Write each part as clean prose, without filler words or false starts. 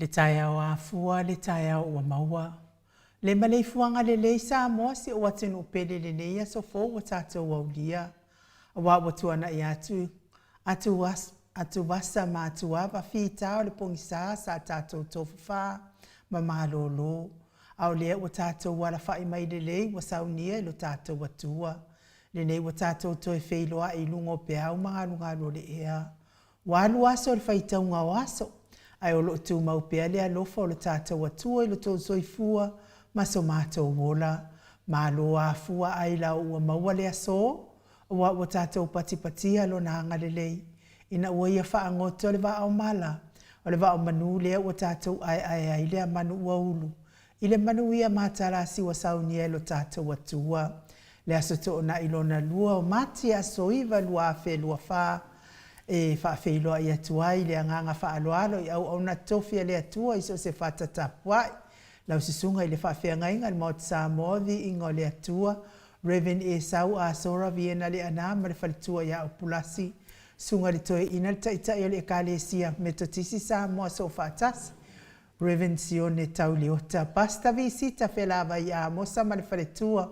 Le taeao afua, le taeao ua maua. Le maleifuaga lelei Samoa si ou atunuu pele i lenei aso fou ua tatou aulia. Aua ua tuanai atu atu atuvasa ma atuava fita o le pogisa sa tatou tofafa ma malolo, a o lea ua tatou alafai mai lelei ua saunia e lo tatou Atua. Lenei ua tatou toe feiloai i luga o peau ma galugalu o le ea. Ua alu aso i le faitauga o aso, ae o lo o tumau pea le alofa o lo tatou Atua i lo tou soifua ma so matou ola. Malo afua ailao ua maua le aso, aua ua tatou patipatia Lona agalelei, ina ua Ia faagoto le vaa o mala, o le vaa o manu lea ua tatou aeae ai lea manu ua ulu i le manuia matalasi ua saunia e lo tatou Atua. Le Aso Toonai lona lua o Mati aso 9 2024, e faafeiloai atu ai le agaga faaaloalo i auauna totofi a le Atua i so o se fata tapuai. Lau Susuga i le Faafeagaiga i le Maota Samoa, Viiga o le Atua, Rev. Esau Asora Viena Leaana ma le faletua ia Opulasi, Susuga i le Toeaina le Taitai o le Ekalesia Metotisi Samoa Soofaatasi, Rev. Sione Tau Leota, Pastor Visita Felavai Amosa ma le faletua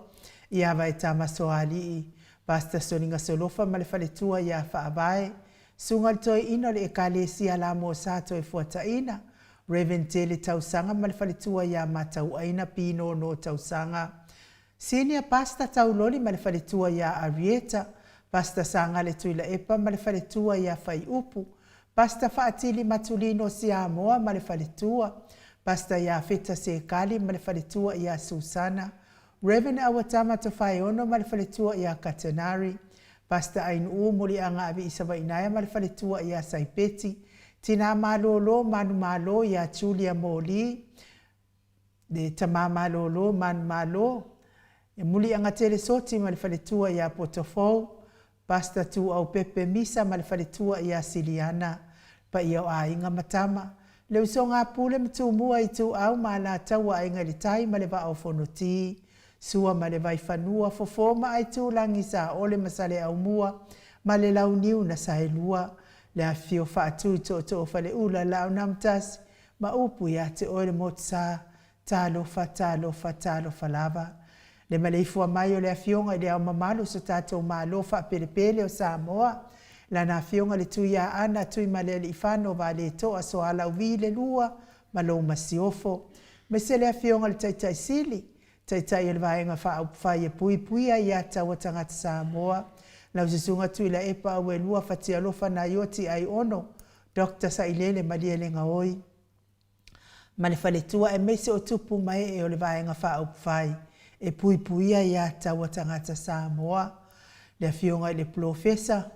ia Vaetama Soalii, Pastor Soliga Solofa ma le faletua ia Faavae, Susuga i le Toeaina o le Ekalesia Lamosa Toefuataina, Rev. Tele Tausaga ma le faletua ia Matauaina Pinono Tausaga, Senior Pastor Tauloli ma le faletua ia Arieta, Pastor Sagale Tuilaepa ma le faletua ia Faiupu, Pastor Faatili Matulino Siamoa ma le faletua, Pastor Iafeta Sekali ma le faletua ia Susana, Rev. Auatama Tofaeono ma le faletua ia Katenari, Pastor Ainuu Muliaga Aviisavainaea ma le faletua ia Saipeti, Tina Malolo Manumalo ia Julia Moli, le Tama Malolo Manumalo, e Muliagatele Soti ma le faletua ia Potofou, Pastor Tuau Pepe Misa ma le faletua ia Siliana, le paia o aiga ma tama, le usoga a Pule ma Tumua Ituau ma Alataua Aiga i le Tai ma le Vaa o Fonoti, Sua ma le Vaifanua, Fofo ma Aitulagi, Saole ma Saleaaumua ma le Launiu na Saelua, le afifio Faatui Tootoo Faleula, Laaunamtasi ma upu ia te oe le motusa, Talofa, talofa, talofa lava. Le maleifua mai o le Afioga i Le Ao Mamalu o so tatou Malo faapelepele o Samoa, Lana Afioga le Tuiaana Tuimalealiifano Vaaletoa Sualauvi le Lua ma lou Masiofo, aemaise le Afioga i le Taitai Sili, Taitai o le Vaega Faaupufai e Puipuia Ia Taua Tagata Samoa, lau Susuga Tuilaepa Auelua Fatialofa Naioti Aiono, Doctor Sailele Malielegaoi, ma le faletua aemaise o tupu ma ee o le Vaega Faaupufai e Puipuia Ia Taua Tagata Samoa, le Afioga i le Polofesa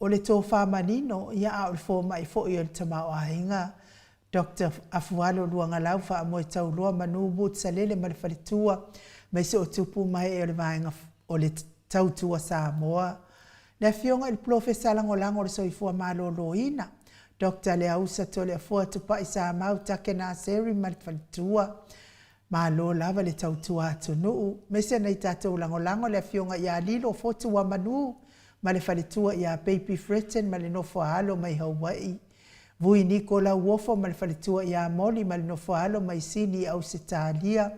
o le Tofa Manino, ia a o le fomai foi o le Tamaoaiga, Doctor Afualo Luagalau Faamoetauloa Manu Wood Salele ma le faletua, aemaise o tupu ma ee o le Vaega o le Tautua Samoa, Le Afioga i le Polofesa Lagolago o le Soifua Maloloina, Doctor Leausa Toleafoa Tupai Samau Take Naseri ma le faletua. Malo lava le tautua atunuu, aemaise nai tatou lagolago le Afioga ia Lilo Fotu Wamanu ma le faletua ia Baby Fretton ma le nofo a alo mai Hawaii. Vui Niko Lauofo ma le faletua ia Molly ma le nofo a alo mai Sini i Ausetalia.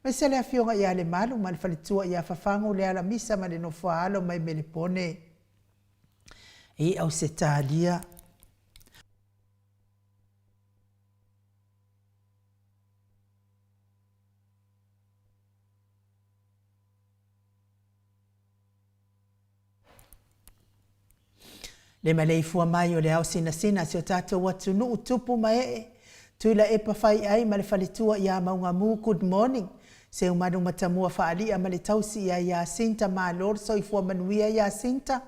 Aemaise le Afioga ia Lemalu ma le faletua ia Fafagu Lealamisa ma le nofo a alo mai Melepone i Ausetalia. Le maleifua mai o le ao sinasina a si o tatou atunuu tupu ma ee, Tuilaepa Faiai ma le faletua ia Maugamu Good morning Seumanu Matamua Faalia ma le tausi ia Yasinta Malo le soifua manuia Yasinta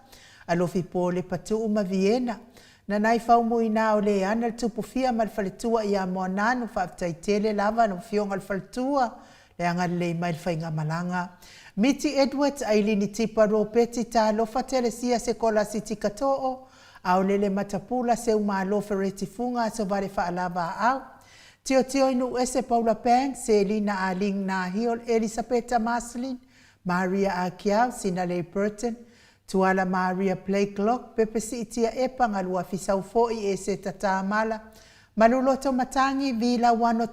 Alofi Po Lepatuu ma Viena Nanai Faumuina o Leana le Tupufia ma le faletua ia Moananu Faafetai tele lava lau afioga le faletua Le agalelei mai le faigamalaga. Miti Edwards, Ailini Tipa, Ropeti Talofa, Telesia Sekola Siti Katoo, Aolele Matapula, Seumalo Fereti Fuga, Asovale Faalava Aau, Tiotio Inuuese Paula Banks, Selina Aling Nahiol, Elisapeta Marceline, Maria Akiau, Sinalei Burton, Tuala Maria Blakelock, Pepe Siitia Epa, Galuafi Saufo'i, Eseta Tamala, Maluloto Matagi, Vi Lauano,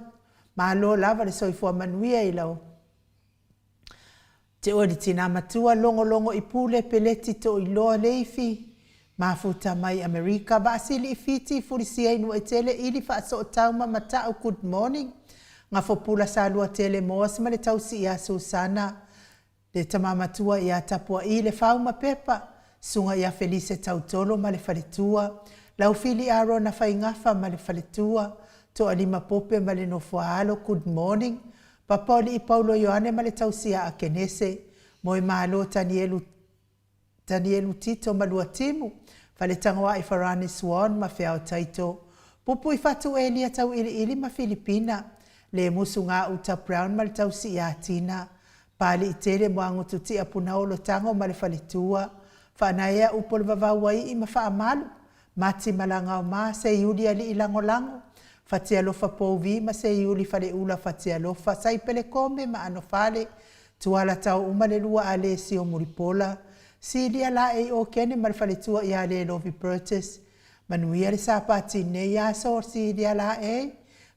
Malo lava le soifua manuia i lau Te oe le tina matua, logologo i pule, peleti toiloa leifi, mafuta mai Amerika, vaasili i Fiti, fulisia i Nuuaitele, ili faasootau ma matau, good morning. Gafopula Saluatele Moas ma le tausi ia Susana, le tama matua ia Tapua'i Lefau ma Pepa, susuga ia Felise Tautolo ma le faletua, Laufili Arona Faigafa ma le faletua, Toalima Pope ma le nofoaalo, good morning. Papaolii Paulo Ioane ma le tausi ia Akenese, Moemalo Tanielu Tanielu Tito ma Luatimu, Faletagoai Farani Swan ma Feao Taito, Pupuifatu Elia Tauiliili ma Filipina, Lemusu Gauta Brown ma le tausi ia Tina, Paliitele Moagutu Tia Punaolo Tago ma le faletua, Faanaea Upu o le Vavauaii ma Faamalu, Mati Malagaoma, Seiuli Alii Lagolago, Fatialofa Pouvi ma Seiuli Faleula Fatialofa, Saipele Kome ma Anofale, Tuala Tao uma le lua Alesio Mulipola, Silia Laei Okene ma le faletua ia Lelovi Burgess, Manuia le Sapati nei aso, Silia Laei,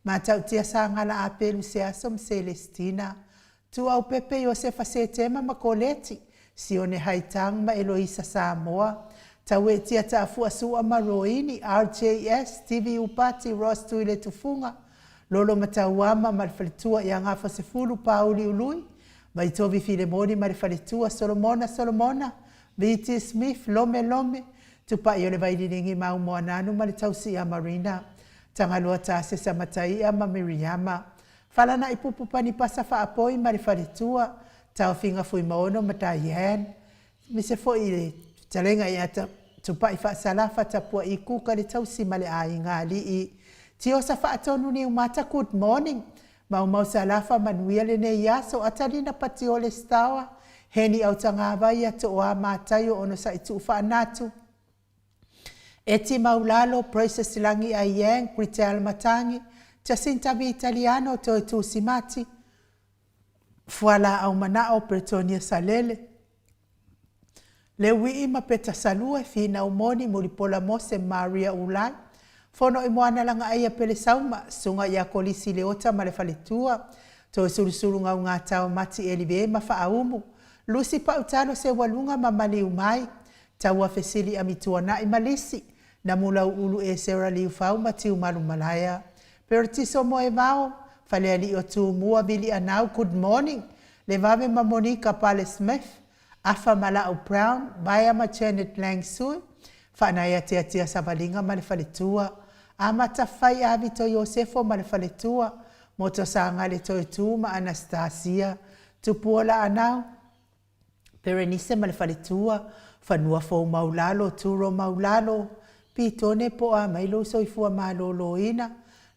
Matautia Sagala Apelu Seaso ma Selesitina, Tuaupepe Iosefa Setema ma Koleti, Sione Haitang ma Eloisa Samoa, Tauetia Taafua Su'a ma Roini, RJS, Stevie Upati, Ross Tuiletufuga, Lolo Matauama ma le faletua ia Gafasefulu Pauli Ului, Vaitovi Filemoni ma le faletua, Solomona Solomona, VT Smith, Lome Lome, Tupai o le Vaililigi ma Umoananu ma le tausi ia Marina, Tagaloa Tasesa Mataia ma Miriama, Falana'i Pupu Panipasa Faapoi ma le faletua, Taofiga Fuimaono ma Diane, aemaise foi le fetalaiga ia Tupai Faasalafa Tapua'i Kuka le tausi ma le aiga alii. Tiosa Faatonu Niumata Good morning Maumau Salafa manuia lenei aso Atalina Patiole Stawa Heni Autagavaia Tooa Mataio Onosai Tuu Faanatu Eti Maulalo, Precious Lagi Aiyang, Gritell Matangi, Jacinta Vitaliano, Toe Tusimati, Fualaau Manao, Bretonia Salele, Leuii ma Peta Salue, Finau Moni, Mulipola Mose, Maria Ulai, Fono i Moana Lagaaia Pele Sauma, Susuga ia Kolisi Leota ma le Faletua, Toe Sulusulu Gaugatao Mati Elive ma Faaumu, Lucy Pautalo Seualuga ma Maliumai, Taua fesili a Mituana'i ma Lisi, Namulau Ulu Esera Liufau ma Tiumalu Malaea, Peretiso Moevao, Falealii o Tumua, Vilianau, Good morning, Levave ma Monica Pale Smith, Afa ma La'u Brown, Vaea ma Janet Lang Sui, Faanaea Tiatia Savaliga ma le Faletua, Amata Fai Avito Iosefo ma le Faletua, Motosagale Toetu ma Anastasia, Tupuola Anau, Perenise ma le faletua, fanua fou maulalo, turo maulalo, pitone po a mai lou soifua malōlōina,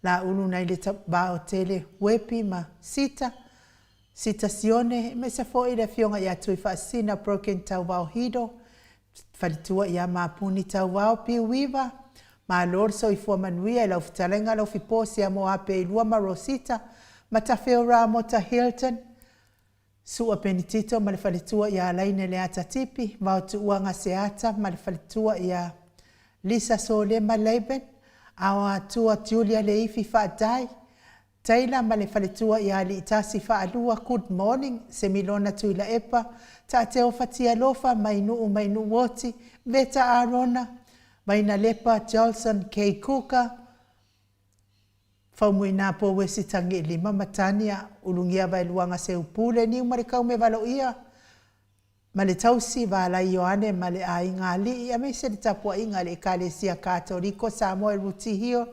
laulu nai le vaotele, uepi ma sita, sita sione, aemaise foi le afioga ia Tuifaasisina Broken Tauvao Hido, faletua ia Mapuni Tauvao Piuiva, Malo le soifua manuia i lau fetalaiga Alofipo Siamoa Peilua ma Rosita, Matafeo Ramota Hilton, Sua Penitito ma le faletua ia Alaine Leata Tipi, Vaotuuaga Seata ma le faletua ia Lisa Solema Laban, Aoatua Julia Leifi Faadai, Taylor ma le faletua ia Aliitasi Faalua, Good morning, Semilona Tuilaepa, Taateo Fatialofa, Mainuu Mainuuoti, Veta Arona, Vainalepa Jolson K. Kuka, Faumuina Pouesi Tagiilima ma Tania Ulugia Vaeluaga Seupule Niu ma le Kaume Valoia ma le Tausi Valai Ioane ma le Aiga Alii aemaise le tapuaiga a le Ekalesia Katoliko Samoa e Ruti Hill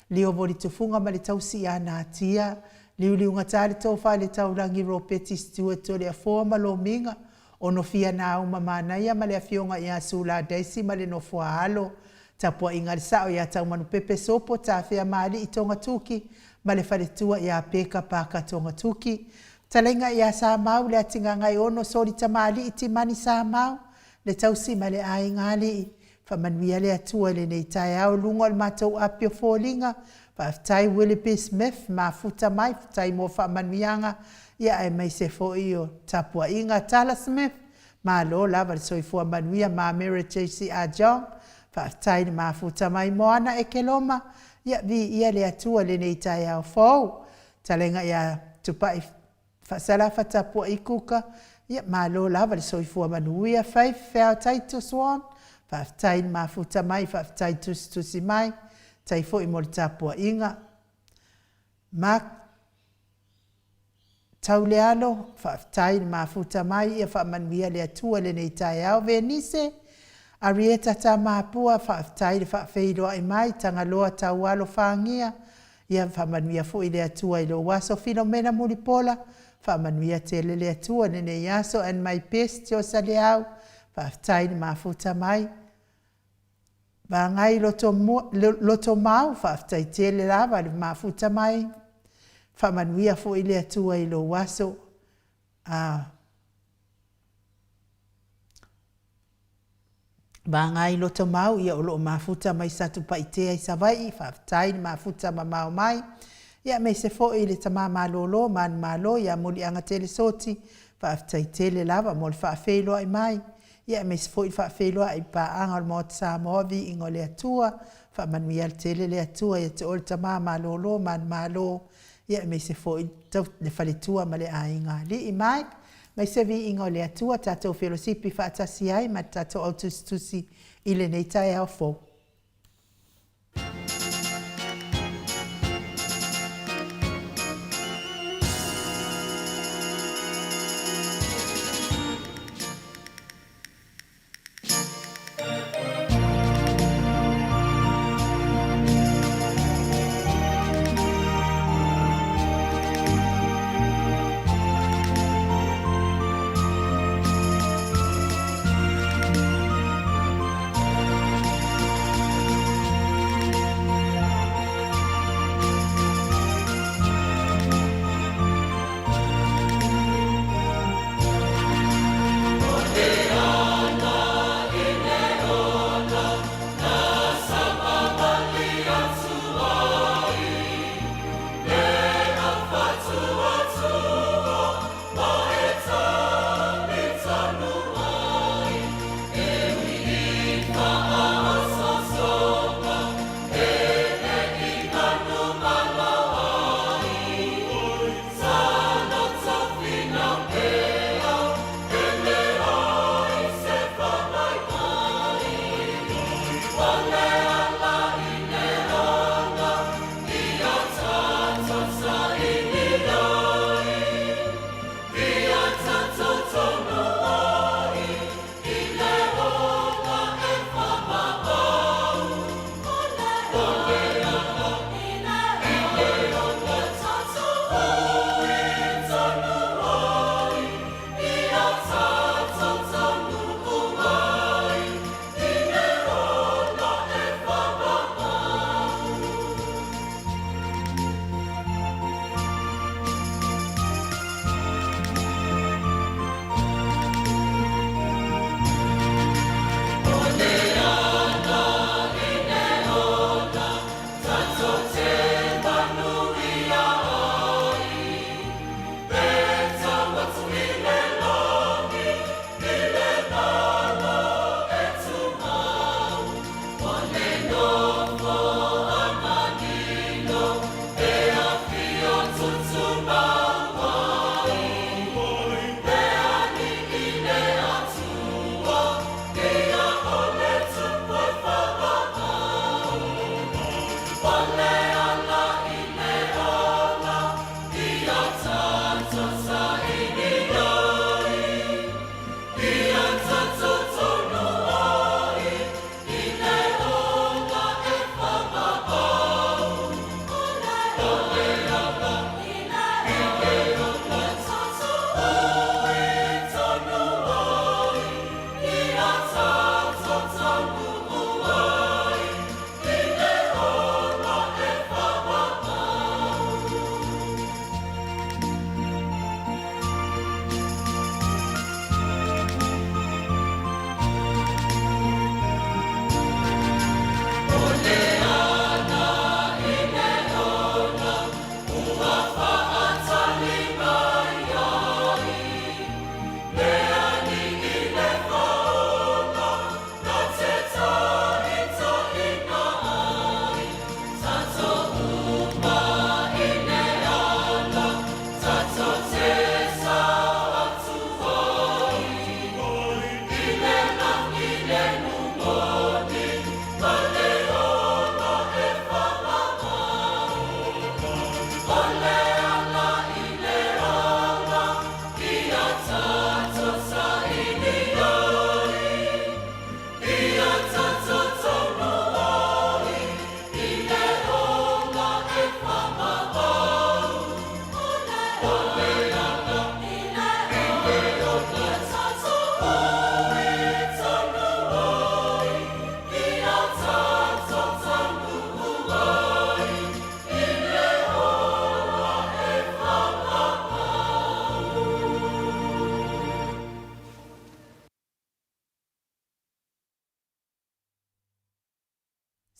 Lio Tufuga ma le Tausi ia Natia Liuliugata le Tofa i le Taulagi Ropeti Stewart Toleafoa ma Lomiga Onofia Nauma Manaia ma le Afioga ia Sula Daisy ma le Nofoa Alo Tapuaiga a le Sao ia Taumanupepe Sopo Tafea Maali'i Togatuki ma le Faletua ia Peka Paka Togatuki. Fetalaiga ia Samau le Atigagaiono Soli Tamaali'i Timani Samau le Tausi ma le Aiga Alii. Faamanuia le Atua i lenei taeao i luga o le matou api o foliga. Faafetai Willie B. Smith, mafuta mai, faafetai mo faamanuiaga, ia aemaise foi o tapuaiga. Tala Smith, Malo lava le soifua manuia ma Mere JC Ah Jong, faafetai le mafuta mai Moana Ekeloma, Ia, viia le Atua i lenei taeao fou. Fetalaiga ia Tupai Faasalafa Tapuai Kuka, ia malo lava le soifua manuia. Faith Feao Titus Wong, faafetai le mafuta mai, faafetai tusitusi mai, faafetai foi mo le tapuaiga. Mark Taulealo, faafetai le mafuta mai, ia faamanuia le Atua i lenei taeao. Venise Arieta Tamapua, faafetai le faafeiloai mai. Tagaloa Taualo Fagia, ia faamanuia foi le Atua i lou aso. Filomena Mulipola, faamanuia tele le Atua i lenei aso. And my best Josa Leau, faafetai le mafuta mai. Vagai Lotomau, faafetai tele lava le mafuta mai, faamanuia foi le Atua i lou aso. Vagai Lotomau, ia o lo o mafuta mai Satupaitea i Savaii, faafetai le mafuta mamao mai, aemaise foi le tama malolo manumalo ia Muliagatele Soti, faafetai tele lava mo le faafeiloai mai, aemaise foi le faafeiloai i paaga o le Maota Samoa, viiga o le Atua, faamanuia tele le Atua ia te oe le tama malolo manumalo, aemaise foi le faletua ma le aiga. Alii Mike, aemaise viiga o le Atua, tatou felosipi faatasi ai ma le tatou au tusitusi i lenei taeao fou.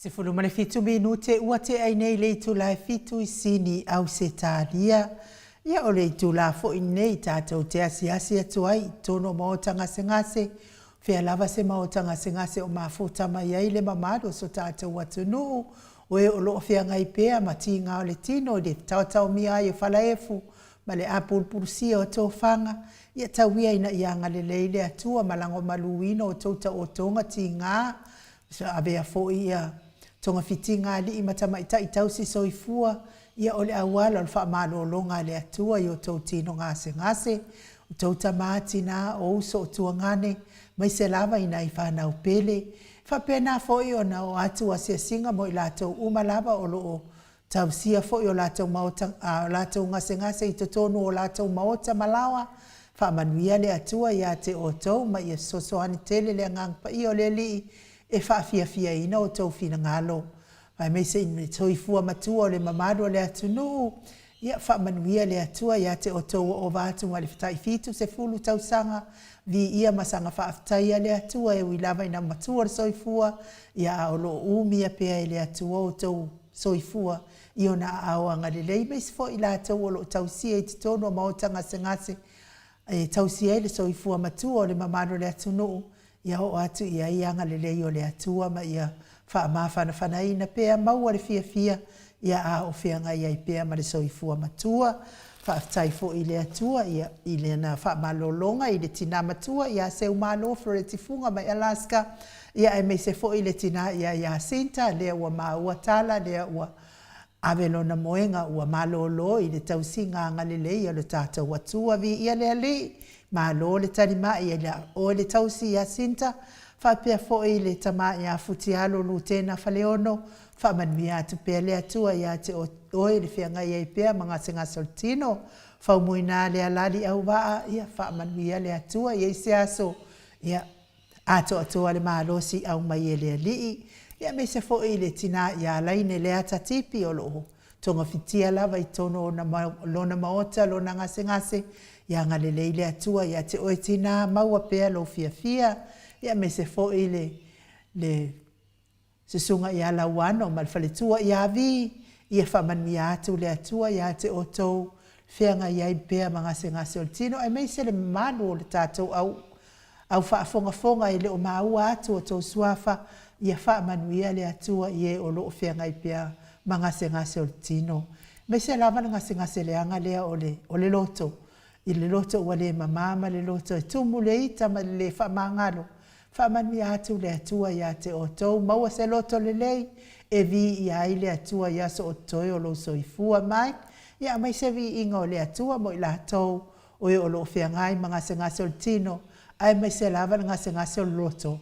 17 minute ua tea ai nei le itula e fitu i Sini, Ausetalia. Ia o le itula foi lenei tatou te asiasi atu ai i totonu o maota gasegase, fea lava se maota gasegase o mafuta mai ai le mamalu o so tatou atunuu, o e o lo o feagai pea ma tiga o le tino i le taotaomia ai o falaefu ma le apulupulusia o tofaga. Ia tau ia ina ia agalelei le Atua ma lagomaluina outou taotoga tiga, avea foi ia togafitiga a alii ma tamaitai tausi soifua, ia o le auala o le faamalologa a le Atua i o outou tino gasegase, o outou tama, tina, o uso o tuagane, aemaise lava i nai fanau pele. E faapena foi ona oo atu asiasiga mo i latou uma lava o lo o tausia foi o latou maota, o latou gasegase i totonu o latou maota ma laoa. Faamanuia le Atua ia te outou ma ia fesoasoani tele le Agaga Paia o le Alii e faafiafiaina outou finagalo, aemaise i le soifua matua o le mamalu o le atunuu. Ia faamanuia le Atua ia te outou ua ova atu ma le tai 70 tausaga, viia ma saga faafetaia le Atua e ui lava ina matua le soifua, ia a o lo o umia pea e le Atua outou soifua i ona aao agalelei, aemaise foi i latou o lo o tausia i totonu o maota gasegase e tausia ai le soifua matua o le mamalu o le atunuu. Ia oo atu i ai le agalelei o le Atua ma ia faamafanafanaina pea, maua le fiafia a o feagai ai pea ma le soifua matua. Faafetai foi i le Atua i Lana faamalologa i le tina matua ia Seumalo Fleurette Fuga mai Alaska, aemaise foi le tina ia Jacinta, lea ua maua tala, lea ua ave lona moega ua malolo i le tausiga agalelei a lo tatou Atua. Viia le Alii, malo le talimai ia oe le tausi Jacinta, faapea foi le tama ia Futialo Lutena Faleono, faamanuia atu pea le Atua ia te oe i le feagai ai pea ma gasegase o le tino. Faumuina Lealali Auvaa, ia faamanuia le Atua, e i ai se aso atoatoa le malosi aumai e le Alii, aemaise foi le tina ia Laine Leata Tipi o lo o togafitia lava i totonu o lona maota lona gasegase. Ia agalelei le Atua ia te oe tina, maua pea lou fiafia, aemaise foi le susuga ia Lauano ma le faletua ia Vi, ia faamanuia atu le Atua ia te outou, feagai ai pea ma gasegase o le tino, aemaise le mamalu o le tatou au faafogafoga e le o maua atu o outou suafa, ia faamanuia le Atua i e o lo o feagai pea ma gasegase o le tino. Aemaise lava le gasegase leaga lea o le loto, i le loto ua le mama ma le loto e tumu le ita ma le le faamagalo, faamanuia atu le Atua ia te outou, maua se loto lelei e viia ai le Atua i aso o totoe o lou soifua mai, ia aumai se viiga o le Atua mo i latou o e o lo o feagai ma gasegase o le tino, aemaise lava le gasegase o le loto.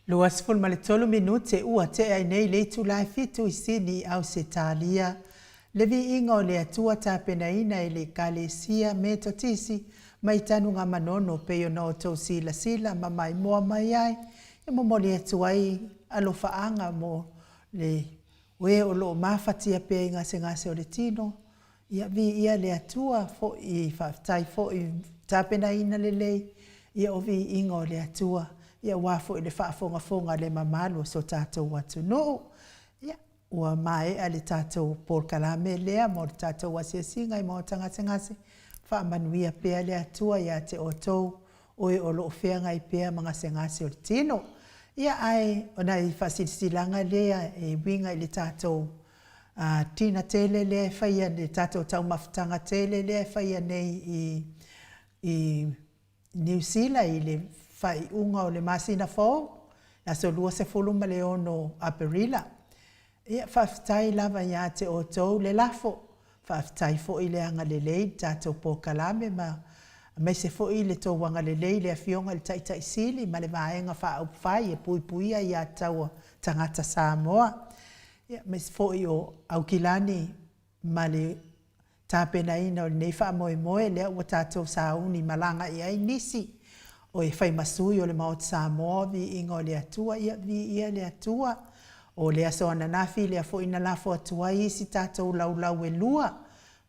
23 minute ua tea ai nei le itula e fitu i Sini, Ausetalia. Le viiga o le Atua tapenaina e le Ekalesia Metotisi mai Tanugamanono pei ona outou silasila ma maimoa mai ai, e momoli atu ai alofaaga mo le e o lo o mafatia pea i gasegase o le tino. Ia viia le Atua foi, faafetai foi i tapenaina lelei, ia o viiga o le Atua, ia aua foi le faafogafoga a le mamalu o so tatou atunuu. Ia, ua maea le tatou polokalame lea mo le tatou asiasiga i Maota Gasegase, faamanuia pea le Atua ia te outou o e o lo o feagai pea ma gasegase o le tino. Ia ae o nai faasilasilaga lea e uiga i le tatou dinner tele lea e faia, le tatou taumafataga tele lea e faia nei i i Niu Sila i le faaiuga o le masina fou, le aso 26 Aperila. Ia, faafetai lava ia te outou le lafo, faafetai foi le agalelei i le tatou polokalame ma aemaise foi le tou agalelei i le Afioga i le Taitai Sili ma le Vaega Faaupufai e Puipuia Aiatatau a Tagata Samoa, ia, aemaise foi o Aukilani ma le tapenaina o lenei faamoemoe lea ua tatou sauni malaga i ai nisi o e fai ma sui o le Maota Samoa, viiga o le Atua, ia viia le Atua. O le aso ananafi lea foi na lafo atu ai isi tatou laulau e lua,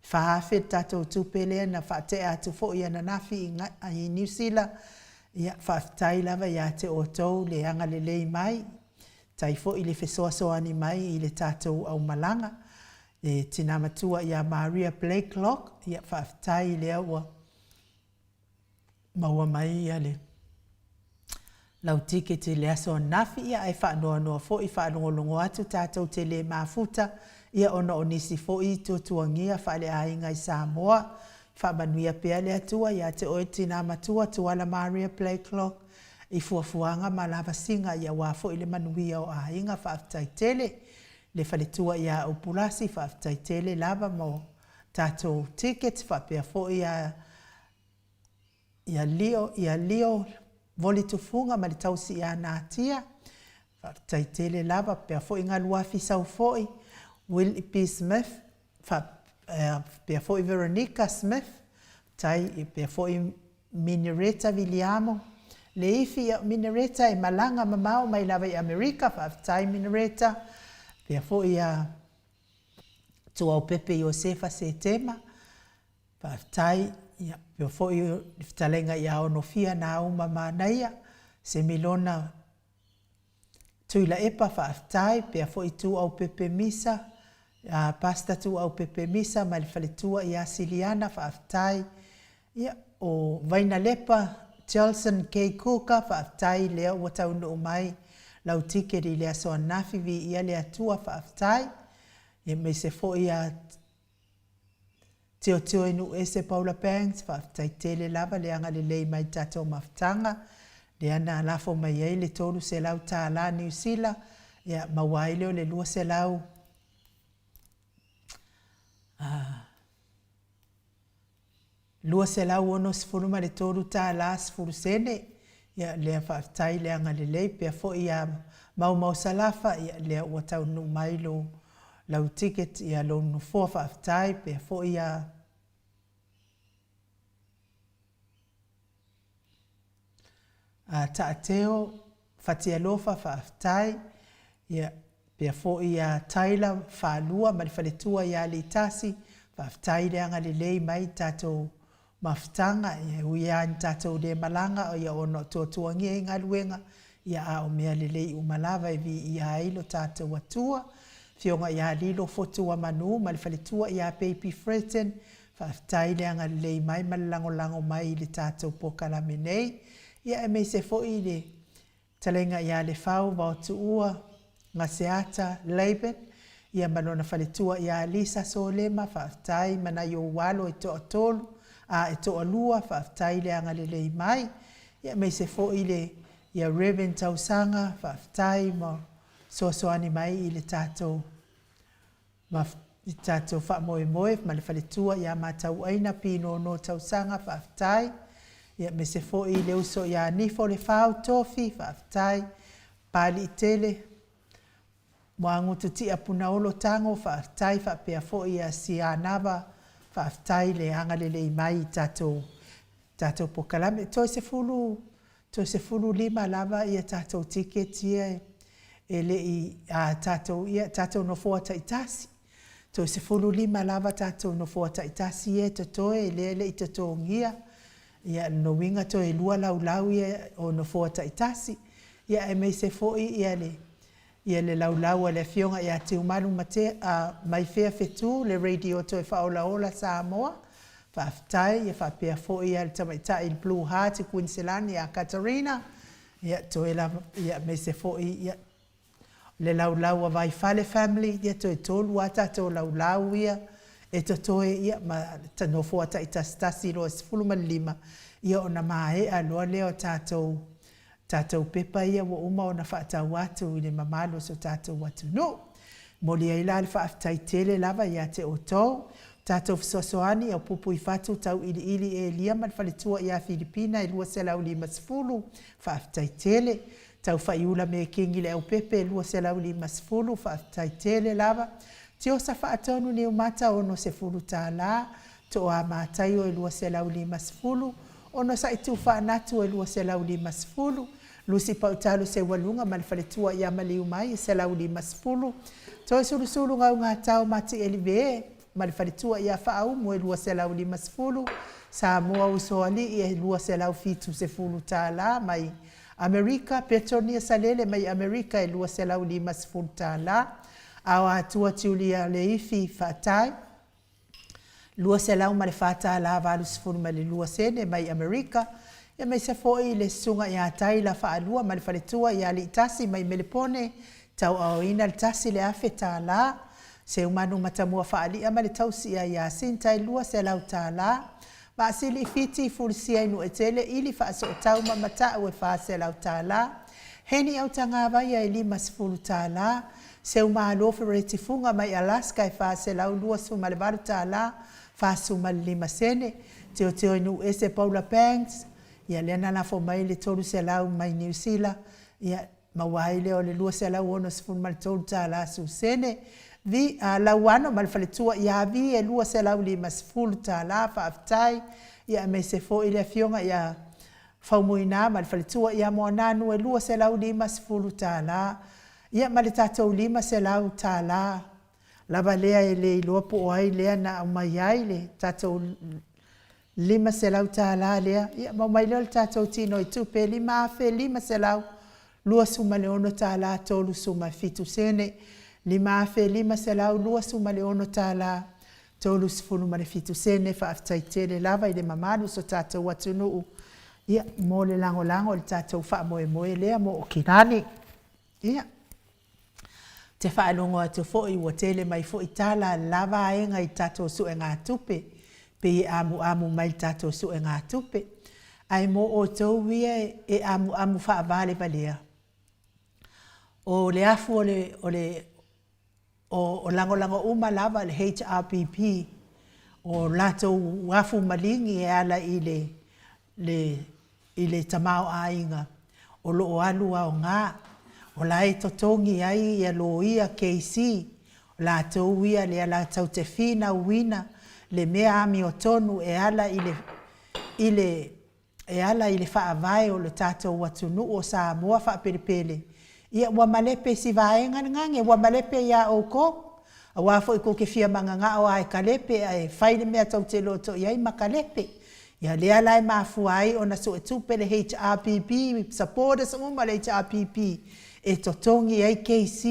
4,000 le tatou tupe lea na faatea atu foi ananafi i Niu Sila. Ia faafetai lava ia te outou le agalelei mai, faafetai foi le fesoasoani mai i le tatou aumalaga. Le tina matua ia Maria Blakelock, ia faafetai lea ua maua mai ia le lau tiketi i le aso ananafi, ia ae faanoanoa foi faalogologo atu tatou te le mafuta ia ona o nisi foi tuatuagia faaleaiga i Samoa. Faamanuia pea le Atua ia te oe le tina matua Tuala Maria Blakelock i fuafuaga ma lavasiga ia aua foi le manuia o aiga. Faafetai tele. Le faletua ia Upulasi, faafetai tele lava mo tatou tickets faapea foi ia ia Leo, ia Leo Voli Tufuga ma le tausi ia Natia, faafetai tele lava, faapea foi Galuafi Saufo'i, Willie P. Smith, faapea foi Veronica Smith, faafetai, faapea foi Minireta Viliamo, Leifi, ia o Minireta e malaga mamao mai lava i Amerika, faafetai Minireta, faapea foi ia Tuaopepe Iosefa Setema, faafetai, ia faapea foi le fetalaiga ia Onofia Nauma Manaia, Semilona Tuilaepa, faafetai, pea foi Tuaupepe Misa, Pastor Tuaupepe Misa mai le faletua ia Siliana, faafetai. Ia, o Vainalepa Jelson K. Kuka, faafetai lea ua taunuu mai lau ticket i le aso ananafi, viia le Atua, faafetai. Ia, aemaise foi ia Tiotioinuuese Paula Banks, faafetai tele lava le agalelei mai i le tatou mafutaga, lea na lafo mai ai le $300 Niu Sila, ia maua ai lea o le 200 $263 10 sene, ia lea faafetai le agalelei pea foi ia Maumau Salafa, ia lea ua taunuu mai lo lau ticket ia lou nofoa faafetai pea foi ia Taateo Fatialofa faafetai, ia Pea foi ia Tyler Falua ma le faletua ia Aleitasi, faafetai le agalelei mai i tatou mafutaga, e ui lava ina tatou le malaga ia ona o tuatuagia i galuega, ia a o mea lelei uma lava e viia ai lo tatou Atua. Afioga ia Lilo Fotuamanu ma le faletua ia Baby Fretton, faafetai le agalelei mai ma le lagolago mai i le tatou polokalame nei, ia aemaise foi i le Fetalaiga ia Lefau Vaotuua Gaseata Laban, ia ma lona faletua ia Lisa Solema, faafetai ma nai ou alo e toatolu, a e toalua, faafetai le agalelei mai. Ia aemaise foi le ia Rev Tausaga, faafetai ma fesoasoani mai i le tatou ma i tatou faamoemoe ma le faletua ia Matauaina Pinono Tausaga faafetai ia aemaise foi le uso ia Nifo Lefau Tofi faafetai. Papaliitele, Muagutu Tia Punaolo Tago, faafetai faapea foi ia Sianava, faafetai le agalelei mai i tatou tatou polokalame. Toe 10, toe 15 lava ia tatou tickets ia e le i a tatou, ia tatou nofoa taitasi. Toe 15 lava tatou nofoa taitasi ia e totoe lea e le i totogia. Ia o lona uiga toe 2 laulau ia o nofoa taitasi, ia aemaise foi ia le ia le laulau a le Afioga ia Tiumalu Maifea Fetu, le Radio Toe Faaolaola Samoa, faafetai, ia faapea foi ia le Tamaitai le Blue Heart i Kuiniselani ia Katarina, ia toe lava, ia aemaise foi ia le laulau a Vaifale family, ia toe 3 lava tatou laulau ia e totoe, ia ma nofoa taitasitasi loa e 15, ia ona maea loa lea o tatou tatou pepa ia ua uma ona faatau atu i le mamalu o si o tatou atunuu. E momoli ai la le faafetai tele lava ia te outou, tatou fesoasoani o Pupuifatu Tauiliili Elia ma le faletua ia Filipina e 250, faafetai tele. Taufaiula Mekegi Leaupepe e 250, faafetai tele lava. Tiosa Faatonu Niumata 60 tala, Toa Mataio e 250, Onosai Tufaanatu e 250, Lusi Pautalo Seualuga ma le faletua ia Maliumai e 150, Toesulusulu Gaugatao Matielive ma le faletua ia Faaumu e 250, Samoa Usoalii e 270 tala mai Amerika, Petronia Salele mai Amerika e 250 tala, Aoatua Tiulia Leifi Faatai $204 tala 82 sene mai Amerika, aemaise foi le Susuga ia Taila Faalua ma le faletua ia Aliitasi mai Melepone, tauaaoina le $1,000 tala. Seumanu Matamua Faalia ma le tausi ia Iasinta e $200 tala. Vaasili Fiti Fulisia i Nuuetele Ili Faasootau ma Matau e $400 tala. Heni Autagavaia e $50 tala. Seumalo Fereti Fuga mai Alaska e $428 tala 45 sene. Teoteo i Nuuese Paula Banks, ia lea na lafo mai le $300 mai Niu Sila, ia maua ai lea o le $263 tala susene. Vi, a, Lauano ma le faletua ia Vi e $250 tala faafetai, ia aemaise foi le afioga ia Faumuina ma le faletua ia Moananu e $250 tala. Ia ma le tatou $500 lava lea e le iloa po o ai lea na aumai ai le tatou $500 lea, ia maua mai lea o le tatou tinoitupe e $5,526.37 tolu. $5,526.37 tolu. Faafetai tele lava i le mamalu o so tatou atunuu ia mo le lagolago i le tatou faamoemoe lea mo Okilani. Ia, ou te faalogo atu foi ua tele mai foi tala a le la vaega i tatou suegatupe, pei e amuamu mai i le tatou suegatupe. Ae mo outou ia e amuamu faavalevalea, o le afu o le, o le, o lagolago uma lava le HRPP, o latou afu maligi e ala i le, le, i le tamaoaiga o lo o alu aoga, o la e totogi ai ia loia KC, o latou ia lea latou te finauina le mea amiotonu e ala i le, i le, e ala i le faavae o le tatou atunuu o Samoa faapelepele, ia ua malepe i si vaega le gage, ua malepe iā oukou, aua foi kou te fia mananao a e kalepe ae fai le mea tou te loto i ai ma kalepe. Ia lea la e mafua ai ona suetupe le HRPP, supporters uma o le HRPP e totogi ai KC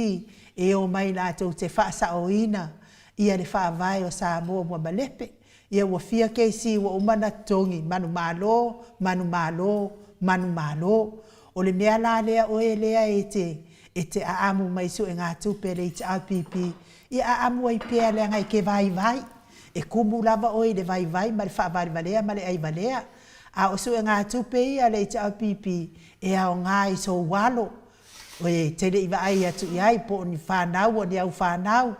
e omai latou te faasaoina ia le faavae o Samoa ua malepe. Ia ua fia KC ua uma ona totogi, manumalo, manumalo, manumalo. O le mea la lea oe lea e te e te aamu mai i suegatupe a le HRPP, ia aamu ai pea leaga e te vaivai. E kumu lava oe i le vaivai ma le faavalevalea ma le aivalea. A o suegatupe ia a le HRPP, e aoga i sou alo, e te le i vaai atu i ai po o ni fanau o ni au fanau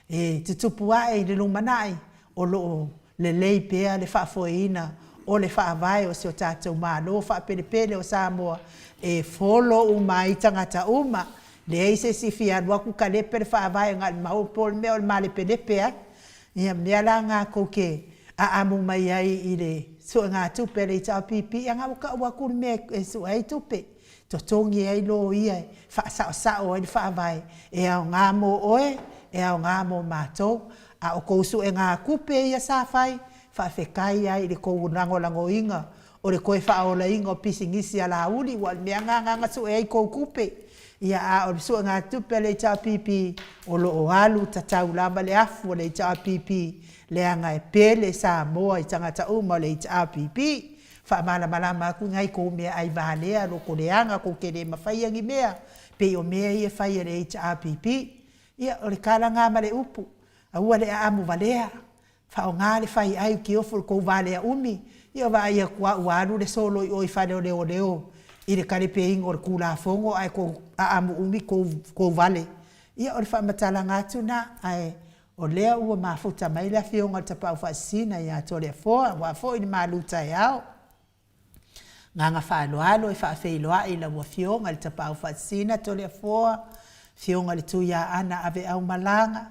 e tutupu ae i le lumanai, o lo o lelei pea le faafoeina o le Faavae o si o tatou Malo faapelepele o Samoa e folo uma ai tagata uma. Leai se isi e fia alu atu kalepe le Faavae na o le maopo le mea o le malepelepe ai. Ia mea la na tou te aamu mai ai i le suegatupe a le HRPP, ia na ua tau atu le mea e sue ai tupe, totogi ai loia e faasaosao ai le Faavae e aoga mo oe, e aoga mo matou. A o tou suegatupe ia sa fai, faafetai lava i le tou lagolagoina o le toe faaolaina o pisinisi a Laauli, aua o le mea lena na sue ai tou tupe. Ia, a o le suegatupe a le HRPP, o lo o alu tatau lava le afu a le HRPP, leaga e pele Samoa i tagata uma o le HRPP. Faamalamalama atu nai tou meaai valea, loto leaga, tou te le mafaia ni mea, pei o mea ia e fai e le HRPP. Ia, o le tala lena ma le upu, aua le aamu valea, Faaaoga le faiai u tiofu i le tou valea umi, ia vaai atu a ua alu le solo i o i fale o leoleo i le talepeina o le Tulafono ae tou aamu umi tou vale. Ia o le faamatalaga atu na, ae o lea ua mafuta mai le Afioga i le Tapaau Faasisina ia Toleafoa aua foi le malu taeao. Agaga faaaloalo e faafeiloai i lau Afioga i le Tapaau Faasisina Toleafoa, Afioga i le Tuiaana Aveaumalaga,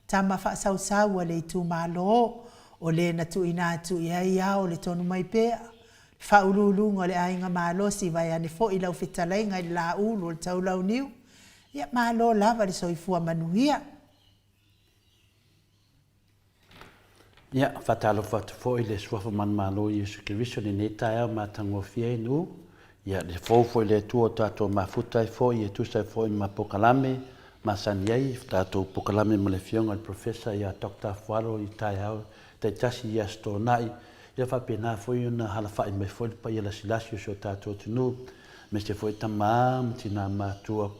tama faasausau a le itumalo, o le na tuuina atu i ai ao o le Tonumaipea, le faauluuluga o le Aiga Malosi vaeane foi lau fetalaiga i le Laulu o le Taulauniu, ia malo lava le soifua manuia. Ia, faatalofa atu foi i le Suafa Manumalo o Iesu Keriso i lenei taeao matagofie ai nuu. Ia, le fou foi le Atua o tatou mafuta ai foi e tusa ai foi ma pokalame masani ai tatou pokalame ma le Afioga i le Professor ia Doctor Afualo i taeao taitasi i Aso Toonai. Ia faapena foi ona halafa'i mai foi le paia lasilasi o si o tatou atunuu, aemaise foi tamā ma tinā matutua,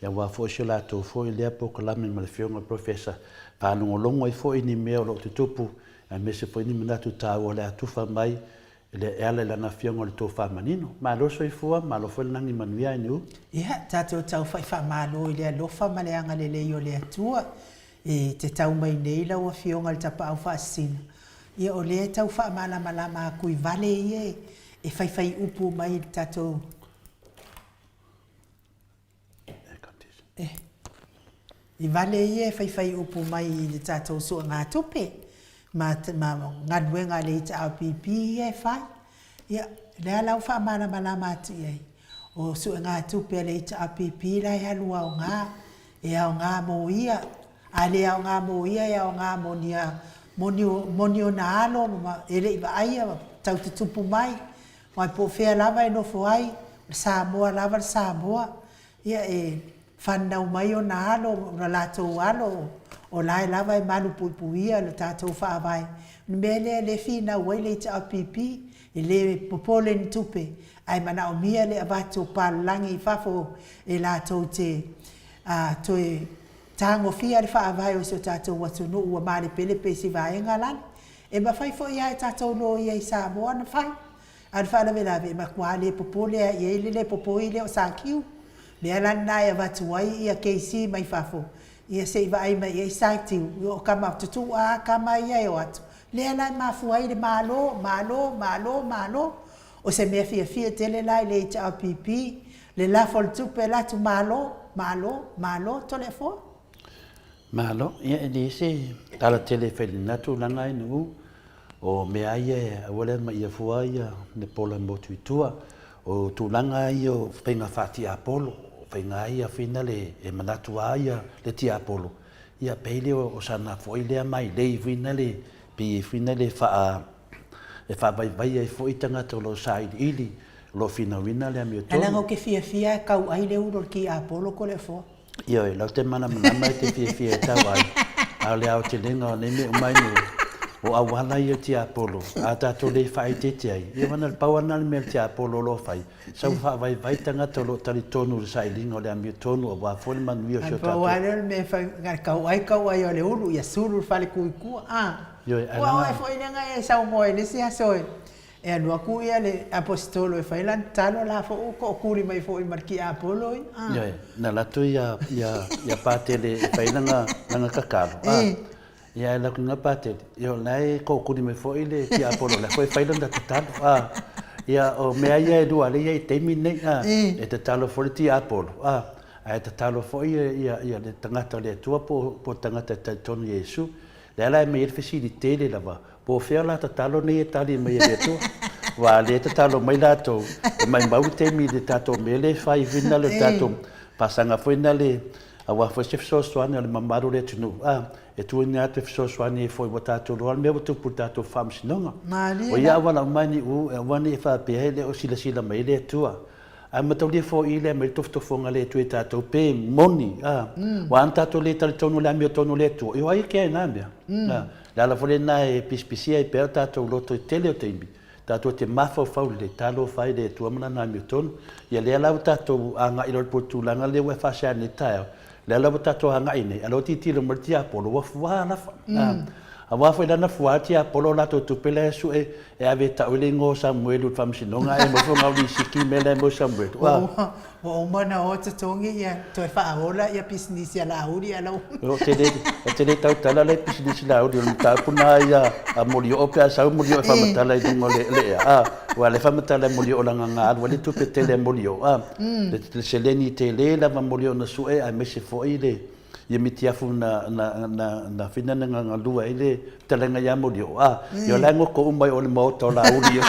ia aua foi si o latou foi lea polokalame ma le Afioga i le Professor, faalogologo ai foi i ni mea o lo o tutupu, aemaise foi ni manatu taua o le a tufa mai e ala i Lana Afioga o le Tofa Manino. Malo le soifua, malo foi le lagi manuia ae. Ia, tatou tau faimalo i le alofa ma le agalelei o le Atua E te tau mai nei lau Afioga i le Tapaau Faasisina, ia o lea e tau faamalamalama atu i vale ia e faifai upu mai i le tatou i vale ia e faifai upu mai i le tatou suegatupe ma galuega a le HRPP ia e fai. Ia, o lea la ua faamalamalama atu i ai, o suegatupe a le HRPP la e alu aoga, e aoga mo ia, a le aoga mo ia, e aoga mo ni mo ni ona alo ma e le i vaaia tau tutupu mai, aua po o fea lava e nofo ai, o le Samoa lava le Samoa. Ia, e fananau mai ona alo, ona latou alo, o la lava e malupuipuia lo tatou Faavae. O le mea lea o lea e finau ai le HRPP, e le popole i ni tupe, ae manaomia le avatu o papalagi i fafo e latou te toe tagofia le Faavae o si o tatou atunuu ua malepelepe i si vaega lale. E mafai foi lava e tatou loia i Samoa ona fai. A o le faalavelave, e matua le popole lava i ai le le popoi lea o Sakiu. O lea la lena e avatu ai ia KC mai fafo, ia se i vaai mai i ai Sakiu, o tama tutu'a lava tama ia e o atu. Lea la e mafua ai le Malo, Malo, Malo, Malo. O se mea fiafia tele la i le HRPP, le lafo o le tupe alu atu Malo, Malo, Malo, Toleafoa. Malo, ia e leai se tala tele e fai i lena tulaga e Nu'u. O mea lava ia e aua le amaia fua ia le pola e motu i tua. O tulaga lava ia o faiga faatiapolo, o faiga lava ia foi nale e manatu lava ia le tiapolo, ia pei lea o sana foi lea mailei foi nale, pei foi nale e faa, e faavaivai ai foi tagata o lo o sailiili, o lo o finauina le amiotonu. Ae leaga ou te fiafia e tau ai le ulu o le tiapolo Toleafoa. Ioe, lau te malamalama e te fiafia e tau ai, a o le aotelega o nei mea uma i nuu, o auala ia o tiapolo, a tatou le faaeteete ai, ia wana le pau lava lena o le mea a le tiapolo o lo o fai, sau faavaivai tagata o lo o talitonu i le sailiga o le amiotonu aua foi le manuia o si o tatou. Pau lava lea o le mea e fai, na o le tau ai tau ai o le ulu, ia sulu le fale tu i tua, a. Ioe, ae Ua leaga. oe foi lea na e saunoa i le isi aso e, E alu atu ia le Aposetolo e fai lana tatalo, la foi ua tootuli mai foi ma le tiapolo ia. Ah. Ioe, na alu atu ia, ia, ia Patele e fai lana, lana tatalo, ah. Ia e lakuina Patele, ia o la e tootuli mai foi le tiapolo o la foi e fai lana tatalo a. Ia o mea ia e lua lea e i ai i le taimi lenei a, e tatalo foi le tiapolo a, ae tatalo foi ia ia le tagata o le Atua po o le tagata e talitonu i Iesu. Lea la e aumai ai le fesili tele lava, po o fea o la tatalo nei e tali mai e le Atua? Aua o lea e tatalo mai latou, e maumau le taimi i le tatou mea lea e fai foi lena le tatou pasaga foi lena le aua foi se fesoasoani a le mamalu o le atunuu a, e tuuina atu e fesoasoani ai foi ua tatou iloa le mea ua tupu i le tatou faamasinoga. O ia auala uma e niu, aua ne i faapea e le o silasila mai le Atua. Ae mataulia foi lea mai le tofotofoga a le Atua i tatou, pe moni, a, ua ana tatou le talitonu i le amiotonu o le Atua, e o ai e kea i na mea? A, le ala foi lena e pisipisia ai pea o tatou loto i le tele o taimi, tatou te mafaufau lelei, talofa ai i le Atua ma Lana amiotonu. Ia lea la ua tatou agai loa i le tulaga lea ua e faasea nei i le taeao, lea la ua tatou agai nei, a o lea ua tilotilo mai le tiapolo, ua fua lafa. Aua foi la na fua tiapolo o latou tupe la e sue e ave e tau ai le igoa o Samuelu i le faamasinoga ae aumai foi gauli siki mea la e maua i Samuelu. Ua uma ona o totogi ia toe faaola ia pisinisi a Laauli ae lau. Ou te le, ou te le tautala la i pisinisi Laauli, o le mataupu na ia a Molioo pe a sau Molioo e faamatala i luga o le ea, a, aua o lea e faamatala e Molioo leaga na alu ai le tupe tele a Molioo, a, le seleni tele lava Molioo na sue aemaise foi le ia mitiafu na na na na fina na galue ai le fetalaiga ia Molioo, a, ia o la e goto uma i o i le maota o Laauli.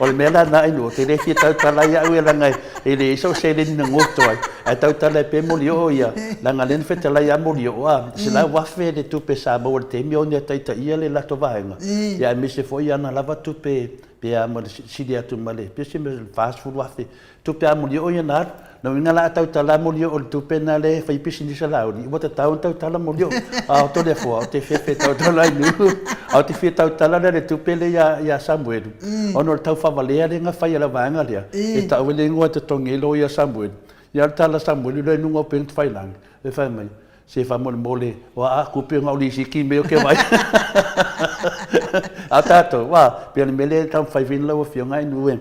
O le mea la lena Ainuu, ou te le fia tautala ai au ia leaga e leai sou seleni na goto ai, ae tautala ai pea Molioo ia, leaga lea na fetalai ia Molioo, a, $100,000 le tupe sa maua i le taimi o ona taitaia le latou vaega, ia aemaise foi ana lava tupe pe a ma le sili atu ma le, pe se mea $40,000 Tupe amuli oo ia na alu. Lona uiga la a tautala amuli oo i le tupe na lea e fai pisinisi a Laauli, ua tatau ona tautala amuli oo. A o Toleafoa, ou te fefe tautala ai niu. A ou te fia tautala lea i le tupe lea ia Samuelu, ona o le taufaavalea lea na fai e le vaega lea, e tau ai le igoa e totogi ai loia a Samuelu. Ia o le tala a Samuelu lea i luga o upega tafailagi, e fai mai, Se faamolemole, o aa kupe ona o lisiti mea ou te vaai. A o tatou, a, pei o le mea lea e taumafai foi lau Afioga Ainuu e,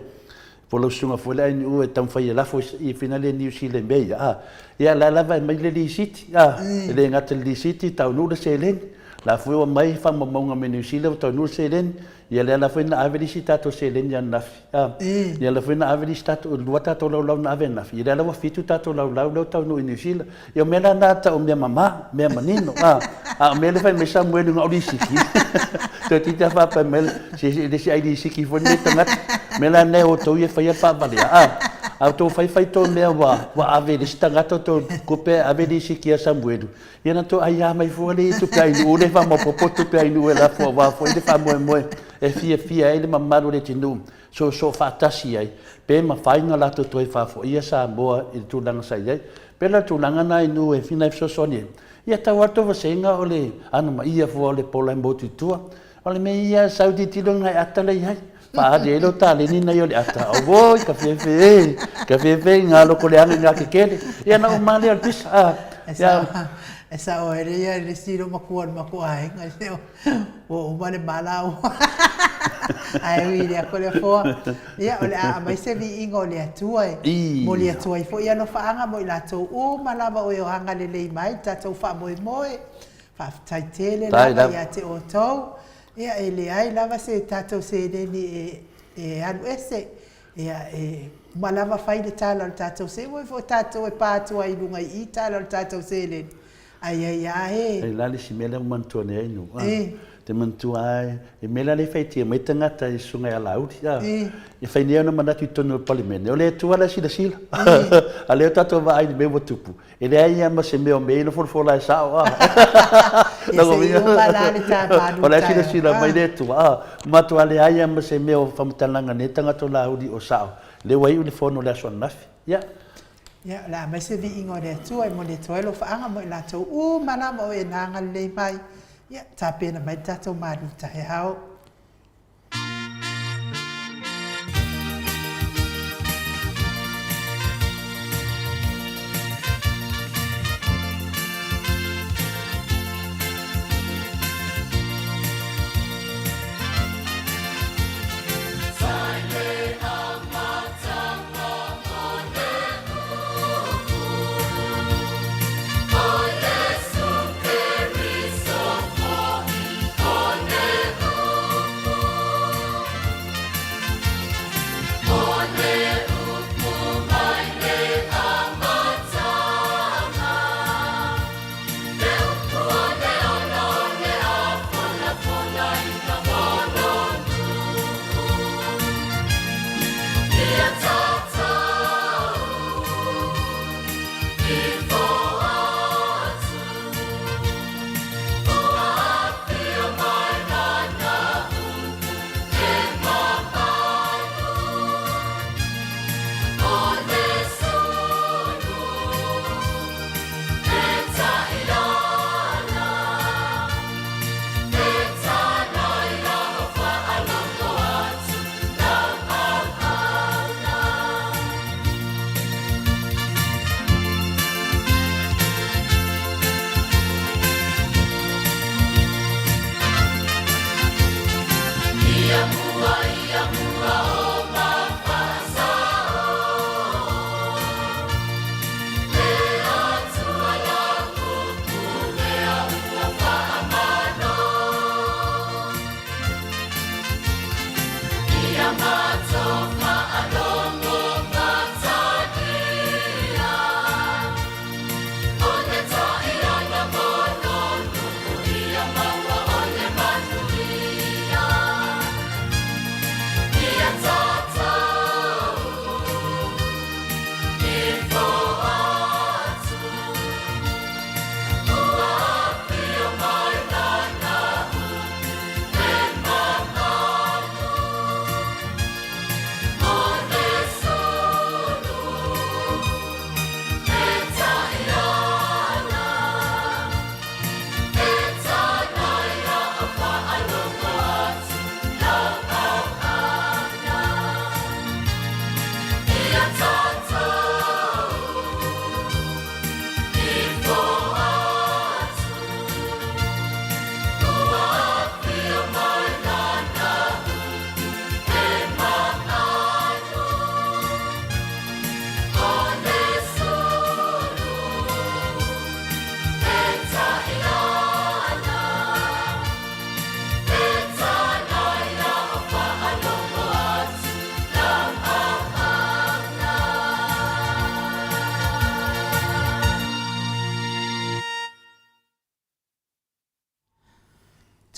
po o lau susuga foi lea Ainuu e taumafai e lafo i fina le Niu Sila i mea ia, a, ia la lava e aumai le lisiti, a, e le gata i le lisiti, taunuu le seleni, la foi ua aumai faamaumauga mai Niu Sila ua taunuu le seleni, ia lea la foi na ave le isi tatou seleni ananafi. Ia lea foi na ave le isi tatou, e lua tatou laulau na ave ananafi, ia lea la ua fitu tatou laulau lea ua taunuu i Niu Sila. Ia o mea la na tau o mea mama, mea manino, a, a o mea lea fai mai Samuelu na o lisiti, toeitiiti lava faapea mai, se e le se ai lisiti foi lenei tagata. O mea la na e outou ia e faia le faavalea, a, a outou fai fai tou mea ua, ua ave i le isi tagata outou tupe ae ave lisiti ia Samuelu, ia na tou aia mai fua lea i tupe ainuu lea e faamaopoopo tupe ainuu e lafo aua foi le faamoemoe e fiafia ai le mamalu o le atunuu soosoo faatasi ai pe mafai ona latou toe faafoia Samoa i le tulaga sa i ai. Pei la o le tulaga lena i nuu e fina e fesoasoani ai, ia tau atu vasega o le anomaia fua o le pola e motu i tua. O le mea ia sau tilotilo i nai ata la i ai, faaali ai lou taleni nai o le ata, auoi ka fefe e, ka fefe i ngā loko leaga i ngā kekele. Ia na uma lea o le pisa. Ah, ia. E sao ai le ia le isi matua o le matou aiga, Ua uma le mala ua. Ae ui i lea ko le afoa. Ia, o le a aumai se viiga o le Atua e moli atu ai foi alofaaga mo i latou uma lava o e agalelei mai le tatou faamoemoe. Faafetai tele lava ia te outou. Ia, e leai lava se tatou seleni e alu ese. Ia, e uma lava fai le tala o le tatou seleni. Ua foi tatou e pa atu ai i luga i i tala o le tatou seleni. Ai ai a e. E la le isi mea lea ua manatua nei ai nuu a. Te manatua ai, i mea la lea e faitia mai tagata i susuga ia Laauli a. E fai nei ona manatu i totonu o le Palemene, o le Atua la e silasila. A lea ua tatou vaai i le mea ua tupu, e leai lava ma se mea o mea ia na folafola ai sao a. Ia se i uma la le ta malu O la e silasila mai le Atua a. Matua leai lava ma se mea o faamatalaga nei tagata o Laauli o sao. Lea ua iu le fono i le aso ananafi. Ia. Ia, o le a aumai se viiga o le Atua e momoli atu ai alofaaga mo i latou uma lava o e na agalelei mai. Ia, tapena mai le tatou malu taeao.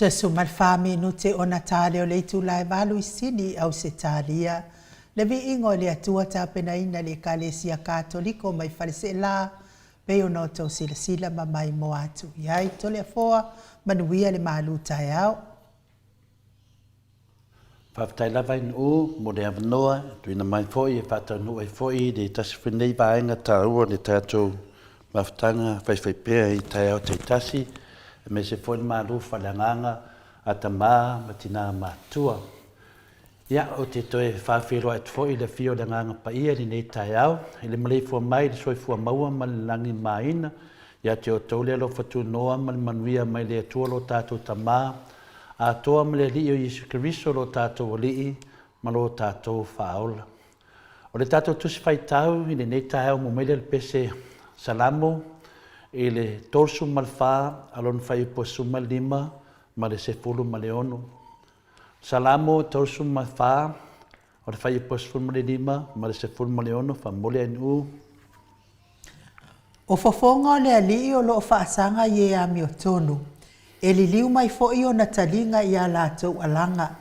14 minute ona ta lea o le itula e valu i Sini, Ausetalia. Le viiga o le Atua tapenaina le Ekalesia Katoliko mai Faleseela, pei ona outou silasila ma maimoa atu i ai. Toleafoa, manuia le malu taeao. Faafetai lava i Nu'u mo le avanoa e tuuina mai foi e faataunuu ai foi le tasi foi lenei vaega taua o le tatou mafutaga faifaipea i taeao taitasi, aemaise foi le malu faaleagaga a tama ma tina matutua. Ia, ou te toe faafeiloai atu foi i le afio o le Agaga Paia i lenei taeao, i le maleifua mai i le soifua maua ma le lagi maina ia te outou le alofa tunoa ma le manuia mai le Atua lo tatou Tama atoa ma le Alii o Iesu Keriso lo tatou Alii ma lo tatou Faaola. O le tatou Tusi Faitau i lenei taeao ua mai le pese Salamo i le 34 a lona fuaiupu 15 ma le 16. Salamo 34, o le fuaiupu 15 ma le 16, faamomoli ai Nu'u. O fofoga o le Alii o lo o faasaga i e amiotonu, e liliu mai foi ona taliga i a latou alaga.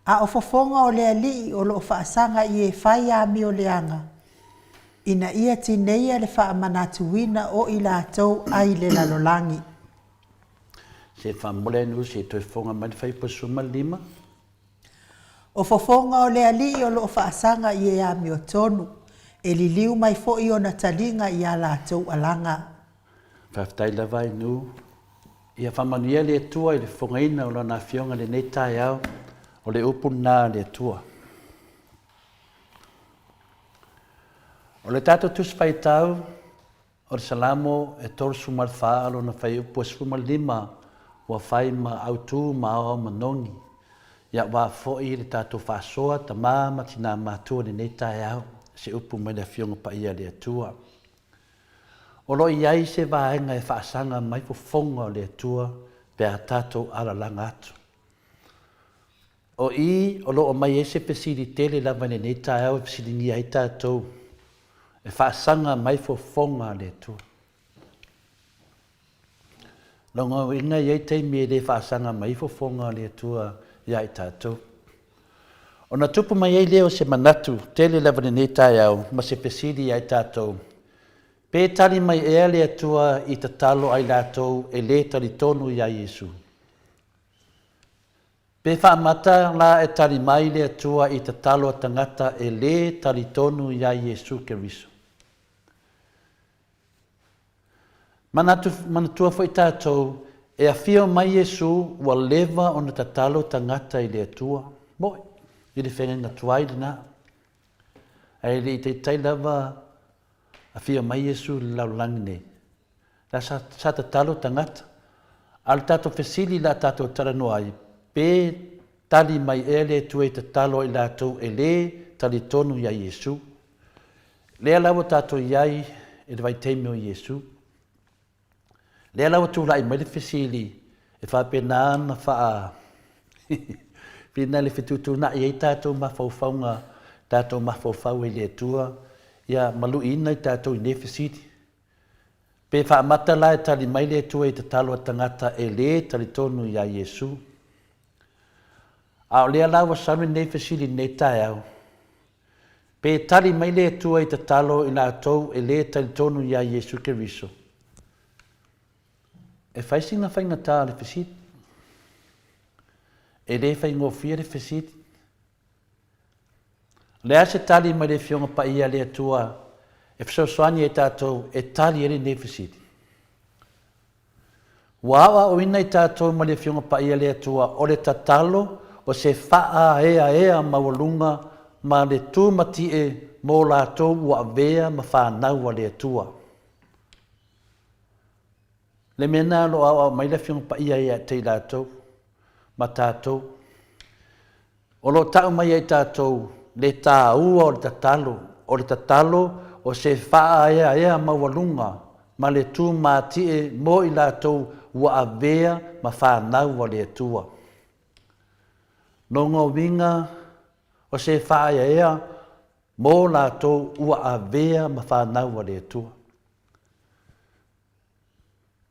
A o fofoga o le Alii o lo o faasaga i e fai amio leaga, ina ia tineia le faamanatuina o i latou ai le lalolagi. Se faamomoli ai Nu'u se i toe fofoga mai le fuaiupu 15. O fofoga o le Alii o lo o faasaga i e amiotonu, e liliu mai foi ona taliga i a latou alaga. Faafetai lava i Nu'u. Ia faamanuia le Atua i le fofogaina o Lana Afioga i lenei taeao, o le upu lena a le Atua. O le tatou Tusi Faitau, O le Salamo e 34 lona fuaiupu e 15 ua fai ma autu ma aoao manogi, ia aua foi le tatou faasoa tama ma tina matua i lenei taeao, se upu mai le Afioga Paia a le Atua. O lo o i ai se vaega e faasaga mai fofoga o le Atua pe a tatou alalaga atu. O i o lo o aumai ai se fesili tele lava i lenei taeao e fesiligia ai tatou, e faasaga mai fofoga a le Atua. Lona uiga e i ai taimi e le faasaga mai ai fofoga a le Atua ia i tatou. Ona tupu mai ai lea o se manatu tele lava i lenei taeao ma se fesili ia i tatou, Pe tali mai ea le Atua i tatalo a i latou e lē talitonu iā Iesu? Pe faamata la e tali mai le Atua i tatalo a tagata e lē talitonu iā Iesu Keriso? Manatu, manatua foi tatou, e afio mai Iesu ua leva ona tatalo tagata i le Atua. Moʻi, i le feagaiga tuai lena. Ae le i taitai lava afio mai Iesu i le lalolagi nei, la sa, sa tatalo tagata. A o le tatou fesili la tatou talanoa ai, pe tali mai ea le Atua i tatalo a i latou e lē talitonu iā Iesu? Lea la ua tatou i ai i le vaitaimi o Iesu. Lea la ua tulai mai le fesili e faapena ona faa pina le fetuutuunai ai tatou mafaufauga, tatou mafaufau ai i le Atua, ia ma luiina i tatou i nei fesili. Pe faamata la e tali mai le Atua i tatalo a tagata e lē talitonu iā Iesu. A o lea la ua sau lenei fesili i lenei taeao, Pe tali mai le Atua i tatalo i latou e lē talitonu iā Iesu Keriso? E fai sina faigata o le fesili. E lē faigofie le fesili. O le a se tali mai le Afioga Paia a le Atua e fesoasoani ai tatou e tali ai lenei fesili? Ua aoaoina i tatou ma le Afioga Paia a le Atua o le tatalo o se faaeaea maualuga ma le tumatie mo latou ua avea ma fanau a le Atua. Le mea lena o lo o aoao mai le Afioga Paia ia te i latou ma tatou. O lo o tau mai ia i tatou le taua o le tatalo, o le tatalo o se faaeaea maualuga ma le tumatie mo i latou ua avea ma fanau a le Atua. Lona uiga o se faaeaea mo latou ua avea ma fanau a le Atua.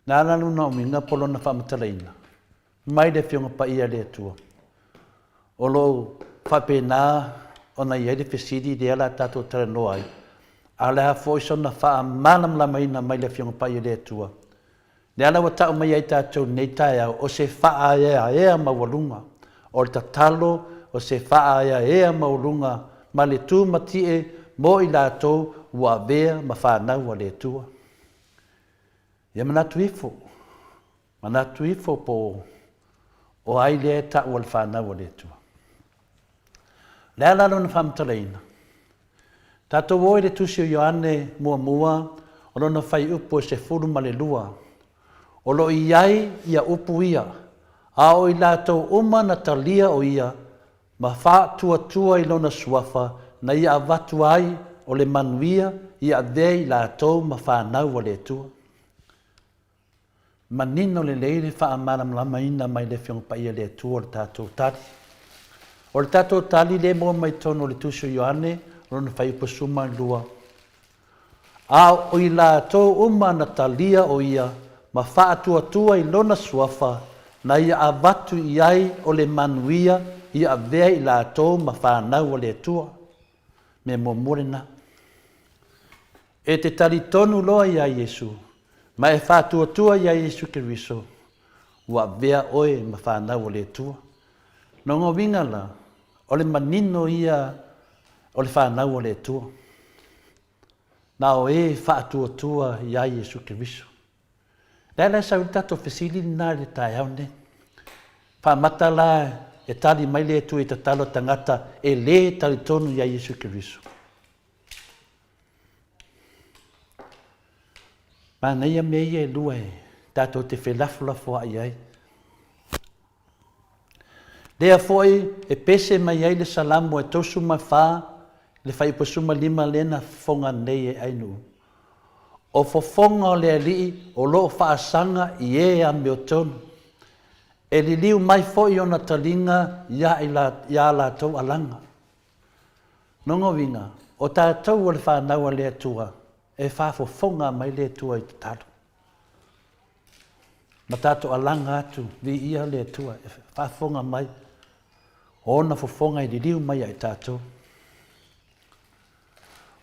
Na ala lona uiga po o lona faamatalaina mai le Afioga Paia a le Atua, o lo o faapena ona i ai le fesili lea o le a tatou talanoa ai, a o le a foi sona faamalamalamaina mai le Afioga Paia a le Atua, lea la ua tau mai ai tatou i lenei taeao, o se faaeaea maualuga, o le tatalo o se faaeaea maualuga ma le tumatie mo i latou ua avea ma fanau a le Atua. Ia manatu ifo, manatu ifo po o ai lea e tau o le fanau a le Atua. O le a la lona faamatalaina? Tatou o i le Tusi o Ioane muamua o lona fuaiupu e 12. O lo o i ai ia upu ia, a o i latou uma na talia o ia ma faatuatua i lona suafa na ia avatu ai o le manuia ia avea i latou ma fanau a le Atua. Manino lelei le faamalamalamaina mai le Afioga Paia le Atua o le tatou tali. O le tatou tali lea e maua mai totonu o le Tusi o Ioane, lona fuaiupu 12, A o i latou uma na talia o ia ma faatuatua i lona suafa, na ia avatu i ai o le manuia ia avea i latou ma fanau a le Atua. Mea muamua lena. E te talitonu loa iā Iesu, ma e faatuatua iā Iesu Keriso, ua avea oe ma fanau a le Atua. Lona uiga la, o le manino ia o le fanau a le Atua. Na o e faatuatua iā Iesu Keriso. Le a la e sau ai le tatou fesili lena i le taeao lenei? Faamata la e tali mai le Atua i tatalo a tagata e lē talitonu iā Iesu Keriso. Manaia mea ia e lua e tatou te felafolafoai ai. Lea foi e pese mai ai le Salamo e 34 le fuaiupu 15 lea na fofoga nei e Ainuu. O fofoga o le Alii o lo o faasaga i e amiotonu, e liliu mai foi ona taliga ia latou alaga. Lona uiga, o tatou o le fanau a le Atua, e faafofoga mai le Atua i tatalo. Ma tatou alaga atu, viia le Atua, e faafofoga mai. O ona fofoga e liliu mai ia i tatou.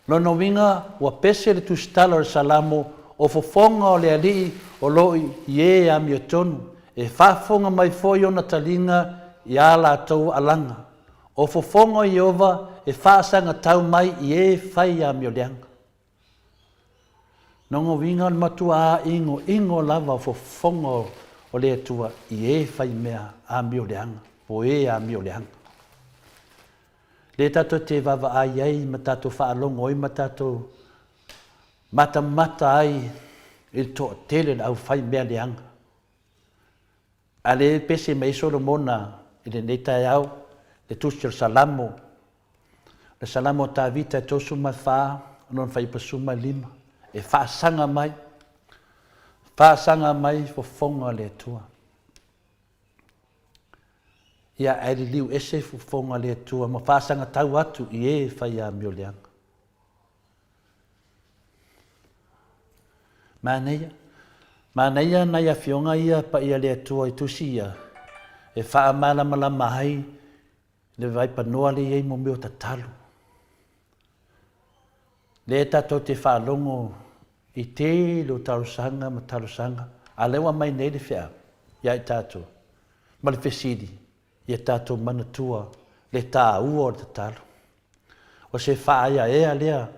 Lona uiga, ua pese le tusitala o le Salamo, O fofoga o le Alii o lo o i e amiotonu, e faafofoga mai foi ona taliga i a latou alaga. O fofoga o Ieova e faasagatau mai i e fai amioleaga. Lona uiga o le matuā igoigo lava o fofoga o le Atua i e fai mea amioleaga, po o e amioleaga. Lea tatou te vaavaai ai ma tatou faalogo ai ma tatou matamata ai i le toatele o le aufai mea leaga. A lea e pese mai ai Solomona i lenei taeao, le Tusi o le Salamo, le Salamo a Tavita e 34, lona fuaiupu 15, e faasaga mai, faasaga mai fofoga o le Atua. Ia, ae liliu ese fofoga o le Atua ma faasagatau atu i e fai amio leaga. Manaia. Manaia nai afioga ia paia le Atua i tusi ia e faamalamalama ai le vaipanoa lea e i ai mo mea o tatalo. Lea tatou te faalogo i tele o talosaga ma talosaga, a lea ua aumai nei le feau ia i tatou ma le fesili, ia tatou manatua le taua o le tatalo. O se faaeaea lea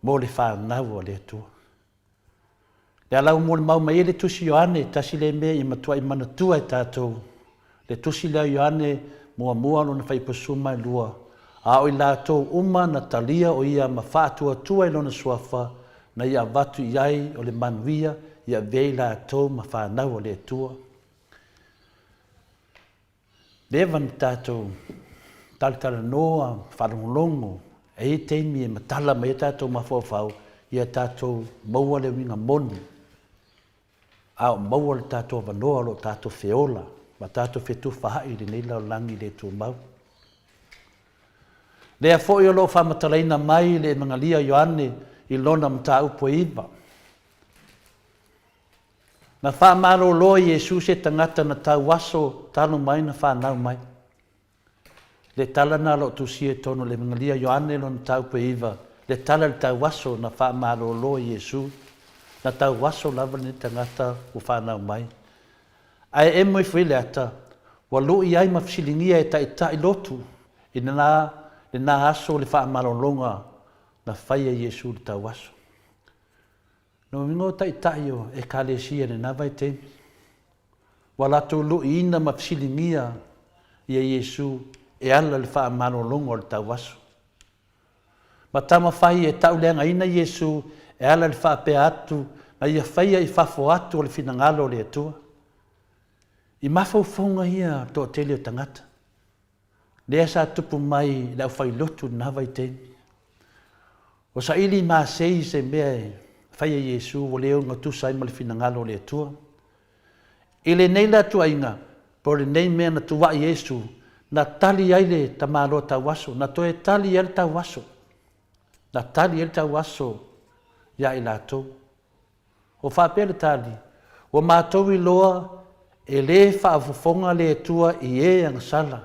mo le fanau a le Atua. Le ala ua molimau mai ai le Tusi Ioane, tasi lea mea ia matuai manatua e tatou, le Tusi lea o Ioane muamua lona fuaiupu 12, A o i latou uma na talia o ia ma faatuatua i lona suafa, na ia avatu i ai o le manuia ia avea i latou ma fanau a le Atua. Leva na tatou talatalanoa ma faalogologo, e i ai taimi e matala mai ai tatou mafaufau ia tatou maua le uiga moni, a o maua le tatou avanoa o lo o tatou feola ma tatou fetufaai i lenei lalolagi le tumau. Lea foi o lo o faamatalaina mai le Emegalia Ioane i lona mataupu e iva. Na faamalolo e Iesu se tagata na tauaso talu mai na fanau mai. Le tala na o lo o tusia i totonu o le Emegalia Ioane lona mataupu e iva, le tala i le tauaso na faamalolo e Iesu, na tauaso lava lenei tagata ua fanau mai. Ae emo ifo i le ata, ua lu'i ai ma fesiligia e taitai lotu i lena, lena aso le faamalologa na faia e Iesu i le tauaso. Lona uiga o taitai o Ekalesia i lena vaitaimi, ua latou lu'iina ma fesiligia ia Iesu e ala i le faamalologa o le tauaso. Ma taumafai e tauleagaina Iesu e ala i le faapea atu na ia faia i fafo atu o le finagalo o le Atua. I mafaufauga ia o le toatele o tagata, lea sa tupu mai i le aufailotu i lena vaitaimi. Ua saili masei se mea e fai e Iesu ua le ogatusa ai ma le finagalo o le Atua. I lenei la tuuaiga, po o lenei mea na tuuai Iesu, na tali ai le tamaloa tauaso, na toe tali ai le tauaso, na tali ai le tauaso ia i latou. Ua faapea le tali, Ua matou iloa e lē faafofoga le Atua i e agasala.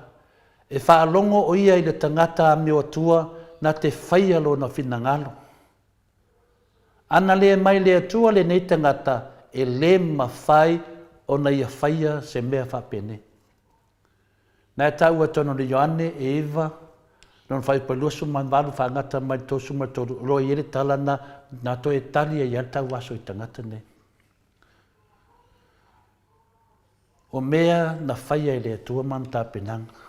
E faalogo o ia i le tagata amio atua na te faia lona finagalo. Ana lē mai le Atua lenei tagata, e lē mafai ona ia faia se mea faapenei. Na e taua e tonu le Ioane e iva lona fuaiupu e 28 faagata mai le 33, o lo o i ai le tala na, na toe tali ai lava le tauaso i tagata nei. O mea na faia e le Atua ma ana tapenaga.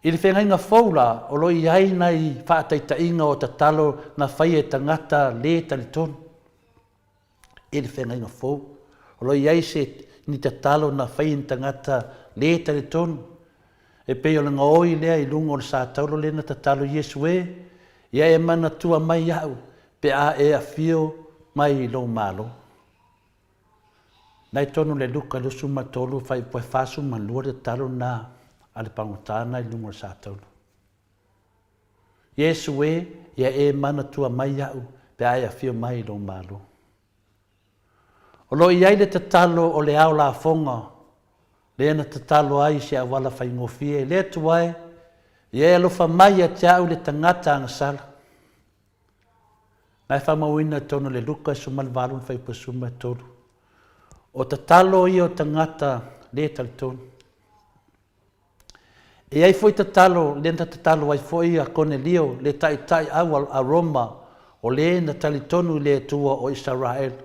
I le feagaiga fou la, o lo o i ai nai faataitaiga o tatalo na faia e tagata lē talitonu. I le feagaiga fou, o lo o i ai se ni tatalo na fai e ni tagata lē talitonu, e pei o le gaoi lea i luga o le satauro lea na tatalo Iesu e, Ia e manatua mai iaʻu pe a e afio mai i lou Malo. Na i tonu le Luka 23 fuaiupu e 42 le tatalo lena a le pagota na i luga o le satauro. Iesu e, ia e manatua mai iaʻu pe a e afio mai i lou Malo. O lo o i ai le tatalo o le ao lafoga. Lea na tatalo ai i se auala faigofie, le Atua e, ia e alofa mai ia te au le tagata agasala. Na e faamauina i totonu o le Luka 18 ma le fuaiupu 13. O tatalo ia o tagata le talitonu. E i ai foi tatalo lea na tatalo ai foi a Konelio le taitai au a Roma o le na talitonu i le Atua o Isaraelu.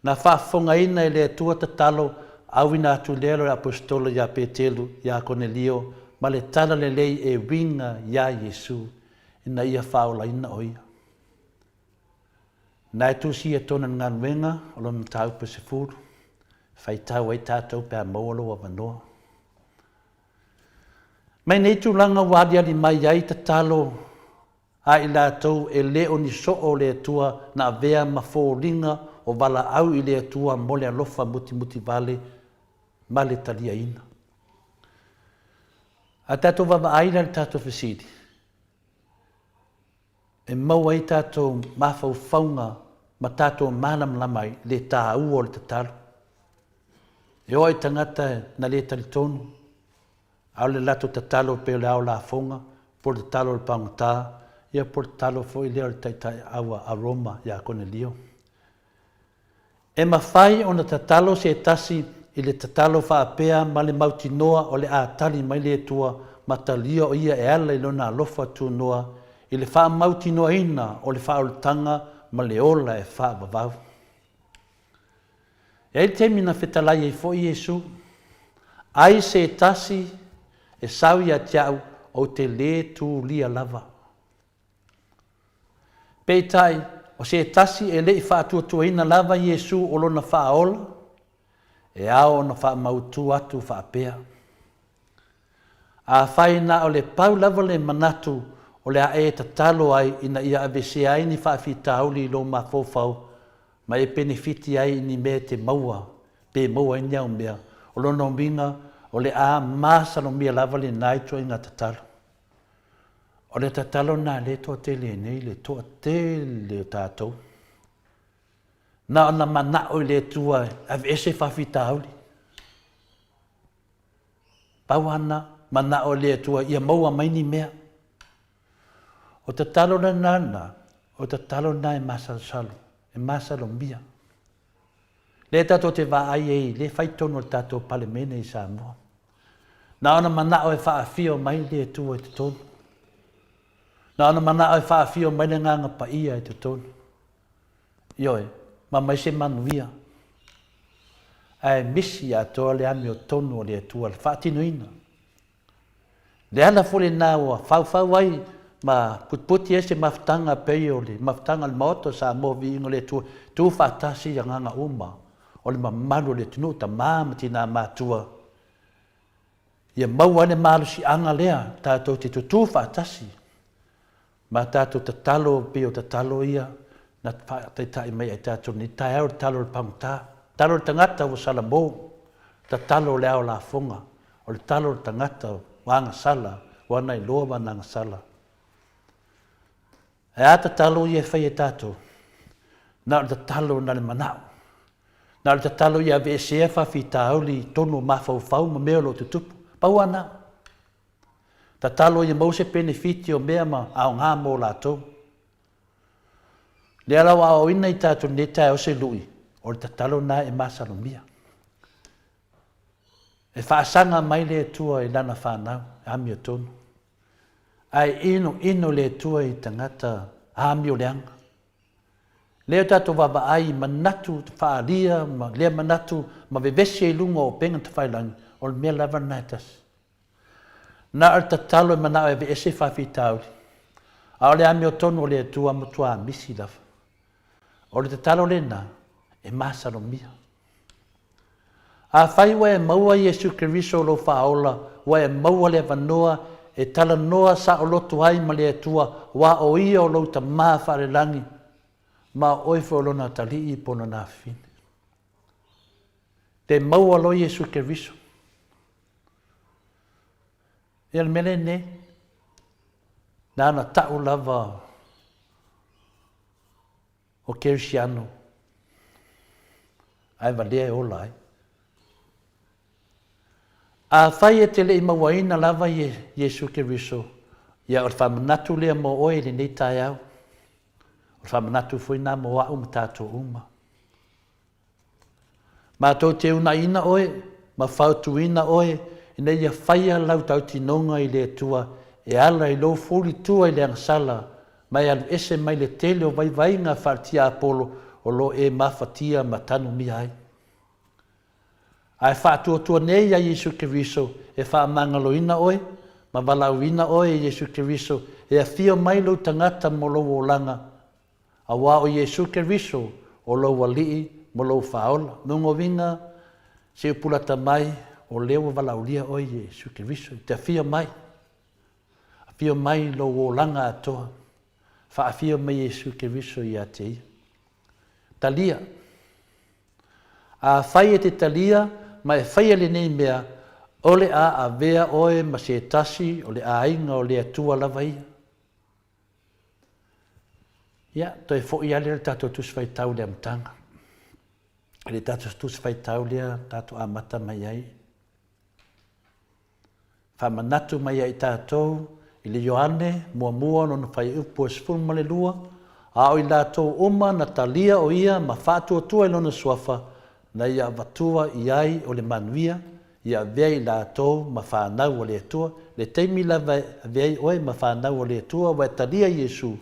Na faafofogaina e le Atua tatalo auina atu lea o le Aposetolo ia Petelu iā Konelio ma le tala lelei e uiga iā Iesu ina ia faaolaina o ia. Na e tusia tonu le galuega o lona mataupu e 10, faitau ai tatou pe a maua lou avanoa. Mai nei tulaga ua aliali mai ai tatalo a i latou e le o ni soo o le Atua na avea ma foliga o valaau i le Atua mo le alofa mutimutivale ma le taliaina. A tatou vaavaai la i le tatou fesili, e maua ai tatou mafaufauga ma tatou malamalama ai le taua o le tatalo. E oo i tagata na le talitonu, a o le latou tatalo pei o le ao lafoga, po o le tatalo o le pagota, ia po o le tatalo foi lea o le taitai a Roma ia Konelio. E mafai ona tatalo se tasi i le tatalo faapea ma le mautinoa o le a tali mai le Atua ma talia o ia e ala i Lona alofa tunoa i le faamautinoaina o le faaolataga ma le ola e faavavau. E i ai le taimi na fetalai ai foi Iesu, Ai se tasi e sau ia te au ou te lē tulia lava. Peitai, o se tasi e le i faatuatuaina lava Iesu o lona Faaola, e ao ona faamautu atu faapea, Afai na o le pau lava le manatu o le a e tatalo ai ina ia aveesea ai ni faafitauli i lou mafaufau ma e penefiti ai i ni mea e te maua pe maua ai ni au mea, o lona uiga o le a masalomia lava lena ituaiga tatalo. O le tatalo lena lea e toatele nei le toatele o tatou. Na ona manao i le Atua e aveese faafitauli. Pau ana manao i le Atua ia maua mai ni mea. O tatalo lena na, o tatalo lena e masalosalo, e masalomia. Lea tatou te vaai ai i le fai tonu o le tatou Palemene i Samoa. Na ona manao e faafio mai le Atua i totonu. Na ona manao e faafio mai le Agaga Paia i totonu. Ioe, ma mai se manuia. Ae misi atoa le amiotonu o le Atua, le faatinoina. Le ala foi lena ua faufau ai ma putiputi ai se mafutaga pei o le mafutaga o le Maota o Samoa Viiga o le Atua, tu faatasi i agaga uma o le mamalu o le atunuu, tama ma tina matua, ia maua ai le malosiaga lea tatou te tutū faatasi ma tatou tatalo pei o tatalo ia na faataitai mai ai tatou nei taeao, le tatalo o le pagota, tatalo o le tagata ua salamo, tatalo o le ao lafoga, o le tatalo o le tagata ua agasala, ua ana iloa ua ana agasala. Ae a tatalo ia e fai e tatou? Na o le tatalo na le manao. Na o le tatalo ia aveesea faafitauli i totonu o mafaufau ma mea o lo o tutupu. Pau lava na. Tatalo ia maua se penefiti o mea ma aoga mo latou. Lea la ua aoaoina i tatou lenei taeao se lui, o le tatalo lena e masalomia. E faasaga mai le Atua i lana fanau, e amiotonu. Ae inoino le Atua i tagata amioleaga. Lea tatou vaavaai i manatu faaalia ma lea manatu ma vevesi ai i luga o upega tafailagi, o le mea lava lena e tasi. Na o le tatalo e manao e aveese faafitauli, a o le amiotonu o le Atua matua misi lava. O le tatalo lena e masalomia. Afai ua e maua Iesu Keriso lou Faaola, ua e maua le avanoa e talanoa saoloto ai ma le Atua, aua o Ia o lou Tama faalelagi, ma o oe foi o Lona atalii po o Lona afafine. Pe maua loa Iesu Keriso. Ia le mea lenei, na ona tau lava o Kerisiano ae valea e ola ai. Afai e te le i mauaina lava Iesu Keriso, ia o le faamanatu lea mo oe i lenei taeao. O le faamanatu foi lena mo a'u ma tatou uma. Matou te uunaiina oe ma fautuina oe ina ia faia lau tautinoga i le Atua e ala i lou fulitua i le agasala ma e alu ese mai le tele o vaivaiga faale-tiapolo o lo o e mafatia ma tanumia ai. Ae faatuatua nei ia Iesu Keriso e faamagaloina oe ma valaauina oe e Iesu Keriso e afio mai lou tagata mo lou olaga, aua o Iesu Keriso o lou Alii mo lou faaola. Lona uiga, se i pulata mai, o lea ua valaaulia oe e Iesu Keriso e te afio mai. Afio mai lou olaga atoa. Faafio mai Iesu Keriso ia te ia. Talia. Afai e te talia ma e faia lenei mea, o le a avea oe ma se tasi o le aiga o le Atua lava ia. Ia, toe foi lava lea i le tatou Tusi Faitau i le amataga. I le tatou Tusi Faitau lea tatou amata mai ai. Faamanatu mai ia i tatou i le Ioane muamua lona fuaiupu e 12, A o i latou uma na talia o ia ma faatuatua i lona suafa, na ia avatua i ai o le manuia, ia avea i latou ma fanau a le Atua. Le taimi lava e avea ai oe ma fanau a le Atua ua e talia Iesu,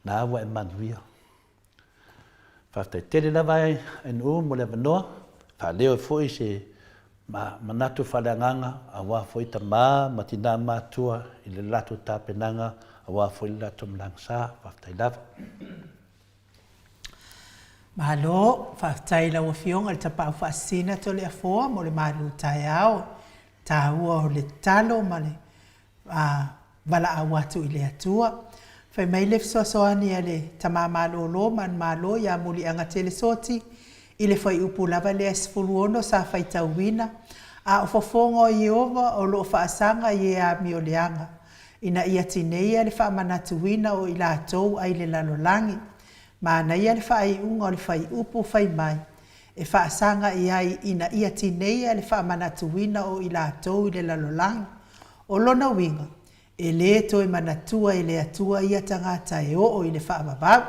na ua e manuia. Faafetai tele lava NU mo le avanoa, faaleo ai foi se manatu faaleagaga aua foi tama ma tina matutua i le latou tapenaga aua foi le latou malaga sa. Faafetai lava. Malo, faafetai i lau Afioga i le Tapaau Faasisina Toleafoa mo le malu taeao, taua o le tatalo ma le valaau atu i le Atua. Fai mai le fesoasoani a le Tama Malolo Manumalo ia Muliagatele Soti i le fuaiupu lava lea e 16 sa faitauina, A o fofoga o Ieova o lo o faasaga i e amioleaga, ina ia tineia le faamanatuina o i latou ai le lalolagi. Manaia le faaiuga o le fuaiupu fai mai, e faasaga i ai ina ia tineia le faamanatuina o i latou i le lalolagi. O lona uiga, e lē toe manatua e le Atua ia tagata e oo i le faavavau.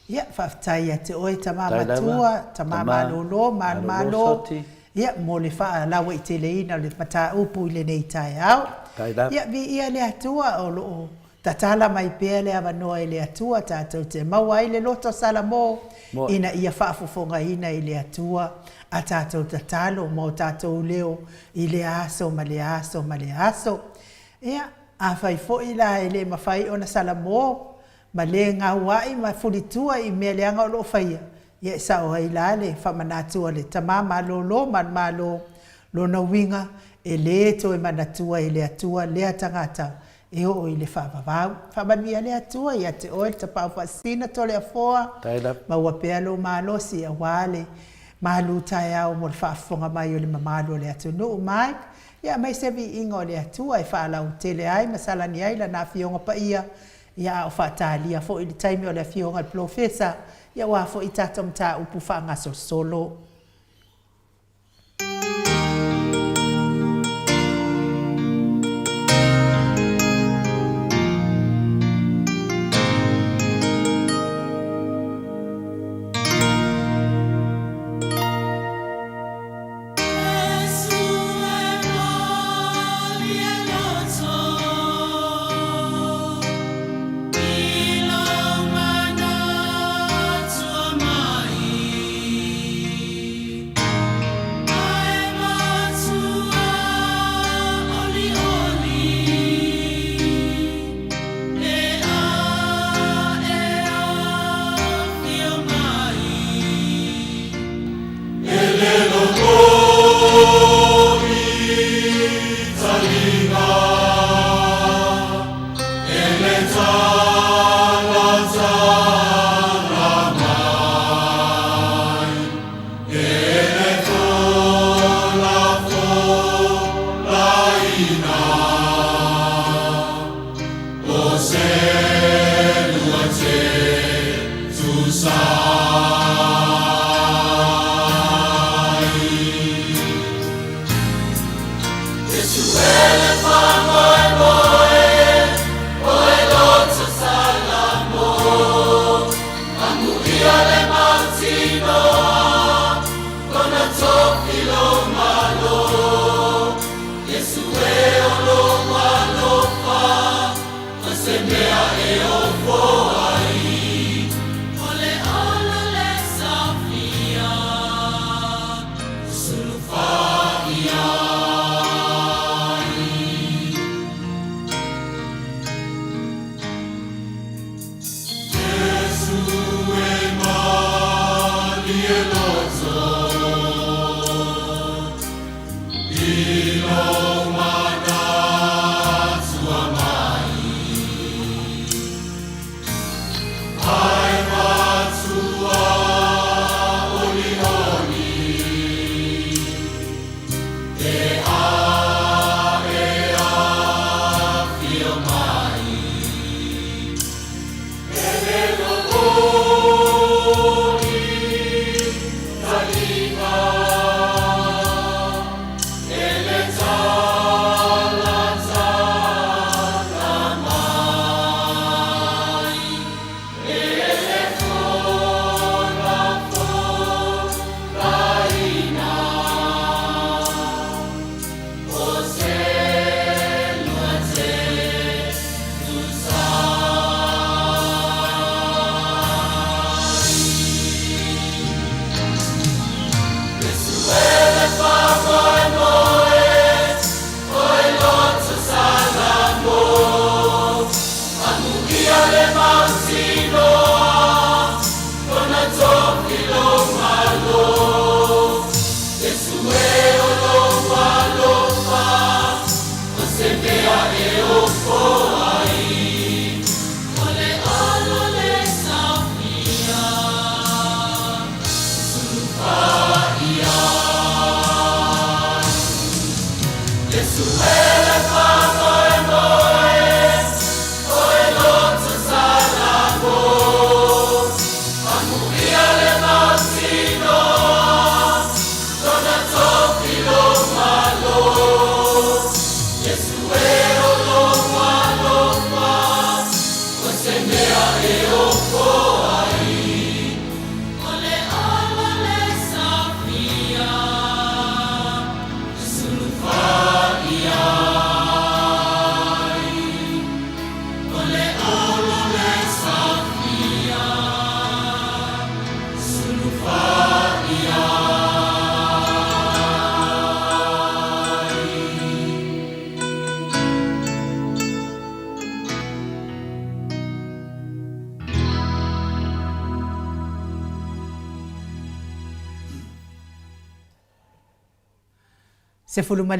Ia, faafetai ia te oe tama matua, tama malolo, manumalo, ia, mo le faalauaiteleina o le mataupu i lenei taeao. Ia, viia le Atua o lo o Tatala mai pea le avanoa i le Atua tatou te maua ai le loto salamo ina ia faafofogaina i le Atua a tatou tatalo ma o tatou leo i lea aso ma lea aso ma lea aso. Ia, afai foi la e le mafai ona salamo ma le gaua'i ma fulitua i mea leaga o lo o faia, ia e sao ai la le faamanatu a le Tama malolo ma le Malo, lona uiga e le toe manatua e le Atua lea tagata e oo i le faavavau. Faamanuia le Atua ia te oe le Tapaau Faasisina Toleafoa, maua pea lou malosi aua le malu taeao mo le faafofoga mai o le mamalu o le atunuu. Mike, ia aemaise viiga o le Atua e faalautele ai ma salani ai Lana Afioga Paia, ia a o faatalia foi le taimi o le Afioga i le Polofesa, ia aua foi tatou mataupu faagasolosolo.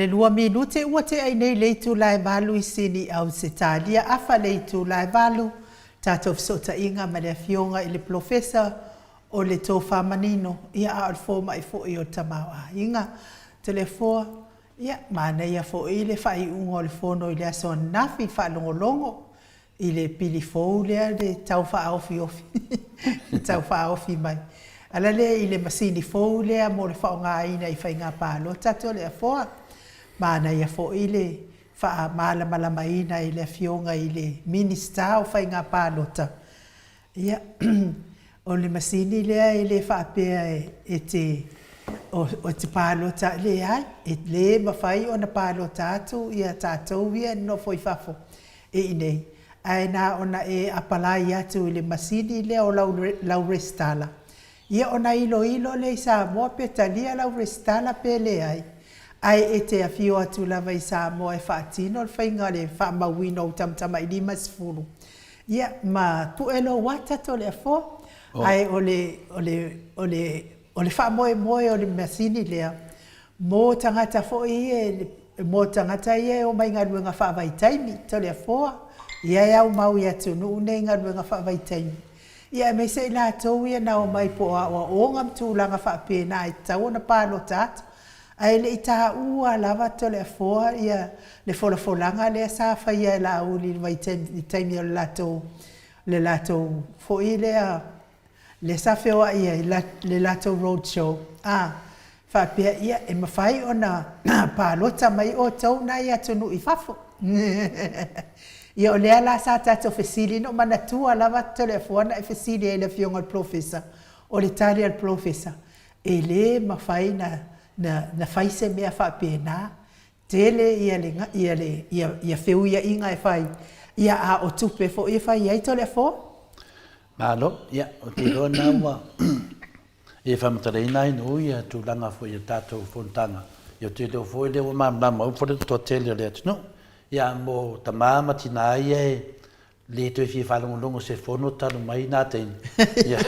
12 minute ua tea ai nei le itula e valu i Sini Ausetalia, afa le itula e valu, tatou fesootaiga ma le Afioga i le Polofesa o le Tofa Manino, ia a o le fomai foi o le tamaoaiga. Toleafoa, ia, manaia foi le faaiuga o le fono i le aso ananafi, faalogologo i le pili fou lea le tau faaofiofi le tau faaofi mai ala lea i le masini fou lea mo le faaaogaina i faiga palota Toleafoa. Manaia foi le faamalamalamaina e le Afioga i le Minisita o Faiga Palota. Ia, o le masini lea e le faapea e te e te palota, leai, e le mafai ona palota atu ia tatou ia e nonofo i fafo i inei, ae na ona e apalai atu i le masini lea o lau lau resitala, ia ona iloilo lea i Samoa pe talia lau resitala pe leai, ae e te afio atu lava i Samoa e faatino le faiga o le faamauina o ou tamatamailima 50, ia ma pue lou ata Toleafoa. Ae o le o le o le o le faamoemoe o le masini lea, mo tagata foi ia mo tagata ia e omai i galuega faavaitaimi, Toleafoa, ia e aumau i atunuu nei i galuega faavaitaimi, ia aemaise i latou ia na omai po o aoaoga ma tulaga faapena e tatau ona palota atu. Ae le i taua lava Toleafoa ia le folafolaga lea sa faia e Laauli i le vaitaimi i le taimi o le latou le latou foi lea lea sa feoai ai le latou road show a faapea ia e mafai ona palota mai outou nai atunuu i fafo. Ia o lea la sa tatou fesili na ou manatua lava Toleafoa na e fesili ai i le afioga i le Polofesa, o le tali a le Polofesa, e le mafai na na fai se mea faapena, tele ia le ia le ia feuiaiga e fai, ia a o tupe foi e fai ai Toleafoa. Malo, ia, ou te iloa na ua e faamatalaina ai nuu ia tulaga foi o tatou fonotaga. Ia ou te iloa foi lea ua malamalama uma foi le toatele o le atunuu. Ia mo tama ma tina ia e Le toe fia faalogologo se fono talu mai na taimi. Ia,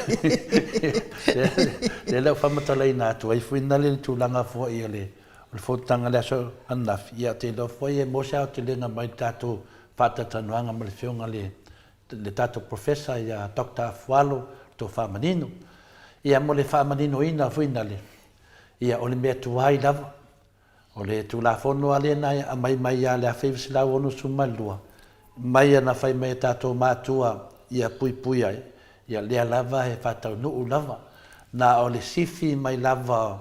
lea la ua faamatalaina atu ai foi na le tulaga foi o le o le fonotaga i le aso ananafi, ia ou te iloa foi e maua se aotelega mai le tatou faatalatalanoaga ma le Afioga i le tatou Professor ia Doctor Afualo le tofa manino. Ia mo le faamaninoina foi na le, ia o le mea tuai lava O le Tulafono lava lea na aumai mai ia le 1962, mai ana fai mai e tatou matua ia puipui ai, ia lea lava e faataunuu lava. Na o le sifi mai lava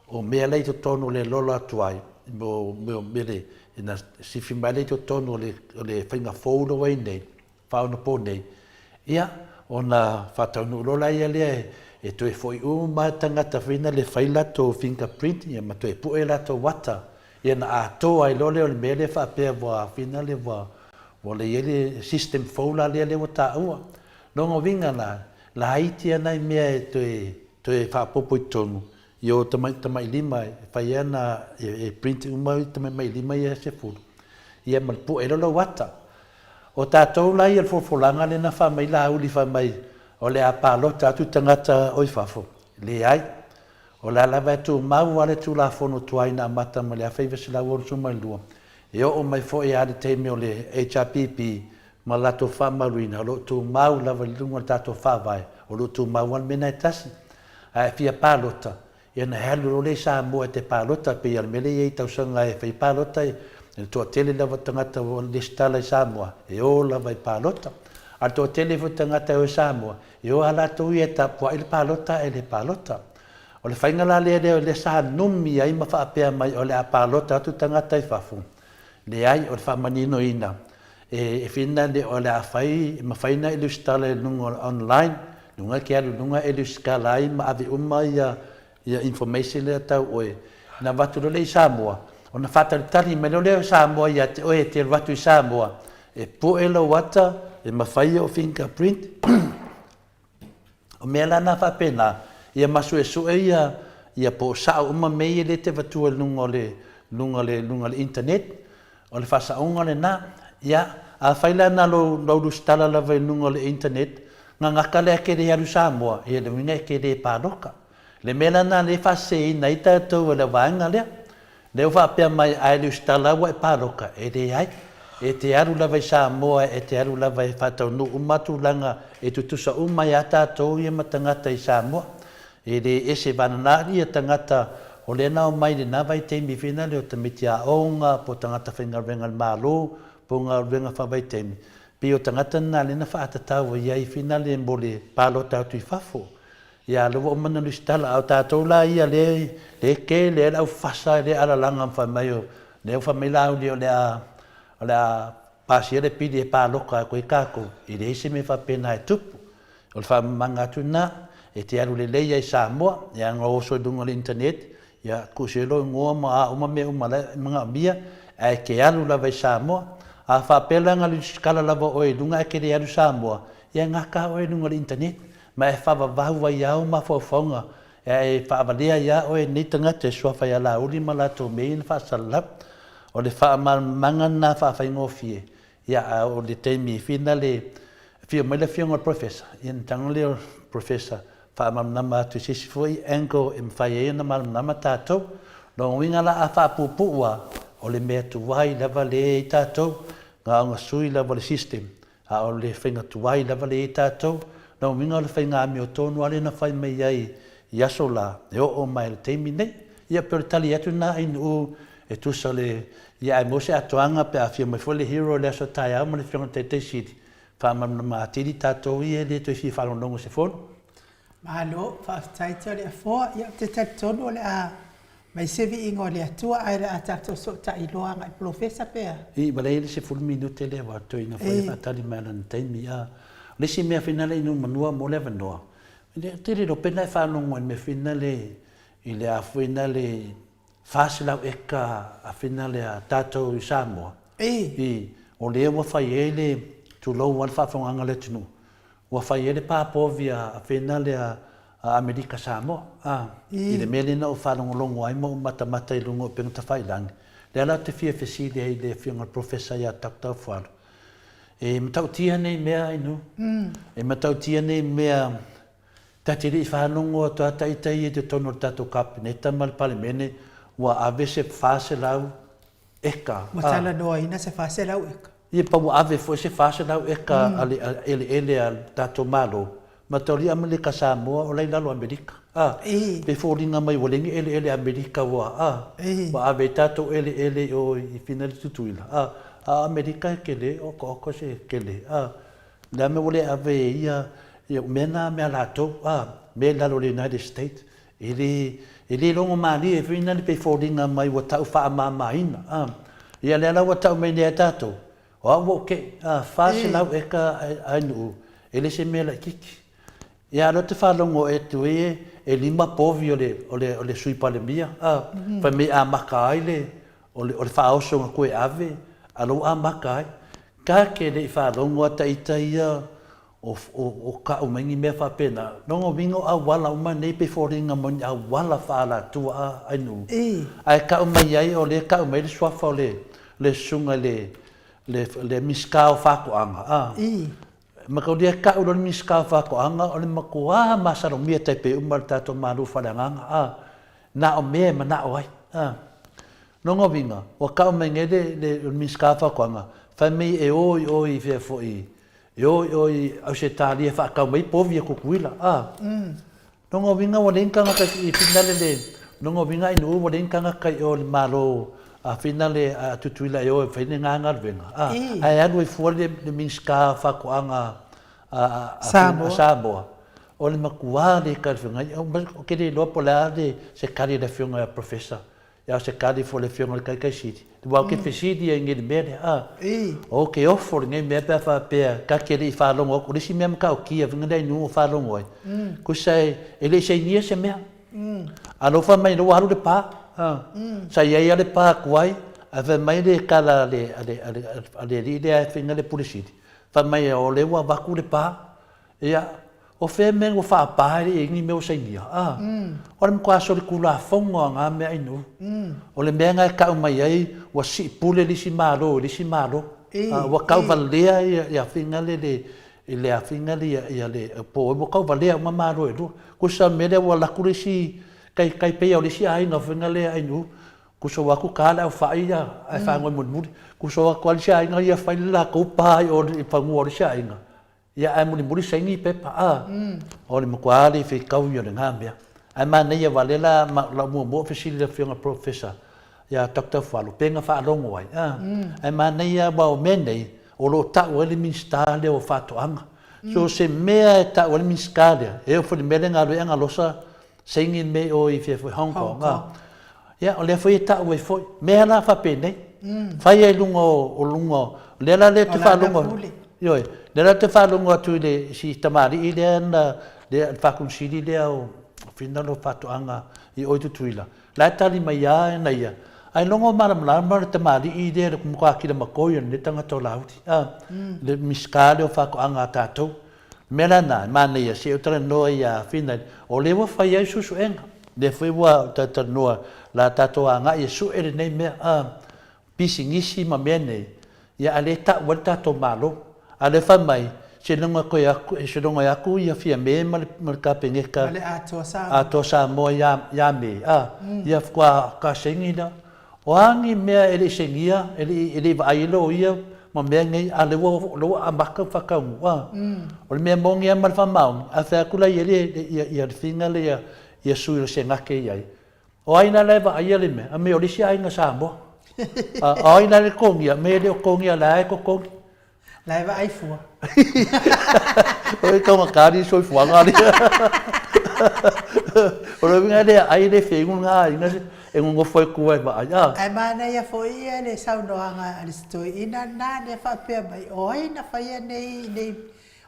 o mea la i totonu o le lola tuai, mo mea le, ina sifi mai lea i totonu o le faiga fou lea ua i ai nei, faaonaponei, ia, ona faataunuu loa laia lea e toe foi uma lava tagata foi na le fai latou fingerprint ia ma toe pue latou ata, ia ona atoa ai loa lea o le mea lea faapea ua finale ua ua le i ai le system fou la lea ua taua. Lona uiga la, laiti lava nai mea e toe toe faaopoopo i totonu i o tamatamailima e fai ai ana e print uma tamatamailima ia e 10, ia ma le pue loa lou ata. O tatou la ia le folafolaga lea na fai mai Laauli fai mai o le a palota atu tagata o i fafo, leai. O la lava e tumau lava le Tulafono tuai na amata mai le 1962 e oo mai foi lava i le taimi o le HRPP ma le latou faamauina o lo o tumau lava i luga o le tatou Faavae, o lo o tumau lava le mea lena e tasi. A e fia palota, Ia ona e alu loa lea i Samoa e te palota, pei lava o le mea lea e i ai i tausaga e fai palota, e le toatele lava o tagata ua lesitala i Samoa, e o lava i palota. A o le toatele foi o tagata e o i Samoa, e o lava latou ia e tapuai le palota ae le palota. O le faiga la lea lea sa numi ai ma faapea mai o le a palota atu tagata i fafo, leai, o le faamaninoina, e fina le o le a fai, e mafai ona e lesitala i luga o le online, luga e te alu i luga e lesitala ai ma ave uma ia information lea tau oe, ona avatu loa lea i Samoa, ona faatalitali mai loa lea o Samoa ia te oe e te alu atu i Samoa, e pue lou ata, e mafai ou fingerprint. O mea la na faapena, ia ma suesue ia, ia po o sao uma mea ia lea e te avatua i luga o le, luga o le, luga o le internet. O le faasaoga lena. Ia, afai la na lou, lou lusitala lava i luga o le internet, gagata lea e te le alu i Samoa, ia le uiga e te le paloka. Le mea la lena lea e faaseseina ai tatou e le vaega lea. Lea ua faapea mai a e lusitala ua e paloka, e leai. E te alu lava i Samoa, e te alu lava e faataunuu uma tulaga e tutusa uma ai a tatou ia ma tagata i Samoa. E le ese vanana ia tagata o lea na omai i lena vaitaimi foi lea o tamaiti aoga po o tagata faigaluega a le Malo po o galuega faavaitaimi, pei o tagata na lea na faatatau ai ai foi lea mo le palota atu i fafo. Ia lea ua uma ona lusitala, a o tatou la ia lea e tele ai le aufasa lea e alalaga ma fai mai o lea ua fai mai Laauli o le a o le a pasia le pili e paloka atu ai tatou, e leai se mea faapena e tupu. O le faamamaga atu lena, e te alu lelei lava i Samoa, ia ona oso i luga o le internet, ia tuusea lou igoa ma a uma mea uma la e manaomia, ae e te alu lava i Samoa. A faapea la na lusitala lava oe i luga ae te le alu i Samoa, ia e gata lava oe i luga o le internet. Ma e faavavau ai lava ou mafaufauga, e faavalea ai lava oe e nei tagata e suafa ia Laauli ma latou mea ia na faasalalau. O le faamalamalamaga lena faafaigofie, ia, a oo i le taimi e finale, afio mai le Afioga i le Professor, ia ona tago lea o le Professor faamalamalama atu i se isi foi angle e mafai ai ona malamalama tatou. Lona uiga la a faapuupuu lava, o le mea tuai lava lea e i ai tatou, na ona sui lava o le system, A o le faiga tuai lava lea i ai tatou, lona uiga o le faiga amiotonu lava lea na fai mai ai i aso la, e oo mai i le taimi nei. Ia pei o le tali atu lena Ainuu e tusa o le, ia ae maua se atoaga pe a afio mai foi le hero i le aso taeao ma le Afioga i le Taitai Sili, faamalamalama atili tatou ia e le toe fia faalogologo i se fono. Malo, faafetai Toleafoa. Ia ou te talitonu o le a aumai se viiga o le Atua ae o le a tatou soosootai loa agai i Polofesa pe a? I, ua leai le 10 minute lea ua toeaina foi e faatali mai lana taimi. A o le isi mea foi lea inu manua mo le avanoa, ou te le iloa pe na e faalogo i le mea foi lea i le a foi lea 400 eka a foi lea a tatou i Samoa. I, o lea ua fai ai le, tulou lava le faafofogaaga a le atunuu, Ua fai ai le pā povi a Afena lea a Amerika Samoa, a, i le mea lea na ou faalogologo ai ma ou matamata i luga o upega tafailagi, lea la ou te fia fesili ai i le Afioga i le Professor ia Doctor Afualo. E matautia nei mea Ainu. E matautia nei mea ta te le i faalogo atu a ita ia i totonu o le tatou Kapeneta ma le Palemene ua ave se 400 eka. Ua talanoaina se 400 eka. Ia pa ua ave foi se 400 eka a le eleele a le tatou Malo ma taulia Amelika Samoa o la i lalo Amelika a pe foliga mai ua leai ni eleele Amelika ua a ua ave ai tatou eleele i o i Fina le Tutuila a a o Amelika e kele okaoka se kele a le a mea ua le ave e ia ia mea na mea latou a mea i lalo o le United States e le e le logo malie foi na le pe foliga mai ua tau faamamaina a ia lea la ua tau mai nei e tatou O au ua ou kei, a, 400 eka Ainuu, e le se mea laitiiti. Ia, a o lea ou te faalogo atu ai e lima povi o le, o le, o le Sui Palemia, a, fai mai e amata ai le, o le, o le faaoso na toe ave, a o lea ua amata ai. Ta te le i faalogo lava ita ia o, o, o tau mai ni mea faapena. Lona uiga o auala uma nei pei foliga mai ni auala faaalatua a Ainuu. Ae tau mai ai o lea e tau mai le suafa o le, le susuga i le, le, le Minisita o Faatoaga, a. Mataulia e tau loa le Minisita o Faatoaga o le matua masalomia tai pei uma le tatou Malo faaleagaga, a. Na o mea e manao ai, a. Lona uiga, ua tau mai nei le, le, le Minisita o Faatoaga, fai mai e o i o i fea foi, E o i o i Ausetalia e faatau mai povi a Tutuila, a. Lona uiga ua leai ni tagata i finale le, lona uiga Ainuu ua leai ni tagata i o i le Malo a finale a Tutuila e o e fai le na galuega, a. Ae alu ai fua le Minisita o Faatoaga a Samoa, o le matua le talafeagai. Ou te le iloa po o le a se tali a le Afioga ia Professor Ia o se tali foi le Afioga i le Taitaisili, aua ou te fesili ai i le mea lea, a, ou te ofo i lenei mea pe a faapea ta te le i faalogo atu. O le isi mea matautia faiga lea i nuu o faalogo ai, tusa e le i sainia se mea. A o lea ua fai mai o lea ua alu le pa, a, sa i ai lava le pa tuai, ae fai mai le tala a le alii lea e faiga le Pule Sili, fai mai o lea ua avatu le pa, Ia, o fea mea ua faapa e le i ai ni mea ua sainia? A, o le matua solitulafono a na mea ainu. O le mea na e tau mai ai ua sii pule le isi Malo i le isi Malo. A, ua tauvalea ia, ia faiga le, le, i le faiga le, ia, ia le, po o ai ua tauvalea uma Malo e lua. Kusa o le mea lea ua alu atu le isi, tai, tai pei lava o le isi aiga faiga le ainu, kusa ua atu ta le aufai ia ae faanoi mulimuli. Kusa ua atu lava le isi aiga ia fai le latou pa i o i fanua o le isi aiga. Ia ae mulimuli saini pepa a. O le matua le feitau ia o lena mea. Ae manaia aua lea la lau muamua fesili i le afioga Professor ia Doctor Fualo pe na faalogo ai a. Ae manaia aua o mea nei o lo o tau ai le Minisita lea o Faatoaga. So se mea e tau ai le Minisita lea e oo foi i le mea lea na alu ai Agalosa saini le mea i o i fea foi Hong Kong a. Ia o lea foi e tau ai foi mea la faapenei. Fai ai luga o luga o lea la lea te faalogo ioe lea la te faalogo atu i le si tamalii lea na lea le Fakonosili lea o Finalo Faatoaga i o i Tutuila la e tali mai a na ia ae logo malamalama le tamalii lea le matua kilamakoi o lenei tagata o Laauli a le Minisita lea o Faatoaga a tatou. O le mea la lena, e manaia se i ou talanoa ia Finali, o lea ua fai ai suesuega, lea foi ua ou talatalanoa la tatou agai e sue lenei mea, a, pisinisi ma mea nei, ia a o lea e tau ai le tatou Malo. A o lea fai mai, seiloga toe atu, seiloga e atu ia Fiame ma le, ma le Kapeneta, Ma le Atoa Samoa. Atoa Samoa ia, ia Me, a, ia faatoa, faatoa saini lea. O a ni mea e le i sainia, e le i, e le i vaai ai loia ma mea nei, a o lea ua, o lea ua amata ona faataunuu, a. O le mea moni lava ma le faamaoni, a fai atu la i ai le, ia, ia le faiga lea ia sui o le Senate e i ai, o ai la la e vaaia le mea? A mea o le isi aiga Samoa. A, o ai la le totogia? Mea e le o totogia, o la e totogi. La e vaai fua. O e taugata le soifuaga lea. O le uiga lea, ai le fegu lena aiga e nonofo ai tua e vaai. A. Ae manaia foi ia le saunoaga a le isi toeaina lena lea faapea mai, o ai na faia nei, nei,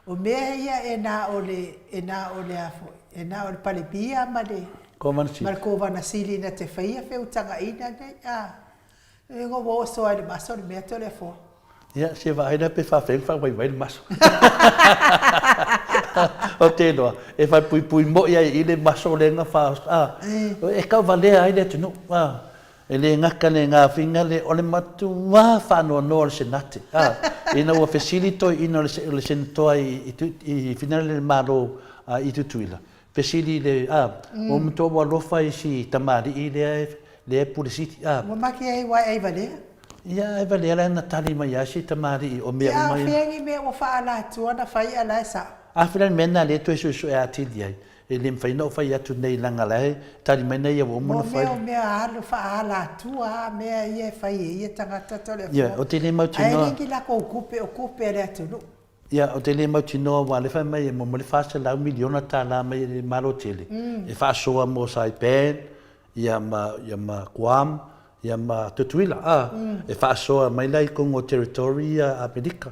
o mea ia e na o le, e na o le a foi, e na o le Palemia ma le, ma le Kovana Sili na te faia feutagaina nei, a. Ego ua oso ai le maso le mea tole fo. Ia, se vaai la pe faafeai ona faavaivai le maso. O te iloa, e falepuipui moi ai i le maso lea na faaoso, a, e tauvalea ai le atunuu, a. E le gata le gafiga le, o le matua faanoanoa o le Senate, a, ina ua fesili toeaina o le, o le Senatoa i, i, i finale le Malo a, i Tutuila, fesili i le, a, ua matua ua alofa i si tamalii lea, lea e pule sili, a. Ua make ai ua ai valea. Ia, ai valea la na tali mai ai si tamalii o mea uma ia. Ia, a o fea ni mea ua faaala atua na fai a la e sao? A fea la le mea lena lea e toe suesue atili ai? E le mafai ona ou fai atu nei leaga la e tali mai nei ua uma ona fai. Mo mea o mea alu faaala atua a mea ia e fai e ia tagata Toleafoa. Ia, ou te le mautinoa. Ae le ni lakou tupe o tupe a le atunuu. Ia, ou te le mautinoa aua o lea fai mai e maua mai le $400 miliona tala mai e le Malo tele e faasoa mo Saipan, ia ma, ia ma Guam, ia ma Tutuila, a, e faasoa mai la i totonu o territory ia a Amerika.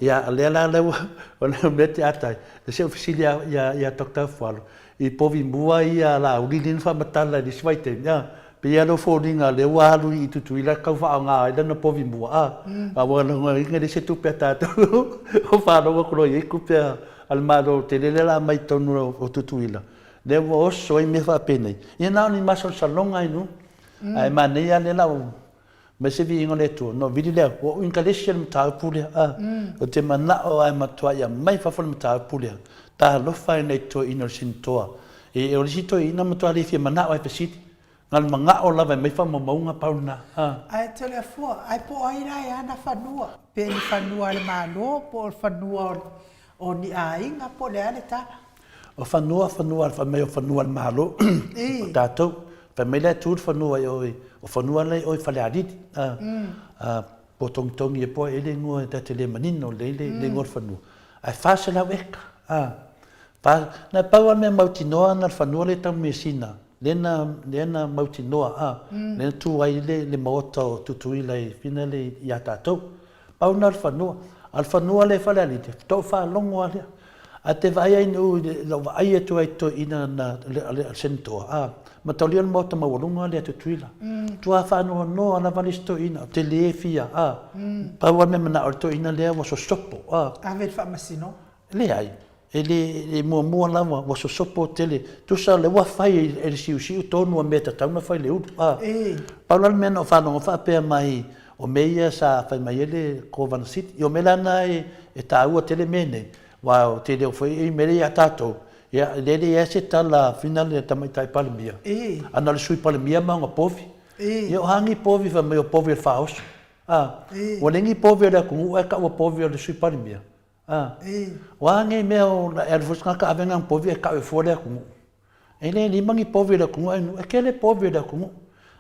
Ia, o lea la lea ua, o le mea te ata ai, se i ou fesili ia, ia Doctor Afualo, i povi mua ia a Laauli lea na faamatala i le isi vaitaimi, a, pei lava lea o foliga o lea ua alu i Tutuila tau faaaoga ai lana povi mua, a, a ua logoina e leai se tupe a tatou o faalogo atu loa i ai tupe a le Malo tele lea o le a aumai i totonu o Tutuila, lea ua oso ai mea faapenei. Ia na o ni masalosaloga ai nuu. Ae manaia lea la ua mai se viiga o le Atua, ona ou vili lea, ua ou inkalesi le mataupu lea, a. Ou te manao lava e matuai aumai i fafo le mataupu lea. Talofa e nai toeaiina o le Sinitoa. E, o le isi toeaina matua le fia manao lava e fesili. Na o le manao lava e aumai faamaumauga pau lena, a. Ae Toleafua, ae po o ai la e ana fanua? Pe ni fanua a le Malo po o fanua o ni aiga po o le a le tala? O fanua, fanua, fai mai o fanua a le Malo, o tatou. Fai mai la e tu le fanua i o i, o fanua la i o i Falealili, a, po o Togitogi ea po o ai le igoa ta te le manino lelei le igoa o le fanua. Ae 400 eka, a, fa, na pau lava le mea mautinoa na o le fanua lea e tau Measina, lea na, lea na mautinoa, a, lea na tu ai le, le maota o Tutuila i Fina lea ia tatou. Pau lena o le fanua. A o le fanua lea e Falealili, faatoa ou faalogo lava lea. Ae te vaai ai i lau vaai atu ai i toeaiina na, le Senatoa, a, mataulia le maota maualuga lea a Tutuila. Matua faanoanoa lava le isi toeaina, ou te le fia, a, pau lava le mea manao o le toeaina lea ua sosopo, a. Ave i le faamasinoga. Leai, e le, e muamua lava ua sosopo tele, tusa o lea ua fai e le siusiu tonu o mea e tatau ona fai i le ulu, a. Pau la le mea na ou faalogo faapea mai, o mea ia sa fai mai ai le Kovana Sili. Ia o mea la na e taua tele mea nei, aua ou te le o foi i mea lea ia tatou, ia lea e leai lava se tala fina le Tamaitai Palemia, a na o le Sui Palemia ma ona povi. Ia o a ni povi fai mai o povi o le faaoso, a. Ua leai ni povi a le atunuu ae tau o povi o le Sui Palemia. A, o a nei mea o e alu foi se tagata ave nana povi ae tau e fua le atunuu. E le lima ni povi o le atunuu ae e tele povi o le atunuu.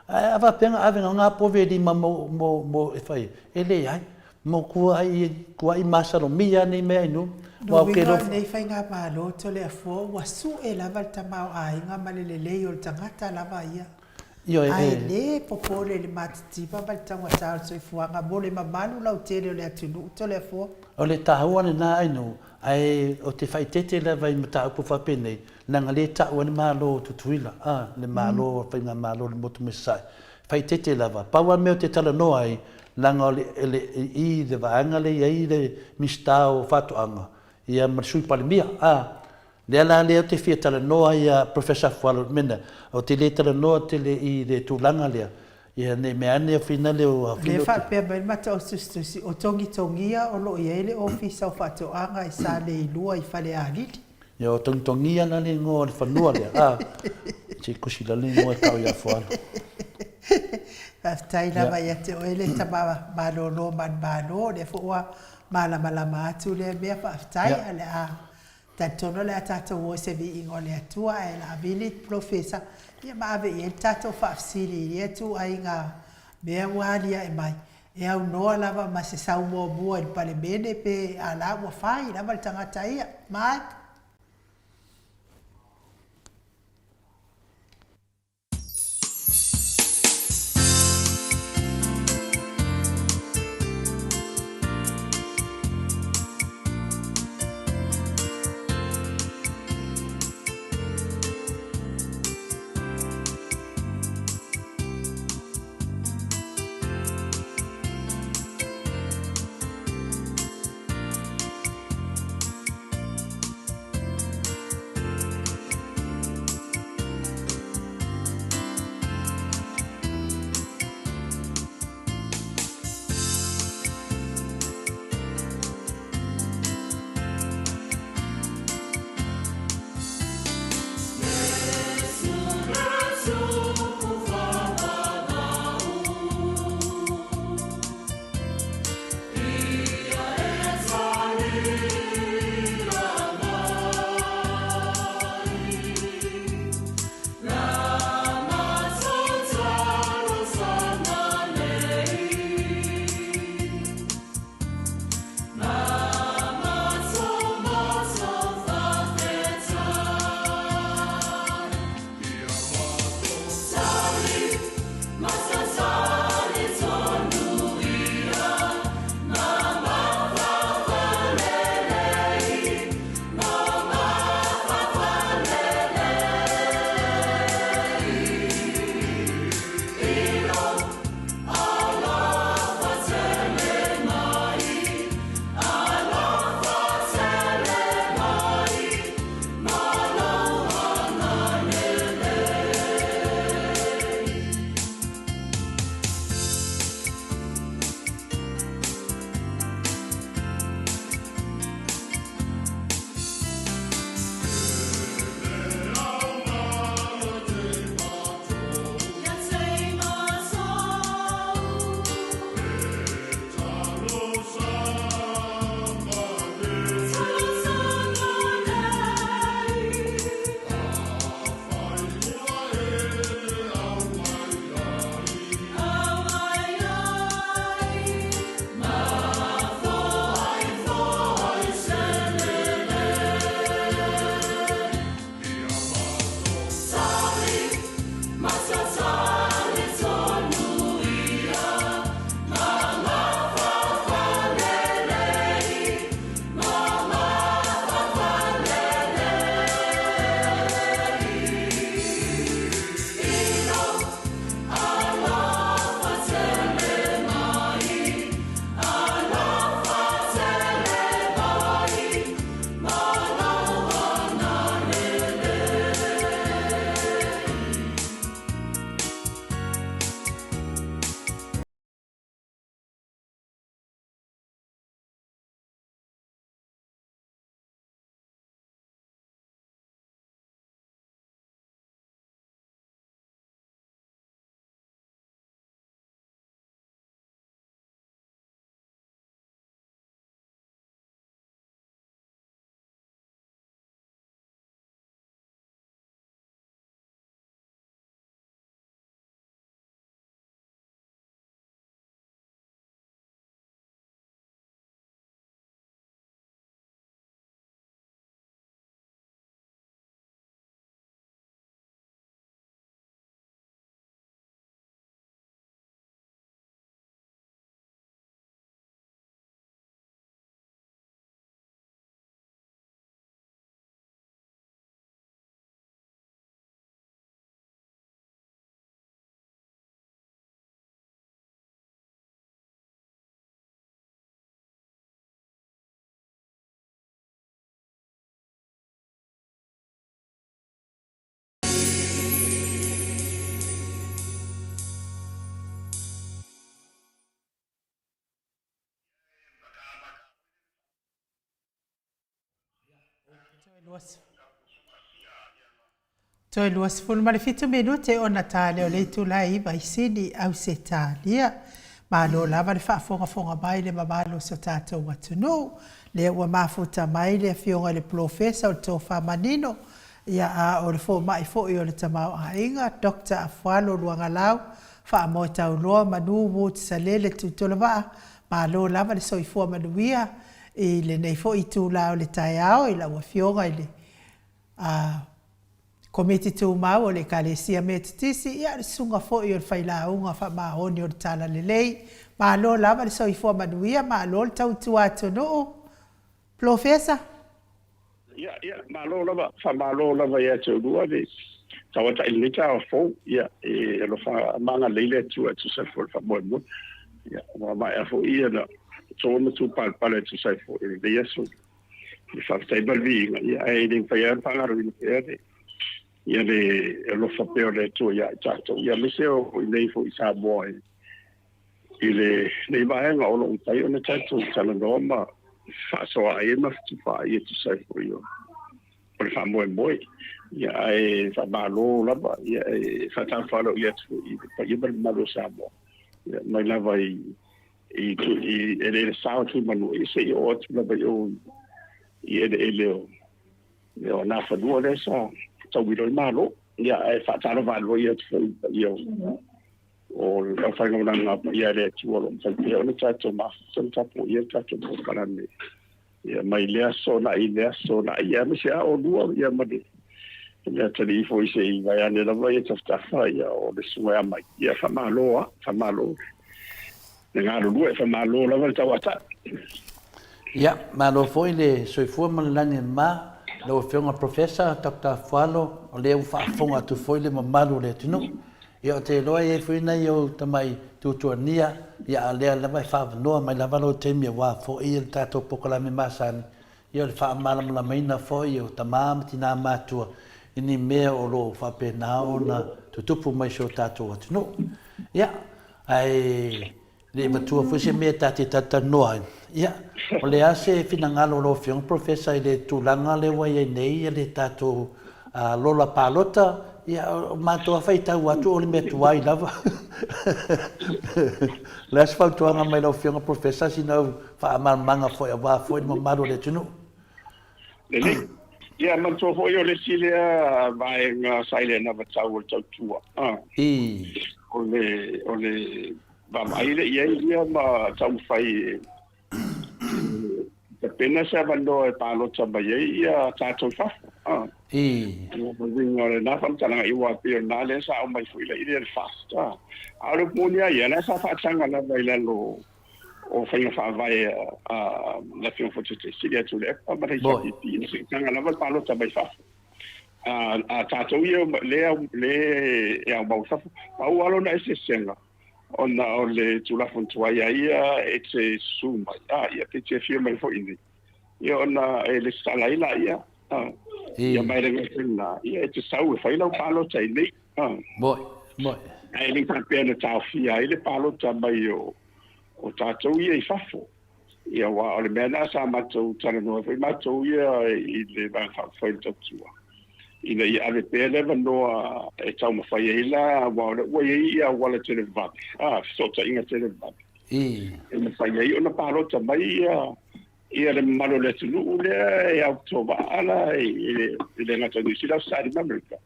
Ae a faapea na ave na povi e lima mo, mo, mo e fai ai, e leai. Mo tuai, tuai masalomia nei mea inu. Lona uiga o lenei faigamalo Toleafoa ua sue lava le tamaoaiga ma le lelei o le tagata lava ia. Ioe, Ae e le popole i le matitiva ma le taugata o le soifuaga mo le mamalu lautele o le atunuu Toleafoa. O le taua lena Ainuu, ae ou te faaeteete lava i mataupu faapenei, leaga lea e tau ai le Malo o Tutuila, a, le Malo, Faigamalo o le Motu mai Sasae. Faaeteete lava. Pau lava le mea ou te talanoa ai, leaga o le, le, i le vaega lea e i ai le Minisita o Faatoaga, ia ma le Sui Palemia, a. Lea la lea ou te fia talanoa ai ia Professor Afualo i le mea lea, ou te le talanoa tele i le tulaga lea, ia ne i mea ane fina lea ua Lea e faapea mai le Mataotusitusi, o Togitogia o lo o i ai le Ofisa o Faatoaga i Saleilua i Falealili. Ia o Togitogia la le igoa o le fanua lea, a, se i kusi lalo le igoa e tau ia Afualo. Faafetai lava ia te oe le tama malolo manumalo, o lea foi ua malamalama atu lea mea, faafetai, ae o le a Talitonu o le a tatou o i se viiga o le Atua ae o le a vili le polofesa ia ma ave i ai le tatou faafesili i ia ituaiga mea ua aliae mai e aunoa lava ma se sau muamua i le Palemene pe a la ua fai lava le tagata ia. Mike. Toe 27 minute ona ta lea o le itula e 9 i Sini, Ausetalia. Malo lava le faafogafoga mai i le mamalu o si o tatou atunuu. Lea ua mafuta mai le Afioga i le Polofesa o le Tofa Manino, ia a o le fomai foi o le tamaoaiga, Doctor Afualo Luagalau, Faamoetauloa Manu Woods Salele Tutolovaa, malo lava le soifua manuia i lenei foi itula o le taeao i lau Afioga i le Komiti Tumau o le Ekalesia Metotisi, ia o le susuga foi o le Failauga Faamaoni o le Talalelei. Malo lava le soifua manuia, malo le tautua atunuu. Polofesa. Ia, ia, malo lava, faamalo lava ia te oulua le tauatai i lenei taeao fou. Ia, e alofa ma agalelei le Atua e tusa ai foi o le faamoemoe. Ia, ua maea foi ia na to ma tupalepale e tusa ai foi i lenei aso. Le faafetai ma le viiga, ia, ae le mafai lava ona faagaloina pea le, ia le alofa pea o le Atua ia i tatou, ia aemaise o i inei foi i Samoa i, i lenei vaega o lo o mafai ona tatou talanoa ma faasoa ai ma fetufaai e tusa ai foi o le faamoemoe. Ia, ae faamalo lava, ia, e faatalofa aloaia atu foi i le paia ma le mamalu o Samoa, ia, mai lava i i i eleele sa o Tuimanua, ia seia oo atu lava i o i eleele o o Nafanua lea sa tauilo ai Malo. Ia, ae faatalofa aloaia atu foi i le paia o o le aufaigaluega paia a le Atua o lo o mafai pea ona tatou mafuta ma tapuaia le tatou polokalame ia mai lea aso na i lea aso na i aemaise a oulua ia ma le le atalii foi se i vaeane lava ia tafatafa ia o le susuga ia mai ia faamalo a faamalo le galulue faamalo lava le tauatai. Ia, malo foi le soifua ma le lagi e mama lau Afioga Professor Doctor Afualo, o lea ua faafofoga atu foi le mamalu o le atunuu. Ia ou te iloa e i ai foi nai ou tamai tuatuania, ia a o lea lava e faaavanoa mai lava lou taimi aua foi le tatou polokalame masani, ia o le faamalamalamaina foi o tama ma tina matua i ni mea o lo o faapena ona tutupu mai i si o tatou atunuu. Ia, ae le i matua foi se mea ta te talatalanoa ai. Ia, o le a se finagalo o lau Afioga Professor i le tulaga lea ua i ai nei le tatou lola palota, ia, o matou lava faitau atu o le mea tuai lava. O le a se fautuaga mai lau Afioga Professor, sina au faamalamalamaga foi aua foi le mamalu o le atunuu. Lelei. Ia, manatua foi o le isi lea vaega sa i le anavatau o le tautua. O le, o le vaavaai lea i ai ia ma taumafai e tapena se avanoa e palota mai ai ia tatou i fafo. O le uiga o lena faamatalaga, aua e pei o lena lea sa aumai foi i le FAST. A o le upu moni lava ia, o lena sa faataga lava i lalo o faiga faavae a le Afioga foi i le Taitai Sili ia Tuilaepa ma le HRPP, ina siitaga lava le palota mai fafo. A tatou ia lea e aumau i fafo, pau lava lona eseesega, ona o le Tulafono tuai a ia e te susu mai, a ia pe te afio mai foi i inei, ia ona e lesitala ai laia, ia ma e le gata i lena, ia e te sau e fai lau palota i inei. Moi, moi. Ae le faapea na taofia ai le palota mai o o tatou ia i fafo. Ia, aua o le mea lena sa matou talanoa ai foi matou ia i le Vaega Faaupufai o le Tautua, ina ia ave pea le avanoa e taumafai ai la, aua o lea ua i ai ia auala televavave, a, fesootaiga televavave, e mafai ai ona palota mai ia ia le mamalu o le atunuu lea e autovaa la i le gata i Niu Sila, Ausetalia ma Amerika,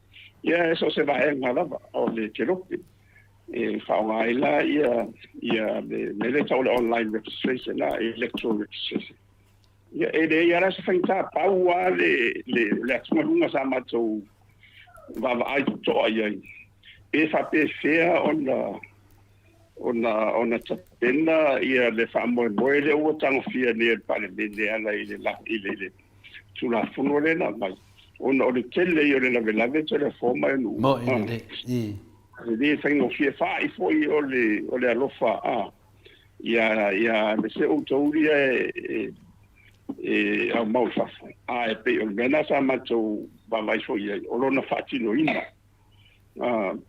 ia e so o se vaega lava o le kelope e faaaoga ai la ia ia le mea lea e tau o le online registration la, electoral registration. Ia e leai lava la se faigata, pau lava le le le atugaluga sa matou vaavaai totoa i ai, pe faapefea ona ona ona tapena ia le faamoemoe lea ua tagofia nei e le Palemene e ala i le i le, le Tulafono lea na aumai, ona o le tele ia o le lavelave telefo mai o nuu. Mo i le i. E le faigofie faai foi o le o le alofa a ia ia aemaise outou ia e e aumau i fafo. A e pei o le mea lena sa matou vaavaai foi i ai, o lona faatinoina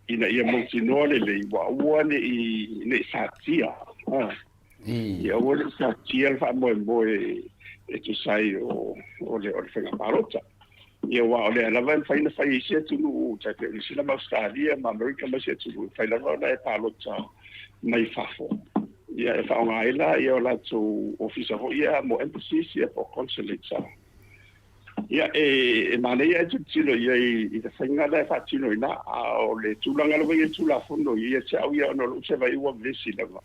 ina ia mautinoa lelei ua aua ne i ne i satia ia aua ne i satia le faamoemoe e tusa ai o le o le faiga palota. Ia aua o lea lava e mafai ona fai e isi atunuu tai pei o Niu Sila ma Ausetalia ma Amerika ma isi atunuu, e mafai lava ona e palota mai fafo. Ia e faaaoga ai la ia o latou ofisa foi ia mo embassies ia po o consulates. Ia e manaia ae tilotilo i ai i le faiga lea e faatino i ina, a o le tulaga lava ia i le Tulafono ia te au ia ona o lou vaai ua vevesi lava.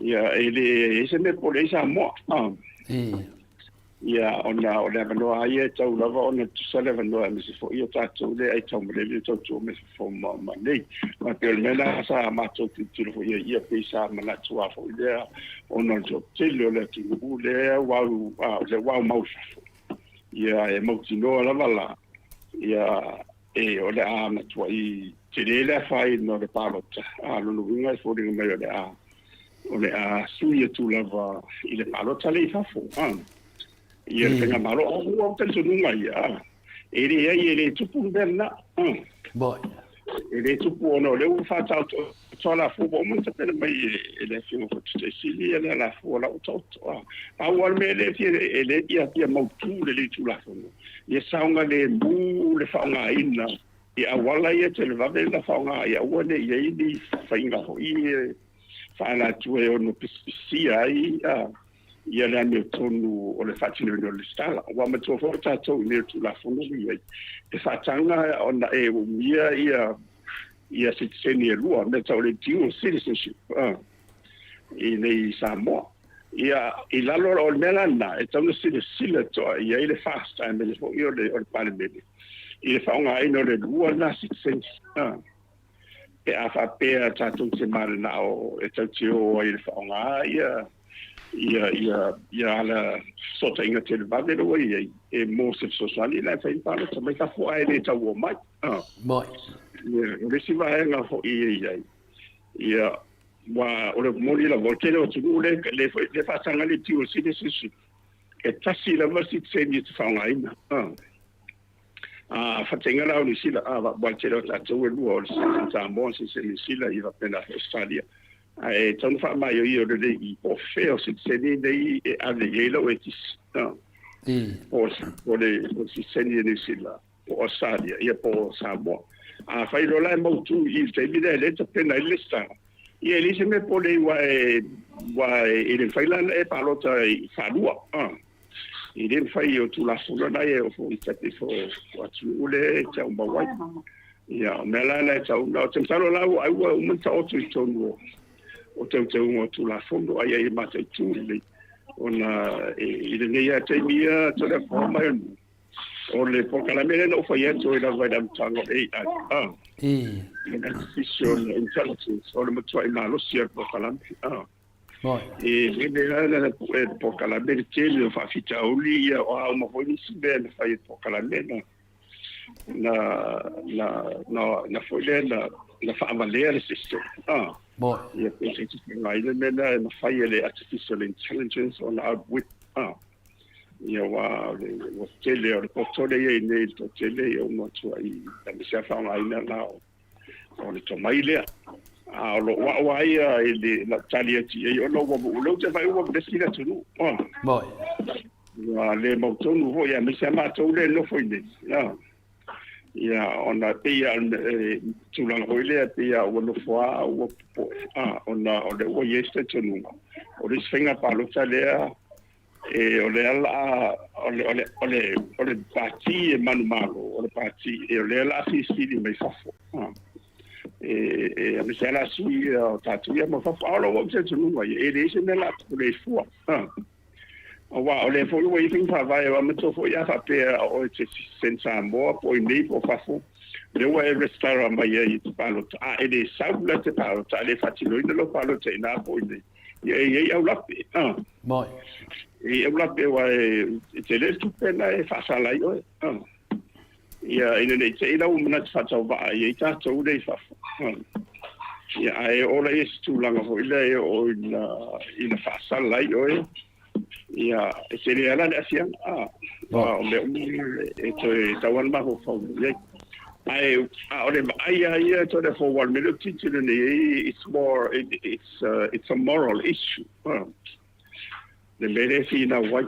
Ia e leai se mea pole ai Samoa. Ia ona o le avanoa lava ia e tau lava ona tutusa le avanoa aemaise foi o tatou lea e aitaumalele le tautua mai fafo ma nei. Ma e pei o le mea lena sa matou tilotilo foi i ai, ia pei sa manatu lava foi lea ona o le toatele o le atunuu lea ua aumau i fafo. Ia e mautinoa lava la, ia e o le a matuai tele le afaina o le palota, a o lona uiga e foliga mai o le a o le a sui atu lava i le palota lea i fafo, a. Ia le faigamalo, a ua ou talitonuga ia, a. E leai, e le tupu le mea lena, a. E le tupu ona o lea ua faataoto atu alafua ua uma ona tapena mai e le Afioga foi Taitai Sili le alafua la ua taoto, a. Pau lava le mea lea e fia, e le ia fia mautu lelei Tulafono, ia saogalemu le faaaogaina i auala ia televave ona faaaoga ia aua ne i i ai ni faiga foi e faaalatua e ono pisipisia ai ia le amiotonu o le faatinoina o le lesitala. Ua matua foi tatou i mea o Tulafono ua i ai, e faataga ona e umia ia ia sitiseni e lua, mea tau o le dual citizenship i nei i Samoa. Ia, i lalo o le mea la lena, e tatau ona silasila totoa i ai le FAST aemaise foi o le Palemene i le faaaogaina o le lua lena sitiseni pe a faapea tatou te mananao e tatou te o ai i le faaaoga ia ia ia ia ala fesootaiga televave lea ua i ai e mo se fesoasoani la e fai palota mai fafo ae le tau o mai. Ia, o le isi vaega foi e i ai, ia, aua o le moni lava, o le tele o atunuu lea lea foi lea faataga le dual citizenship, e tasi lava le sitiseni e te faaaogaina. A faataitaiga la o Niu Sila, aua o le tele o tatou e lua, o le citizen Samoa, citizen Niu Sila, ia faapena foi Ausetalia. Ae tatau ona faamaioio lelei i po o fea o sitiseni nei e ave i ai lau eletise, po o le sitiseni a Niu Sila, po o Australia, ia po o Samoa. Afai loa la e mautu i i le taimi lea lea e tapena ai le lesitala, ia e leai se mea pole aua e aua e le mafai la ona e palota faalua. E le mafai o Tulafono na e oo foi i taimi foi o atunuu lea e tau mau ai. Ia, o mea la na e tau, ou te masalo la ua ai ua uma ona taoto i totonu o teuteuga o Tulafono, a ia ia mataitu lelei ona i lenei lava taimi ia Toleafoa mai o O le polokalame lea na ou fai atu ai lava i le amataga o le AI, a, Artificial Intelligence, o le matuai malosi lava o le polokalame. A, e lele lava na pue e le polokalame le tele o faafitauli, ia o a uma foi nisi mea na fai e le polokalame na, na, na, na, na foi lea na, na faavalea le system. A, ia pe se faaaogaina le mea lena e mafai e le Artificial Intelligence ona outwit. A. Ia aua o le ua tele o le poto lea i ai nei i le toatele ia ua matuai aemaise lava faaaogaina la o o le tomai lea. A o lou au lava ia i le lau tali atu i ai ona ua o lea ou te vaai ua vevesi le atunuu. Ua le mautonu foi aemaise lava matou lea e nofo i inei. Ia ona pei lava o le tulaga foi lea pei lava ua nofo lava a ua popoe ona o lea ua i ai se talitonuga o le isi faiga palota lea E, o lea la o le, o le, o le, o le pati e manumalo, o le pati e o lea la filifili mai fafo. E, e, aemaise lava la sui o tatou ia mai fafo. A o lou au talitonuga ia, e leai se mea la pule fua. Aua o lea foi ua i ai faiga faavae, aua manatua foi a faapea o oe e te citizen Samoa po o i nei po o fafo, lea ua e resitala mai ai e te palota, a e le sau la e te palota, a le faatinoina lau palota i ina po o i nei, Ia e i ai aulape, a. Moi. E i ai aulape aua e tele le tupe na e faasala ai oe, a. Ia ina ne i te i la ua manatu faatauvaa i ai tatou lea i fafo, a. Ia ae oo la i ai se tulaga foi lea e oo ina, ina faasala ai oe, ia e tele lava la le aafiaga, a. Aua o mea uma na e toe tatau lava ona mafaufau i ai. Ae a o le vaai lava ia Toleafoa aua o le mea lea ou te tilotilo nei i ai, it's more, it's a moral issue. le mea lea e finau ai,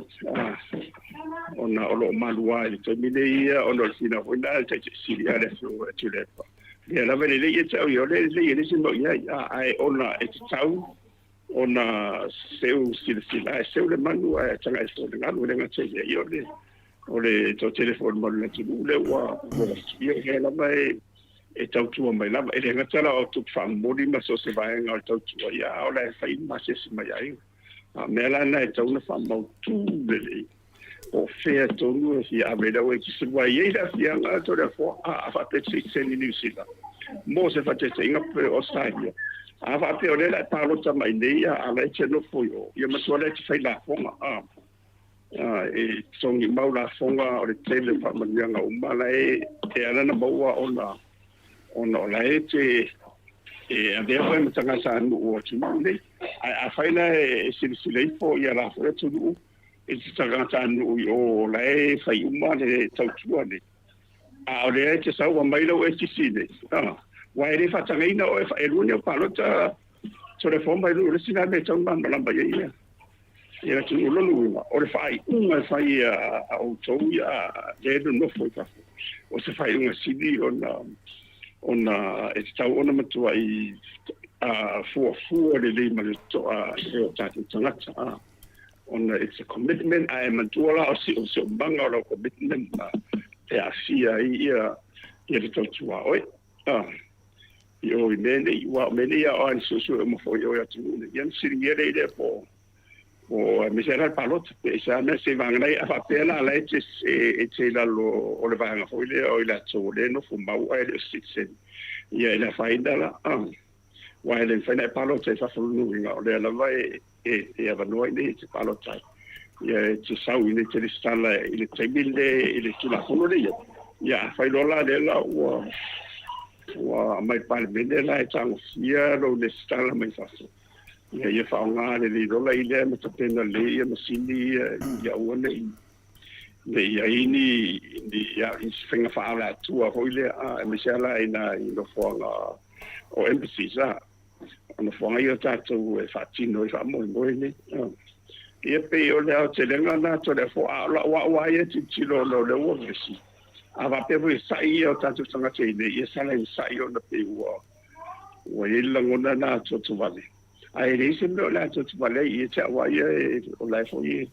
ona o lo o maluā i le taimi nei ia, ona o le finau foi lena a le Taitai Sili a le Afioga ia Tuilaepa. Lea lava e lelei ia te au ia, o lea e lelei e leai se mea o i ai, ae ona e tatau ona seu silasila, ae seu le manu ae tagai fua i le galu, e le gata i lea, ia o le toatele foi o le mamalu o le atunuu lea ua ia o lea lava e e tautua mai lava. E le gata la o tupe faamomoli ma so o se vaega o le tautua, ia a o la e fai le masesi mai aiga. A o mea la na e tatau ona faamautu lelei, po o fea tonu e fia ave ai le au eletise, aua e i ai le aafiaga Toleafoa, a faapea e te sitiseni Niu Sila mo se faataitaiga pe o Ausetalia, a faapea o lea o le a e palota mai nei a la e te nofo i o, ia matua la e te fai lafoga, a. E totogi mau lafoga o le tele o faamanuiaga uma la e e ala ona maua ona ona o la e te e avea oe ma tagata nuu o atunuu nei. Ae afai la e silasila ifo ia la foi atunuu i se tagata nuu i o la e fai uma le tautua nei, a o lea e te sau aumai lau ATC nei, aua e le faatagaina oe e lua ni au palota Toleafoa mai lua, o le isi lena mea e tatau ona malamalama i ai ia Ia atunuu. O lona uiga, o le faaiuga e fai a outou ia lea e nonofo i fafo, o se faaiuga sili ona ona e tatau ona matuai fuafua lelei ma le totoa e o tatou tagata, ona it's a commitment, ae manatua la o se siosiomaga o lau commitment e aafia ai ia le tautua a oe. I o i mea nei, aua o mea nei a o ana suesue uma foi i o i atunuu nei, ia ona fesiligia lea i lea po o aemaise lava la le palota, pe aisea mea se vaega nei, a faapea la la e te e te i lalo o le vaega foi lea o i latou o lea e nofo mau ae le o se citizen, ia e le afaina la, aua e le mafai ona e palota i fafo lona uiga o lea lava e e avanoa i inei e te palota ai. Ia e te sau i inei e te resitala i le taimi le i le Tulafono lea i ai. Ia afai loa la lea la ua ua aumai i le Palemene la e tagofia lou resitala mai fafo, ia ia faaaoga lelei loa la i lea ma tapena lelei ia masini ia ia aua ne i ne i ai ni ni ia ni faiga faaalatua foi lea, aemaise lava la i nai nofoaga o embassies a. O nofoaga ia o tatou e faatino ai faamoemoe nei. Ia pei o le aotelega lena Toleafoa, a o lau au lava ia tilotilo ona o lea ua vevesi. A faapea foi e sa'i ia o tatou tagata i inei, ia sala ina sa'i ona pei ua ua i ai le lagona lena atoatovale. Ae e leai se mea o le atoatovale ai ia te au lava ia o la e foi e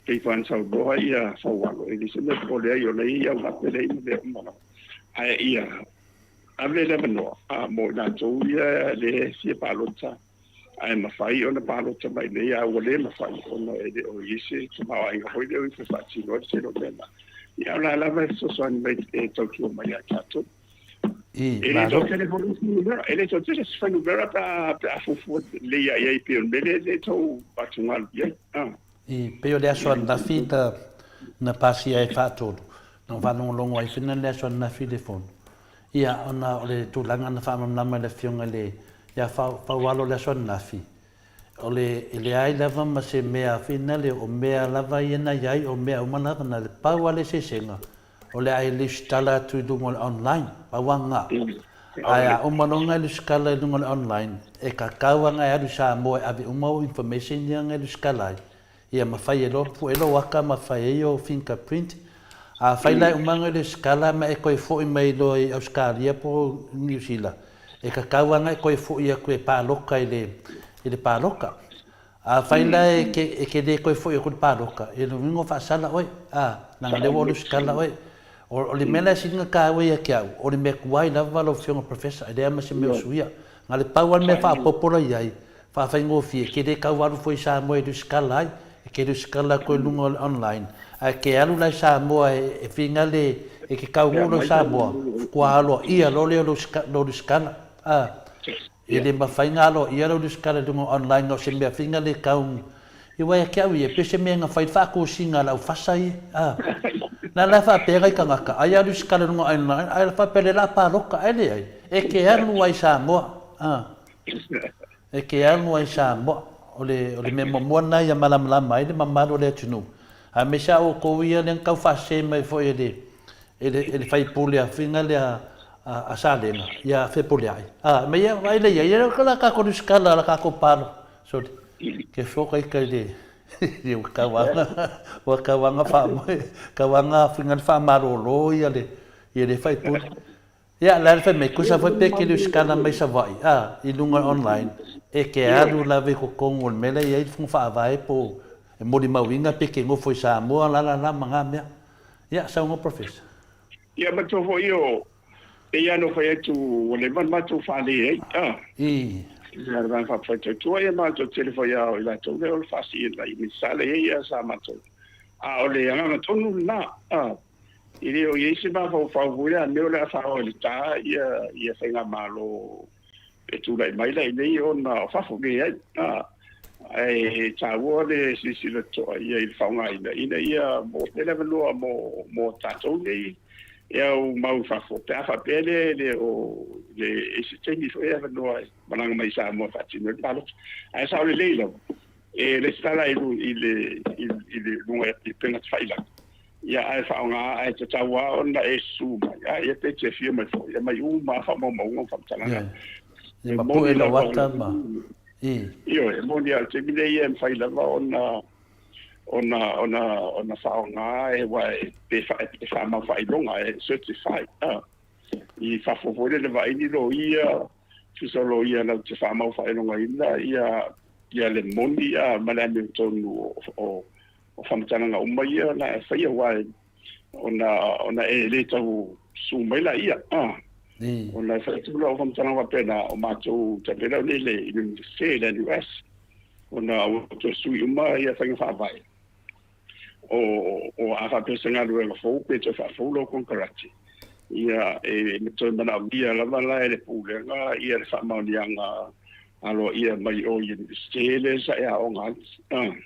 pei foi ona saunoa ia Faualo, e leai se mea popole ai o la e i ai augape ma mea uma lava. Ae ia Ave le avanoa mo i latou ia lea e fia palota, ae mafai ona palota mai nei, a ua le mafai ona e le o i ai se tamaoaiga foi lea o ifo e faatino ai le tele o mea na. Ia, o la lava e fesoasoani mai e tautua mai ia tatou. E le toatele foi isi numera, e le toatele se fuainumera pe a, pe a fuafua lelei lava i ai pei o le mea lea e tau atugalu i ai. E pei o le aso ananafi na pasia ai faatolu, na ou faalogologo ai foi na le aso ananafi i le fono. Ia, ona o le tulaga na faamalamalama e le Afioga i le, ia Faualo i le aso ananafi, o le, e leai lava ma se mea finale, o mea lava ia na i ai, o mea uma lava, na o le pau lava le eseesega, o le a e lusitala atu i luga o le online, pau lava lena. Ae a uma loa ona e lusitala i luga o le online, e tatau lava ona e alu i Samoa e ave uma ou information ia na e lusitala ai, Ia ma fai e lou pue lou aka ma fai ai ou fingerprint. A fai la e uma ona le sikala ma e toe foi mai loa i Ausetalia po o Niu Sila, e tatau lava ona e toe foi atu e paloka i le i le paloka. A fai la e ke e ke le toe foi atu i le paloka, ia lona uiga ua faasala oe, a, leaga lea ua lusitala oe. O le mea la e sili ona taua ia te au, o le mea tuai lava lau Afioga Professor, e leai lava ma se mea o suia. Na o le pau lava le mea faaopoopo la i ai, faafaigofie, e te le tau alu foi i Samoa e lusitala ai, e te lusitala atu i luga o le online, ae e te alu la i Samoa e finale e te taunuu loa i Samoa, faatoa aloaia loa lea o lou lusitala. A, e le mafai ona aloaia lou lusitala i luga o online na o se mea finale e tau Ia aua ia te au ia, pei o se mea na fai le faatosina a le aufasa ia, a. Na la e faapea nai tagata, ai a lusitala i luga o online, ae faapea lea o le a paloka, ae leai, e te alu ai i Samoa, a. E te alu ai i Samoa. O le, o le mea muamua lena ia malamalama ai le mamalu o le atunuu, aemaise a outou ia lea na tau faasese mai foi e le, e le, e le faipule a Figa lea a, a Salega, ia Fepuleai. A, ma ia, vaai lea i ai, ia o la tatou lusitala, la tatou palo, sorry, ke foka ita i le, Ua tauaga, ua tauaga faamoe, tauaga afiga le faamalolo ia le, ia le faipule. Ia, la le fai mai, tusa foi pe te lusitala mai Savaii, a, i luga online, e te alu lava i totonu o le mea la e i ai le fono faavae po o e molimauina pe te nofo i Samoa, la la la ma na mea. Ia, saunoa Professor. Ia, matua foi o, pei lava ona ou fai atu ua leva ona matou fale ai, a. I. Ia, le Vaega Faaupufai Tautua, ia matou tele foi lava o i latou lea o le faasii i Minisita lea e i ai sa matou. A o le agaga tonu lena, a. E le o i ai se mafaufau foi lea mea o le a faaoa i le ta ia faigamalo e tulai mai la i nei ona o fafo, leai. Ae taua le silasila totoa i ai i le faaaogaina ina ia maua pea le avanoa mo tatou nei e au mau i fafo pe a faapea le le o le i se taimi foi e avanoa e malaga mai i Samoa e faatino ai le palota. Ae sao lelei lava e lesitala i le i le luga i upega tafailagi. Ia, ae faaaoga, ae tatau lava ona e susu mai, a ia pe te afio mai foi, e aumai uma lava faamaumauga ma faamatalaga. Ia, ma pue lou ata ma, i. Ioe, e moni lava, o le taimi nei e mafai lava ona, ona, ona, ona faaaoga e, aua e, pe e faamau faailoga, e certify, a. I fafo foi lele vaai ni loia, tusa o loia latou te faamau faailogaina ia, ia le moni, a, ma le amiotonu o, o, O faamatalaga uma ia na e faia aua ona ona e le tau susu mai laia a ona e fai atu lau faamatalaga faapena o matou tapena nei le Iunivesite le NUS ona ua toe sui uma ia faiga faavae o o a faapea se galuega fou pe toe faafou lou konekarate ia e toe manaomia lava la e le Pulega ia le faamaoniaga aloaia mai o Iunivesite lea sa e aoga ai.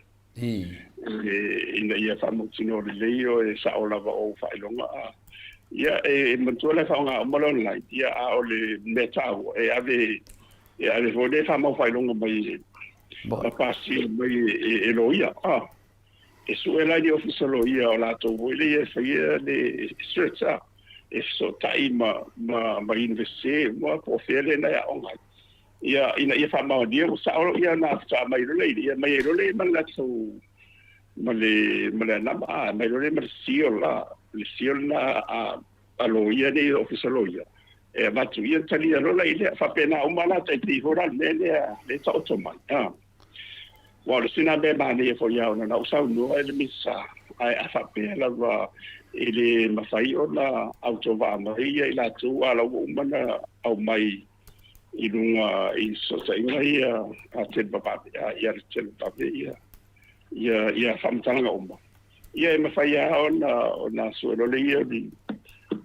Ina ia faamautinoa lelei o e sao lava ou faailoga. A ia e manatua la e faaaoga uma le online, ia a o le mea taua e ave e ave foi le faamau faailoga mai ma pasia mai e loia. A e sue la i le ofisa loia o latou foi lea e faia le search a e fesootai ma ma ma Iunivesite uma po o fea lea na e aoga ai. Ia, ina ia faamaonia ua sao ia na faatoa aumai loa lea, ia aumai ai loa lea ma le latou ma le ma le anama a aumai loa lea ma le seal la, le seal na a a loia nei ofisa loia e avatu ia talia loa la i lea faapena uma la tai pei foi la le mea lea le taoto mai a. Aua o le isi lena mea manaia foi ia ona na ou saunoa i le Minisita, ae a faapea lava e le mafai ona autovaa mai ia i latou a la ua uma ona aumai i luga i fesootaiga ia a televavave, ia le televavave ia ia ia faamatalaga uma. Ia e mafai lava ona ona sue loa lea o ni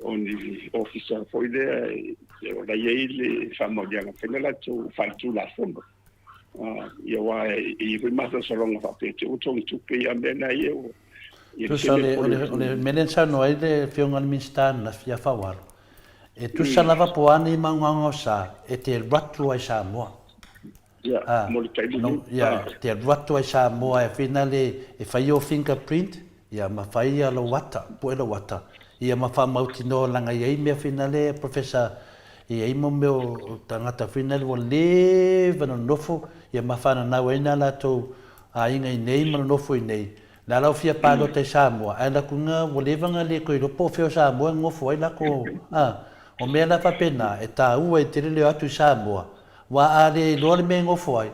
o ni ofisa foi lea e o la e i ai le faamaoniaga e mafai ona latou faaletulafono. Ia aua e i ai foi masalosaloga faapea te i ua togitupe ia mea na ia ua Tusa o le, o le, o le mea lea na saunoa ai le Afioga i le Minisita ananafi ia Faualo, e tusa lava po o a nei maugaogaosa e te alu atu ai Samoa. Ia, mo le taimi nei. Ia, e te alu atu ai Samoa e finale e fai o fingerprint, ia ma fai ia lou ata, pue lou ata, ia ma faamautinoa leaga e i ai mea finale Professor, e i ai mo mea o tagata finale ua leva ona nonofo, ia ma fananau ai na latou aiga i nei ma nonofo i nei, Le ala o fia palota i Samoa, ae laku nga ua leva nga le toe iloa po o fea o Samoa e nofo ai lako a. O mea la faapena, e taua e tele le o atu i Samoa, wa a le iloa le mea e nofo ai,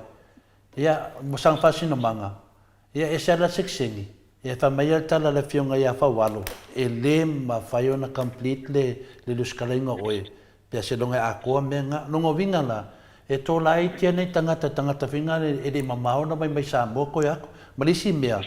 ia, mo sana faasinomaga, ia ese a la sekiseni, ia fai mai ia le tala a le afioga ia Faualo, e le mafai ona complete le le lusikalaiga o oe, Pea se loga e atoa mea nga. Lona uiga la, e to laiti ana i tagata, tagata foi nga e le i mamao ona mai mai Samoa koe aku. Ma le isi mea,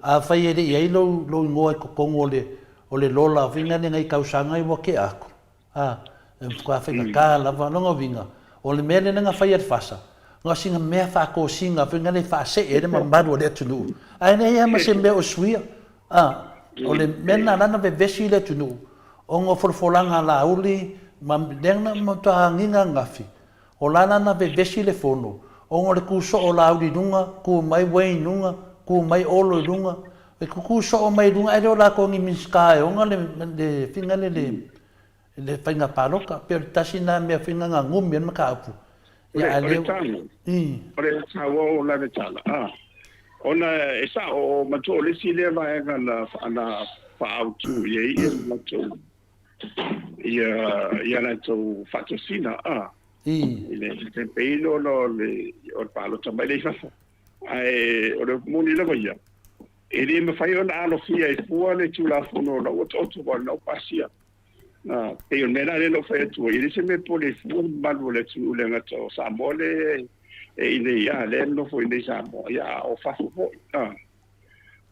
afai e le i ai lou, lou igoa i totonu o le, o le lola foi nga lenei tausaga i ua kea aku, a, e matua faigata lava. Lona uiga, o le mea lena na fai e le FASA, na o sina mea faatosina foi nga le faasee ai le mamalu o le atunuu, ae leai lava ma se mea o suia. A, o le mea lena la na vevesi i le atunuu, ona o folafolaga a Laauli ma lea na matua agiga ananafi, o la la na vevesi le fono, ona o le tu soo o Laauli i luga, tu mai Wayne i luga, tu mai Olo i luga, e tutu soo mai i luga ae le o latou ni Minisita e ona le le faiga le le le faiga palota. Pei o le tasi lena mea foi na gumi ai le mataupu. Ia, a o le, o le taua o lana tala, a. Ona e sa'o, matua o le isi lea vaega na na faaautu i ai ia latou ia ia latou faatosina a i le campaign ona o le o le palota mai lea i fafo. Ae o le upu moni lava ia, e le mafai ona alofia e fua le Tulafono la ua taoto aua o lena ua pasia. A, pei o le mea la lea na ou fai atu ai, e le se mea pole fua le mamalu o le atunuu le gata o Samoa lea e i inei, a, lea e nonofo i inei i Samoa, ia a o fafo foi, a,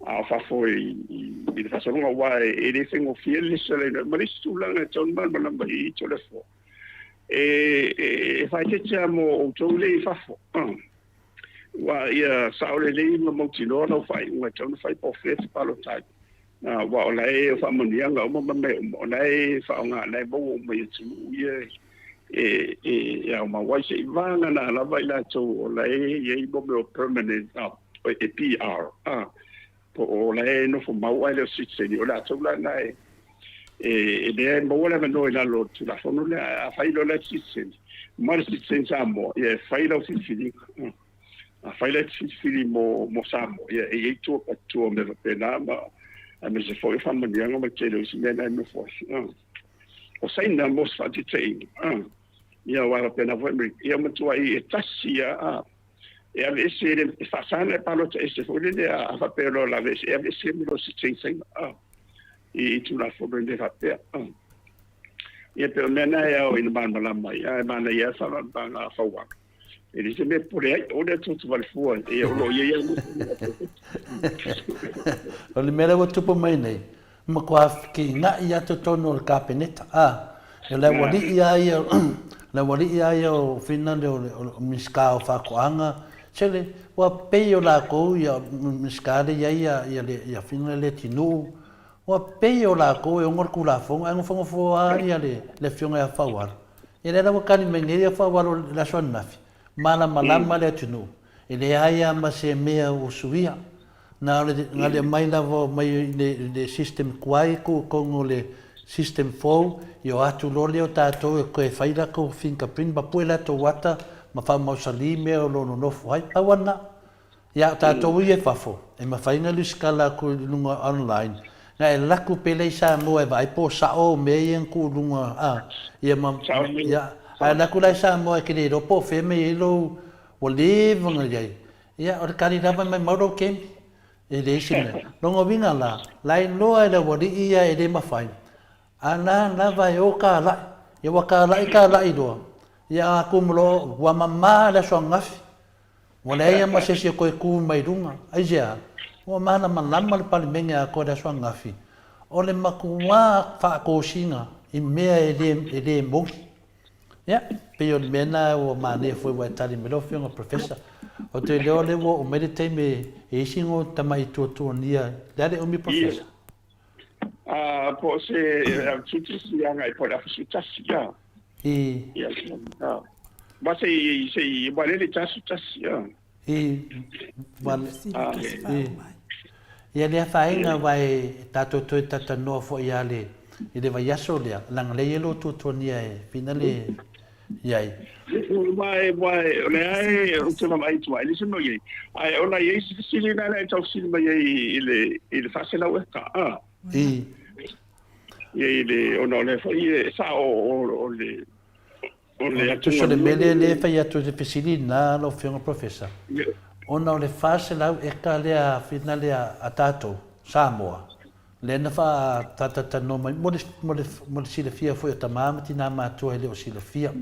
a o fafo i, i, i le faasologa, aua e le faigofie le lesitalaina. Ma le isi tulaga e tatau ona malamalama i ai Toleafoa, e, e, e faaeteete lava mo outou lea i fafo, a, aua ia sao lelei ma mautinoa lau faaiuga e tatau ona fai po o fea e te palota ai. Aua o la e faamanuiaga uma ma mea uma, o la e faaaoga, o la e maua uma i atunuu ia e, e, e aumau ai. Seiavagana lava i latou o la e i ai mo mea o permanent, e PR, po o la e nofo mau ae le o citizen, o latou la na e, e, lea e maua le avanoa i lalo o le Tulafono lea. Ae a fai loa la citizen, ma le citizen Samoa, ia e fai lau filifiliga. Afai la e te filifili mo, mo Samoa, ia e i ai tua tua o mea faapena ma aemaise foi o faamanuiaga ma le tele o isi mea na e nofo ai. O Saina mo se faataitaiga, ia aua e faapena foi Amerika, ia matuai e tasi lava a e aveese e, e faasa ona e palota ese foi lele a, a faapea loa o le aveese, e aveese ma lou citizen Saina a, i, i Tulafono i mea faapea. Ia pei o mea na e ao ina malamalama ai, ae manaia lava le faamalamalamaga a Faualo. E le se mea pole ai, o lea tutu vale fua, e o lo o i ai O le mea lea ua tupu mai nei, matua fekiga'i lava totonu o le Kapeneta, a, o le aualii lava ia, le aualii lava ia o Finland o le Minisita o Faatoaga, sele, ua pei o latou ia Minisita lea i ai ia le ia Finland Leatinuu, ua pei o latou e ono le Tulafono, ae nofonofo lava ia le Afioga ia Faualo. Ia lea la ua tali mai nei Faualo i le aso ananafi, malamalama le atunuu, e leai lava ma se mea ua suia. Na o le na le aumai lava mai i le system tuai tuu i totonu o le system fou, ia o atu loa lea o tatou e toe fai latou fingerprint ma pue latou ata ma faamausali mea o lo o nonofo ai. Pau lava lena. Ia o tatou ia i fafo, e mafai ona lusitala atu i luga online, na e laku pea lea i Samoa e vaai po o sao au mea ia na tuu i luga a, ia ma, ia, ae laku la i Samoa e te le iloa po o fea mea i ai lou, ua leva ona i ai. Ia, o le kali lava e maimau lou kemi, e leai se mea. Lona uiga la, la iloa e le aualii ia e le mafai, a la lava e o kalai, ia ua kalai kalai loa, ia a tumu loa, ua mama le aso ananafi, Ua leai lava ma se isi e toe tu mai luga. Aisea? Ua malamalama le Palemene atoa i le aso ananafi, o le matuā faatosina i mea e le, e le moni. Ia, pei o le mea lena ua manaia foi ua e tali mai lau Afioga Professor. Ou te iloa o lea ua oo mai le taimi e i ai sina tamai tuatuania. Le a le umi Professor? A, po o se tutusi agai po o le afa sutasi, a. I. Ia, a. Ma se i, se i, ua lele tasu tasi, a. I, ua, i. Ia le afaina aua e tatou toe talanoa foi lava le, i le vaiaso lea, leaga lea e i ai lou tuatuania e whina le i ai. Aua e, aua e, o lea e, ou te vaavaai atu ai, e le se mea o i ai. Ae ona e i ai si fesili lena e tau fesili mai ai i le, i le 400 eka, a. I. Ia i le, ona o lea foi e sao o, o le, o le atugaluga. Tusa o le mea lea lea e fai atu i le fesili lena lau Afioga Professor, ona o le 400 eka lea whina lea a tatou, Samoa, lea na faatatatanoa mai mo le, mo le, mo le silafia foi o tama ma tina matutua e le o silafia.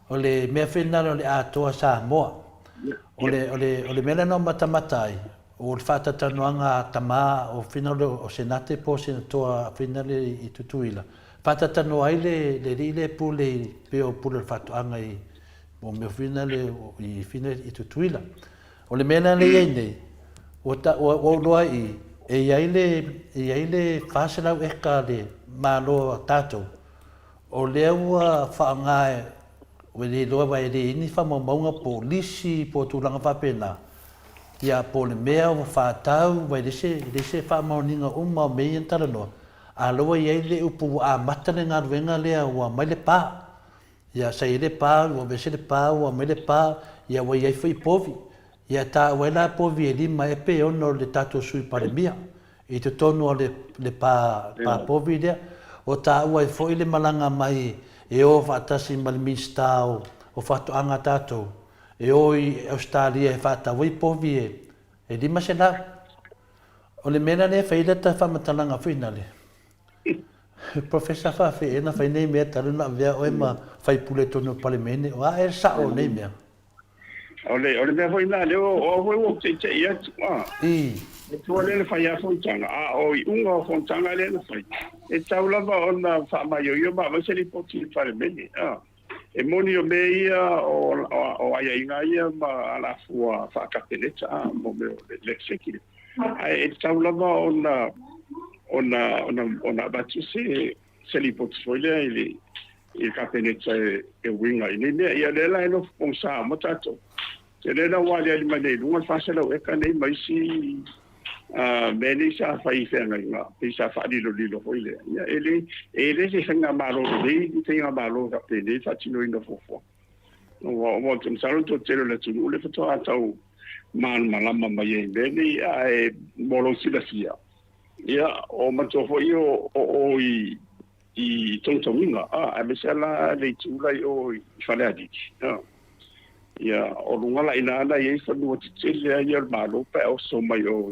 O le mea foi lena o le atoa Samoa. O le, o le, o le mea lea na ou matamata ai, o le faatatatanoaga a tama o whina o Senate po o Senatoa whina le i Tutuila, Faatatatanoa ai le le alii lea e pule i pei o pule o le faatoaga i mo mea foi na le i whina i Tutuila. O le mea la lea i ai nei, ua ta ua ou iloa i i, e i ai le e i ai le 400 eka a le Malo a tatou, o lea ua faaaoga e ua le iloa aua e le i ai ni faamaumauga po o lisi po o tulaga faapena, ia po o le mea ua faatau aua e le se e le se faamaoniga uma o mea ia na talanoa, A lea ua i ai le upu ua amata le galuega lea ua aumai le pa. Ia sa i ai le pa, ua aveese le pa, ua aumai le pa, ia ua i ai foi povi. Ia taua ai la povi e lima e pe ono le tatou Sui Palemia i totonu o le le pa pa povi lea. O taua ai foi le malaga mai e o faatasi ma le Minisita o o Faatoaga a tatou e o i Ausetalia e faatau ai povi e e 500. O le mea la lea e fai ai lata faamatalaga foi nale, Professor faafeai na fai nei mea talu ona avea oe ma faipule i totonu o le Palemene, o a ea le sao o nei mea? O le, o le mea foi lena, lea o au foi ua ou teitei atu, a. E tua lea na fai lava fonotaga, a o iuga o fonotaga lea na fai, e tatau lava ona faamaioio ma aumai se lipoti i le Palemene, a. E moni o mea ia o, o, o aiaiga ia ma alafua faa-Kapeneta, a, mo mea o le, le executive. Ae e tatau lava ona, ona, ona, ona avatu se, se lipoti foi lea i le, i le Kapeneta e, e uiga i nei mea. Ia lea la e nofo pogisa uma tatou. Tele la ua aliali mai nei i luga le 400 eka nei ma isi mea nei sa fai i feagaiga, pei sa faalilolilo foi lea. Ia e le, e le se faigamalo lelei ni faigamalo faapenei le faatinoina o fuafuaga. Ua, ua, ou te masalo le toatele o le atunuu lea faatoa tau malamalama mai ai i mea nei, ae mo lou silafia, ia, o matua foi o, o, o i, i togitogiga, a, aemaise lava la le itu la i o i Falealili, a. Ia, o luga la i ina na i ai fanua tetele lava ia o le Malo pe a oso mai o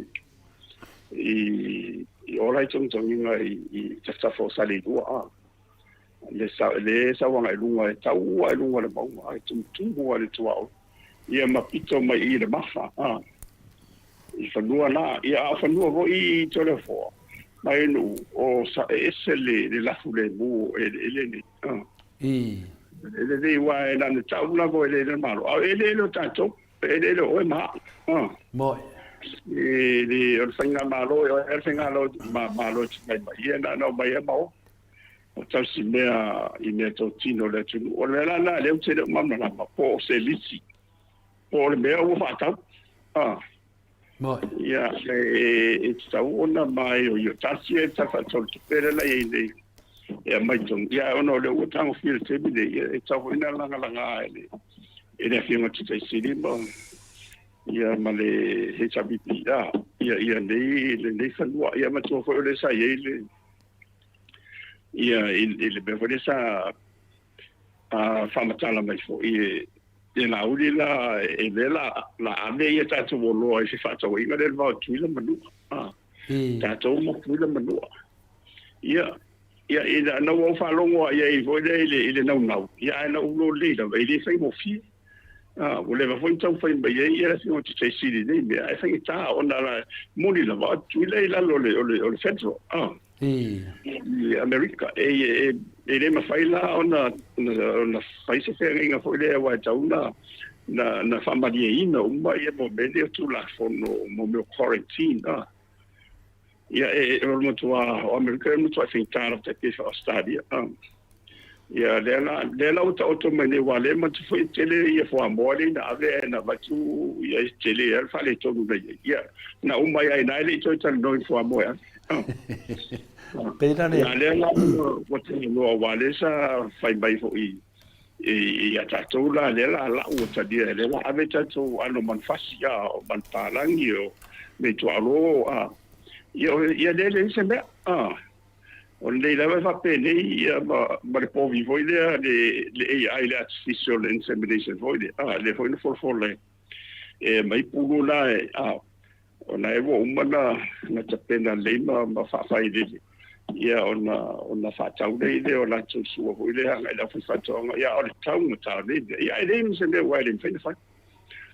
i, i o la i togitogiga i, i tafatafa o Saleilua, a. Le, sa, le sau agai i luga e tau lava i luga o le mauga, a, e tumutumu lava i le tuaoi, ia ma pito mai i le Mafa, a. I fanua na, ia a o fanua foi i Toleafoa, ma i Nuu, o sa e ese le, le lafu lemu o eleele nei. A. Eleele nei, aua e na ona tau lava o eleele o le Malo, a o eleele o tatou, o eleele o oe ma au. A. Moi. E le, o le faigamalo, o le faigamalo ma, Malo e tulai mai, ia na ona omai lava ma o. O tausi mea i mea totino o le atunuu. O le mea la lena lea ou te le o malamalama, po o se lisi Po o le mea ua faatau. A. Moi. Ia, e, e tatau ona maioio tasi e ta faatau tupe lea la i ai nei. E aumai tonu. Ia, ona o lea ua tagofia i le taimi nei, ia, e tatau foi ona lagalaga e le, e le Afioga Taitai Sili ma, ia, ma le HRPP, a, ia, ia nei, lenei fanua. Ia, matua foi o lea sa i ai le, ia, i, i le mea foi lea sa, a, faamatala mai foi e, E Laauli la, e lea la, la ave ia tatou oloa i fefaatauaiga lea i le va o Tutuila ma Nua. A, tatou ma Tutuila ma Nua. Ia, ia, ina, na ua ou faalogo lava i ai foi lea i le, i le naunau, ia ae na ou lolei lava, e le faigofie. A, ua leva foi ona taumafai mai ai ia le Afioga i le Taitai Sili i nei mea, ae faigata ona la, moni lava, o Tutuila e i lalo o le, o le, o le Federal. A. I Amerika. E, e, e le mafai la ona, ona, ona fai se feagaiga foi lea aua e tatau na, na, na faamalieina uma ia mo mea nei o Tulafono mo mea o quarantine. A. Ia, e, e, o le matua, o Amerika e matua faigata lava tai pei faa-Australia. A. Ia, lea la, lea la ua taoto mai nei, aua lea matou foi e tele ia fuamoa lea ina ave ae na avatu ia e tele ai le faaletonu na i ai. Ia, na uma ai lava i ina e le i toe talanoa i fuamoa e ave. Pei la le... Ia, lea la ua talanoa, aua lea sa fai mai foi ia tatou la, lea la lau ua talia, lea la ave tatou aano o manufasi, a, o manupapalagi, o meituaolo, a. Ia, ia lea e leai se mea, a. O lenei lava e faapenei ia ma, ma le povi foi lea, le, le AI, le Artificial Insemination foi lea, a, lea foi na folafola e, e aumai pulu la e, a, ona e ua uma na, na tapena lelei ma, ma faafailele, ia ona, ona faatau lea i lea o latou sua foi lea agai i le aufaifaatoaga, ia a o le taugata o nei mea, ia e leai ma se mea aua e le mafai ona fai.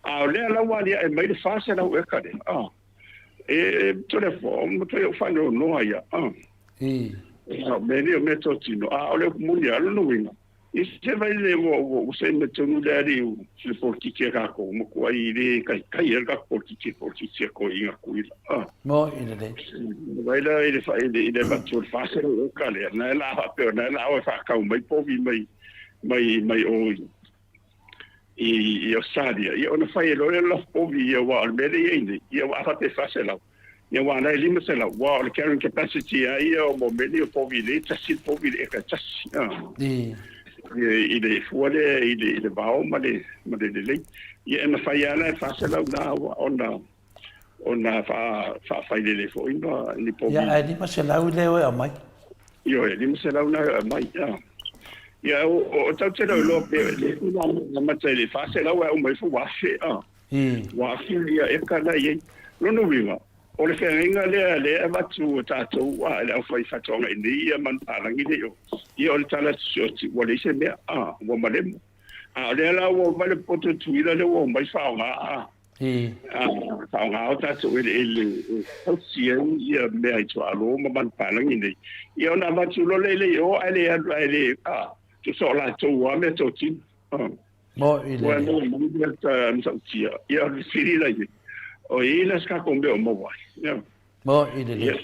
A o lea la ua aliae mai le 400 eka lea, a, E Toleafoa, o matua ou faanoanoa ia. O mea nei o mea totino, a o le upu moni lava, o lona uiga, i se vai le ua ua ua se mea tonu le alii u le polokiki a kākou, matuai le taitai ai le tatou polokiki e polokiki a toeaiina Tutuila. Mo i lelei. Vai la i le i le i le avatu o le 400 eka lea, na e la faapea, na e la oe faatau mai povi mai mai mai o i i Ausetalia, ia ona fai ai loa lea o le lafo povi ia, aua o le mea lea e i ai nei, ia a faapea e 400, ia aua o la e 500, aua o le carrying capacity lava ia o mea nei o povi nei, e tasi le povi i le eka e tasi. I le fua lea i le vao ma le lelei. Ia e mafai lava la e 400 na ona ona faafailele foi ma ni povi. Ia, ae 500 lea e aumai. Ioe, 500 na e aumai. Ia, o tatou te iloa pe le amata i le 400 e aumai fo ua 1,000. Ua 1,000 ia eka la i ai. Lona uiga, o le feagaiga lea lea e avatu e tatou a le aufai faatoaga i nei ia manupapalagi nei o. Ia o le tala sioti ua leai se mea, ua malemo. A o lea la ua omai le poto Tutuila lea ua omai faaaoga faaaoga o tatou eleele e tausi ai ia mea i tuaalo ma manupapalagi nei. Ia ona avatu loa lea i o ae le alu ae le tusa o latou lava mea totino. Mo i le. Ua mo ta matautia. Ia o le fesili la i o i la se tatou mea o maua ai. Mo i le le.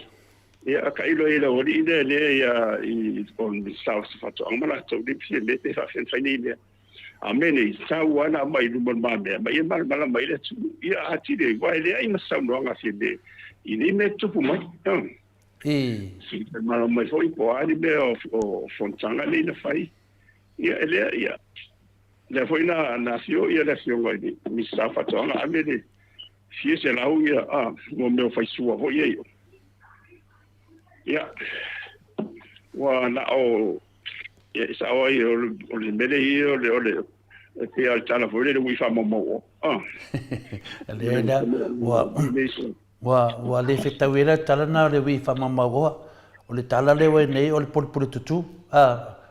Ia ka ilo i la wali le le ia i o le sao se faatoaga ma latou le fia me pe faafia fai nei mea. A me nei, sa ua na mai luma ma mea, ma ia malamalama i le atunuu. Ia atili ai, ua e leai ma saunoaga fia me i nei mea tupu mai. I. Si malamalama mai foi po o a ni mea o fonotaga nei na fai. Ia e lea ia lea foi na afio ia le afioga i le Minisita o Faatoaga ave le fia selau ia a mo mea o faisua foi ia. Ia ua na o ia e sao ai o le mele ia o le e pei o le tala foi lele ui faamaumau o. Lea la ua le fetau ai la le tala na o le ui faamaumau oa. O le tala lea ua i nei o le pulepule tutū,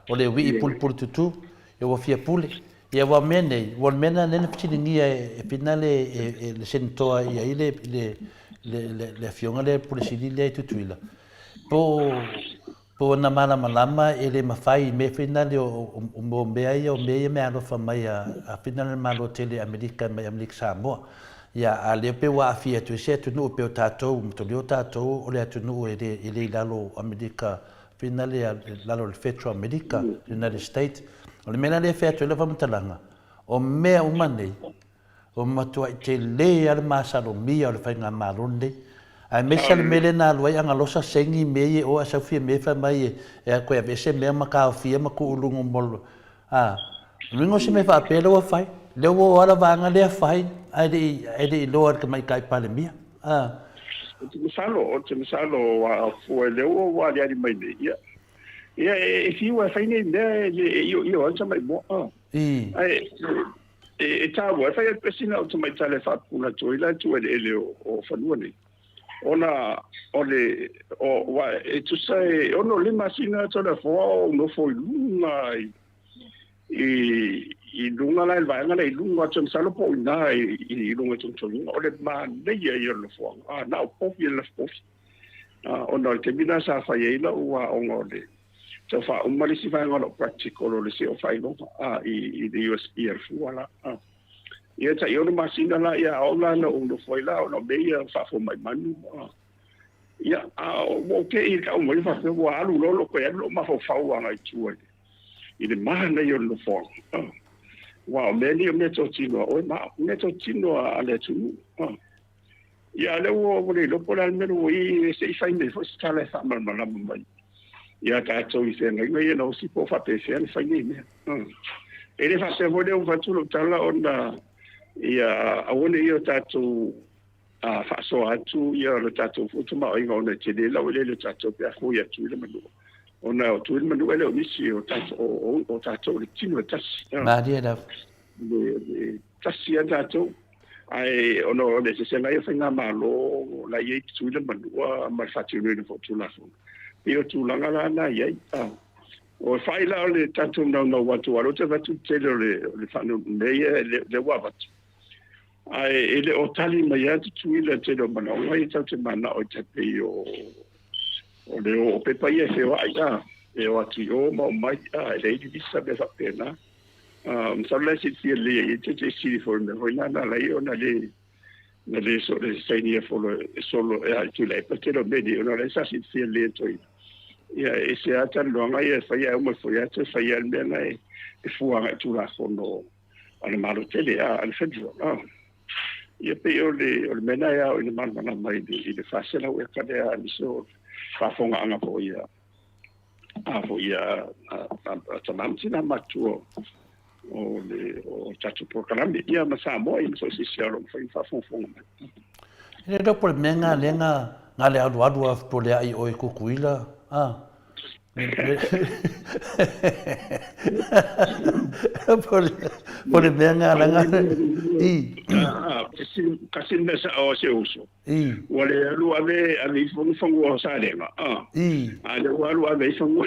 o le wii pulepule tutū, ia ua fia pule. Ia ua mea nei, ua le mea na lea na fesiligia e Finale e le Senetoa i ai le afioga lea Pule Sili lea i Tutuila, po o na malamalama e le mafai i mea finale o mea ia, o mea ia meaalofa mai a finale le Malo tele Amerika mai Amerika Samoa. Ia, a lea pei ua aafia atu ai se atunuu pei o tatou, mataulia o tatou o le atunuu e le i lalo o Amerika finale i lalo o le Federal Amerika, United States. O le mea la lea e fai atu ai lau faamatalaga, o mea uma nei, ua matuai tele lava le masalomia o le faigamalo lenei. Aemaise le mea lea na alu ai Agalosa segi mea ia i o ae sau Fiame fai mai e toe aveese mea ma taofia ma tuu i luga mo A, o luga o se mea faapea lea ua fai, lea ua o lava le vaega lea fai ae le i, ae le i iloa e le Tamaitai Palemia. A. Ou te masalo, ou te masalo a fua i lea ua aliali mai nei, ia, ia e fiu e fai nei mea e ioio ai le tamaimoa. A. I. Ae e taua, e fai atu pea sina o tamaitai e faapupula atu ai la atu eleele o fanua nei. Ona o le o wa e tusa e 6 masina Toleafoa o nofo i luga i luga la i le vaega lea i luga atu masalo po o i ina i luga i Togitogiga. O le manaia ia o le nofoaga, a na o povi e lafo povi. Ona o le taimi lena sa fai ai lau aoga o le tau faauma le isi vaega o lau practical o le isi o faailoga i le USP i Alafua la. Ia tai 6 masina la ia au la na ou nofo ai la ona o mea ia faafomai manu. Ia, a ua ou te'i i le tau mai faapea ua alu loa lou toe alu lou mafaufau agai i tua i le manaia o le nofoaga. Aua o mea nei o mea totino a oe ma au, mea totino a le atunuu. Ia, a lea ua le iloa po o le a le mea ua i ai, se i fai mai foi se tala e faamalamalama mai ia tatou i feagaiga ia na osi po o faapefea ona fai nei mea. E le faapea foi lea ua fai atu lau tala ona ia aua ne i o tatou faasoa atu ia le tatou foi tamaoaiga ona e tele lau eleele o tatou pe a foi atu i le manua. Ona o Tuil Manua e le o nisi o tatou, o tatou o le tino e tasi. Malie lava. Le tasi a tatou. Ae ona o le eseesega ia o faigamalo la e i ai Tutuila ma Manua ma le faatinoina foi o Tulafono. Pei o tulaga la na i ai. O fai la o le tatou naunau atu, aua o lea ou te vaai atu i le tele o le faanununē ia lea ua avatu. Ae e le o tali mai lava Tutuila i le tele o manaoga ia tatou te mananao ai tai pei o le o pepa ia e feoai a, e o atu i o ma omai a, e leai ni visa mea faapena. Masalo la e silafia lelei ai e te sili foi le mea foi lena na ala ai ona le na le so le sainia folo e solo e ai Tuilaepa tele o mea nei ona o la e sa silafia lelei e toeaina. Ia e ese lava talanoaga ia e fai ae uma ifo ia toe fai lava le mea la e fua agai i Tulafono a le Malo tele a le Federal. Ia pei o le mea lena e ao ina malamalama i le 400 eka lea aemaise o le faafofogaaga foi a a foi a tama ma tina matutua o le o tatou polokalame ia ma Samoa ia ma so o se isi o lo o mafai ona faafogafoga mai. E le iloa po o le mea lena lea na na le alualu a po o le a i oe i Tutuila a. Po o le mea lena leaga i. Kasi le mea sao a si ou uso. Ua le alu ave ave ifo ni fanua o Salega a. A lea ua alu ave ai fanua.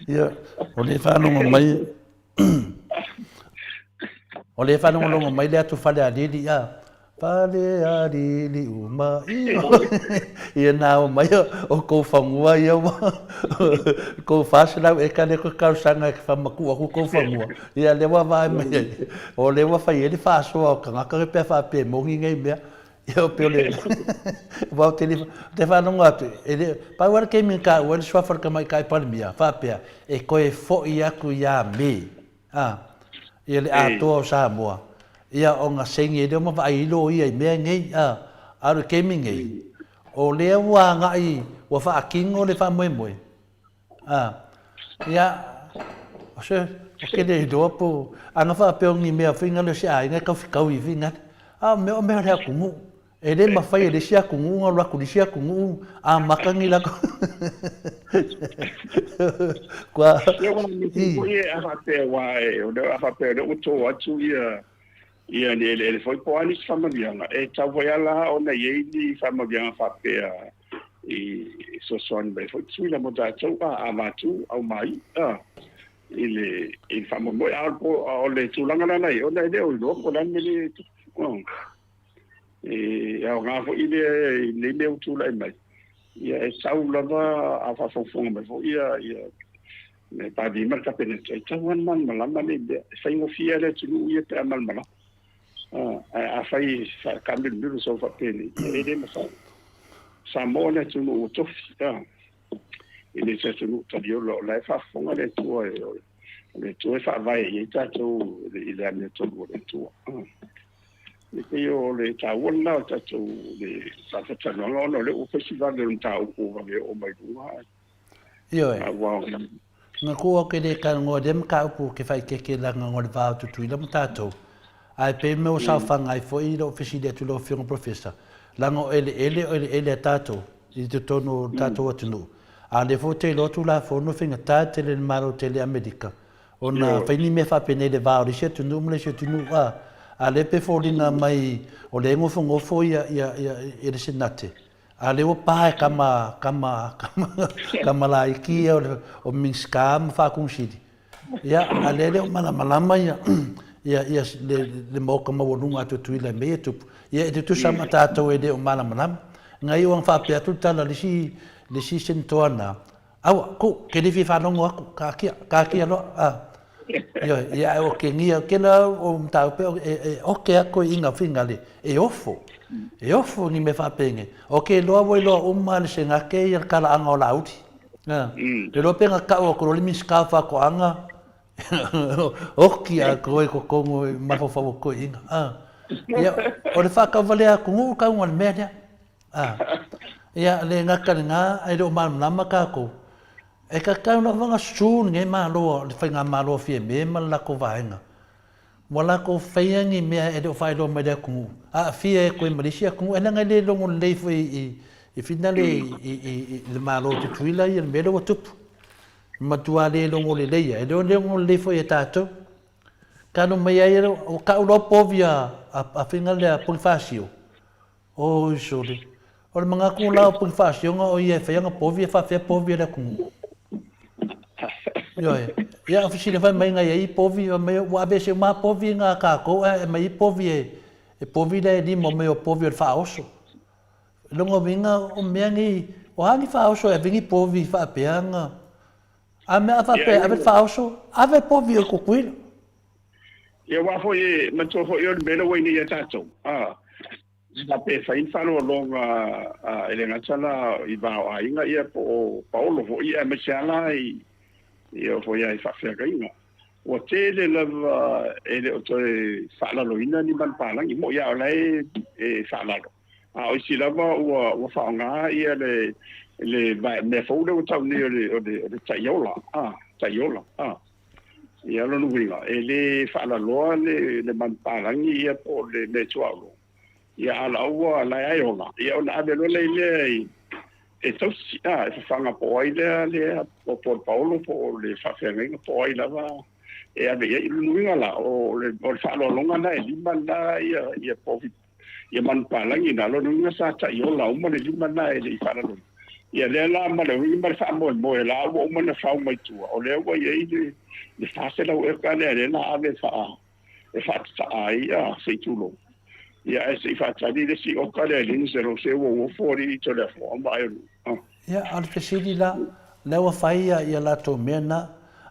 Ia, o le faalogo mai O lea e faalogologo mai le atu Falealili, a, Falealili uma i Ia na o mai o kou fanua ia ua kou 400 eka lea koe talosaga e faamatuu atu kou fanua. Ia lea ua vaai mai ai, o lea ua fai ai le faasoa o tagata pe a faapea e moni nei mea. Ia pei o le aua ou te le, ou te faalogo atu, e le, pau lava le taimi na taua ai le suafa o le Tamaitai Palemia, faapea, e toe foi atu ia Me, a, ia le atoa o Samoa, ia ona saini ai lea ma vaai ai loia i mea nei, a, a o le taimi nei, o lea ua agai, ua faatino le faamoemoe, A, ia, o se, o ke le iloa po, ana faapea o ni mea foi nale o se aiga e tau fetaui foi nale. A o mea, o mea o le atunuu. E le mafai e le isi atunuu ona alu atu i le isi atunuu amata ni latou kua, Ia, ua i. Foi e a faapea, aua e, o lea, a faapea o lea ua to atu ia, ia ni eleele foi po o a nisi faamanuiaga, e tatau foi lava la ona i ai ni faamanuiaga faapea i fesoasoani mai foi Tutuila mo tatou a avatu au mai a i le i le faamoemoe. A o le tulaga la na i ona e le o iloa po o le a le mea lea e tupu. E aoga foi lea i lenei mea ua tulai mai, ia e sau lava a faafogafoga mai foi ia ia le Palemia ma le Kapeneta, e tatau lava ona malamalama nei mea. E faigofie lava le atunuu ia pe a malamalama. Ae afai e faataamilomilo sau faapenei, ia e le mafai. Samoa le atunuu ua tofi, e le o se atunuu taliola, o la e faafofoga le Atua, o le Atua e faavae i ai tatou i le amiotonu a le Atua. E pei o le taua lena o tatou le faatanoaga ona o lea ua fai si vave o le mataupu ua vave oo mai luga. Ioe. Na kua o ke le talanoa i lea mataupu ke faaeteete leaga o le va o Tutuila ma tatou. Ae pei mea ua saofaga ai foi lou fesili atu i lau Afioga Professor, leaga o eleele o eleele a tatou i totonu o le tatou atunuu, a o lea foi ou te iloa Tulafono e faigata tele i le Malo tele Amerika ona fai ni mea faapenei i le va o le isi atunuu ma le isi atunuu, a o lea pei e foliga mai o lea e nofonofo ia le Senate A lea ua pa e kama, kama, kama, kama laiti ia o le o Minisita ma Faakonesili. Ia, a lea e le o malamalama ia, ia, ia le, le maota maualuga a Tutuila i mea ia e tupu. Ia, e tutusa ma tatou e le o malamalama. Na iu ona faapea atu le tala a le isi, le isi Senatoa na, Aua, ku, ke le fia faalogo atu, taatia, taatia loa, a. Ioe, ia ae okegia, kela o mataupu e, e oke atu i inga finale, e ofo, e ofo ni mea faapenei. O ke loa ua iloa uma le Senate ia le talaaga o Laauli. A, le loa pe na tau atu loa le Minisita o Faatoaga, oki atoa i totonu e mafaufau atu i inga. A, ia, o le faatauvalea atunuu tauga o le mea lea. A, ia, le gata lena, ae le o malamalama tatou. E tatau lava ona sue lenei Malo, le Faigamalo a Fiame ma le latou vaega. Ua latou faia ni mea e le o faailoa mai i le atunuu, aafia atu ai ma le isi atunuu. Ae leaga e le logo lelei foi i finale i le Malo o Tutuila ia le mea lea ua tupu. E matua le logo lelei lava, e le o logo lelei foi e tatou. Talu mai ai, ua tau loa povi a finale a Ponifasio, Oi sole. O le manatu la o Ponifaasioga o ia e fai ana povi e faafefea povi a le atunuu. Ioe. Ia fesili fai mai na iai povi fai mai ua aveese uma a povi na a tatou ae aumai ai povi e e povi la e lima mai o povi o le faaoso. O lona uiga o mea nei o a ni faaoso e ave ni povi faapea na a mea a faapea e ave le faaoso ave povi o Tutuila. Ia aua foi e manatua foi o le mea lea ua i nei ia tatou, a, faapea e fai ni faaaloaloga e le gata la i va o aiga ia po o paolo foi aemaise lava la i i oo foi lava i faafeagaiga. Ua tele lava e le o toe faalaloina ni manupapalagi, moʻi lava o la e faalalo. A o isi lava ua ua faaaoga ia le le mea fou lea ua tau nei o le o le o le taiola, a, taiola, a. Ia lona uiga, e le faalaloa le le manupapalagi ia po o le meatuaolo. Ia a la ua la e ola, ia ona ave loa lea i e tausi, a, e fafaga po o ai lea lea po o le paolo po o le faafeagaiga po o ai lava e ave i ai. O lona uiga la, o le faaaloaloga lena e lima lena ia ia povi ia manupapalagi na. Lona uiga sa taiola uma le lima lena e le i faalaloina. Ia lea la ma le uiga ma le faamoemoe la ua uma ona fau mai tua, o lea ua i ai le 400 eka lea lea la ave e faatataa ai a se i tulou. Ia ae se i faatali le isi oka lea i le 500 se ua uofo alii Toleafoa ma ai o. Ia, a o le fesili la, lea ua fai ia, ia latou mea na,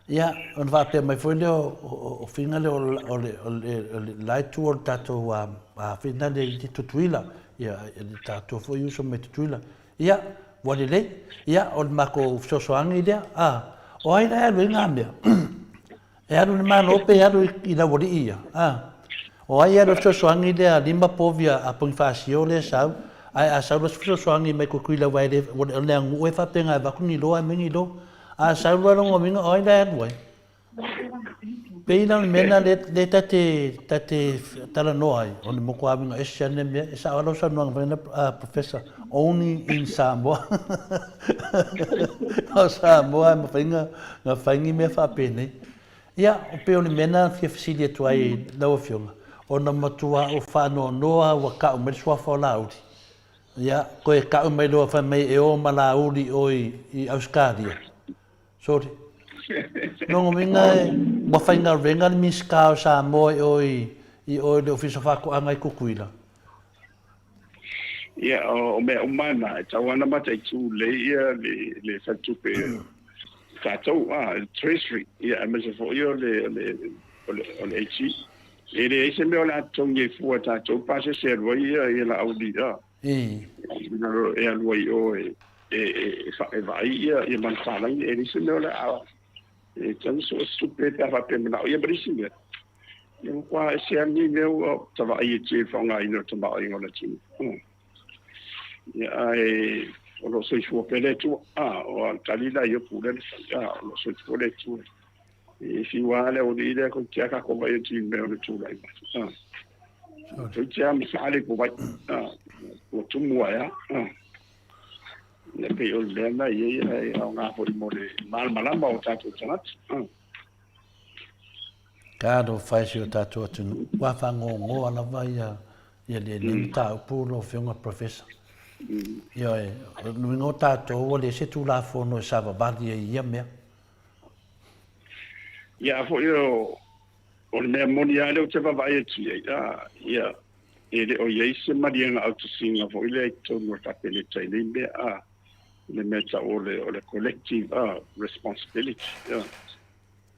ia, ona faapea mai foi lea o, o, o faiga lea o, o, le, o, le, o le la itu o le tatou a, a faiga lea i Tutuila, ia, le tatou foi uso mai Tutuila. Ia, ua lelei. Ia, o le matou fesoasoani lea, a, o ai la e alu ai na mea? E alu i le Malo pe alu i lau alii ia? A. O ai e alu e fesoasoani lea lima povi a Ponifasio lea e sau, ae a sau loa se fesoasoani mai Tutuila aua e le, o le aganuu e faapena e avatu ni loa aumai ni loa. A sau loa lona uiga o ai la e alu ai? Pei la o le mea lena lea ta te, ta te talanoa ai, o le matua uiga ese lava lenei mea. E sao lava lau saunoaga mai lena Professor, only in Samoa. O Samoa e mafai ona fai ni mea faapenei. Ia, pei o le mea lena e fia fesili atu ai i lau Afioga, ona matua ou faanoanoa ua tau mai le suafa o Laauli. Ia, toe tau mai loa fai mai e o ma Laauli i o i Ausetalia. Sorry. Lona uiga ua faigaluega le Minisita o Samoa i o i o i le Ofisa o Faatoaga i Tutuila. Ia, o mea uma na, e tatau lava ona mataitu lelei ia le, le faletupe tatou, a, le Treasury, ia, aemaise foi o le, o le, o le, o le AG. E leai se mea o le a totogi ai fua e tatou pasese e alu ai ia, ia Laauli, a, e alu ai i o e, e vaai ia manufalagi, e leai se mea o le a e tatau ona sue se tupe pe a faapea e manao ia ma le isi mea. Ia matua ese lava lenei mea ua tavaai e tele faaaogaina o le tamaoaiga o le atunuu. Ia ae o lo o soifua pea le Atua. A, o le tali la ia pule le fai. A, o lo o soifua le Atua. E fiu lava le aualii lea toeitiiti lava tatou vaai atu i le mea o le tulai mai. A, toeitiiti lava masaa le ipuvai. A, ua tumu ae lava. A. Ia pei o le mea lena e i ai, e aoga foi mo le malamalama o tatou tagata. Talofa e si o tatou atunuu, ua fagogoa lava ia ia lenei mataupu lau Afioga Professor. Ioe, o le uiga o tatou ua leai se Tulafono e savavali ai i ia mea. Ia foi o o le mea moni lava lea ou te vaavaai atu i ai, a, ia, e le o i ai se maliega autasiga foi lea i totonu o le Kapeneta i nei mea, a, le mea tau o le, o le collective a, responsibility, a.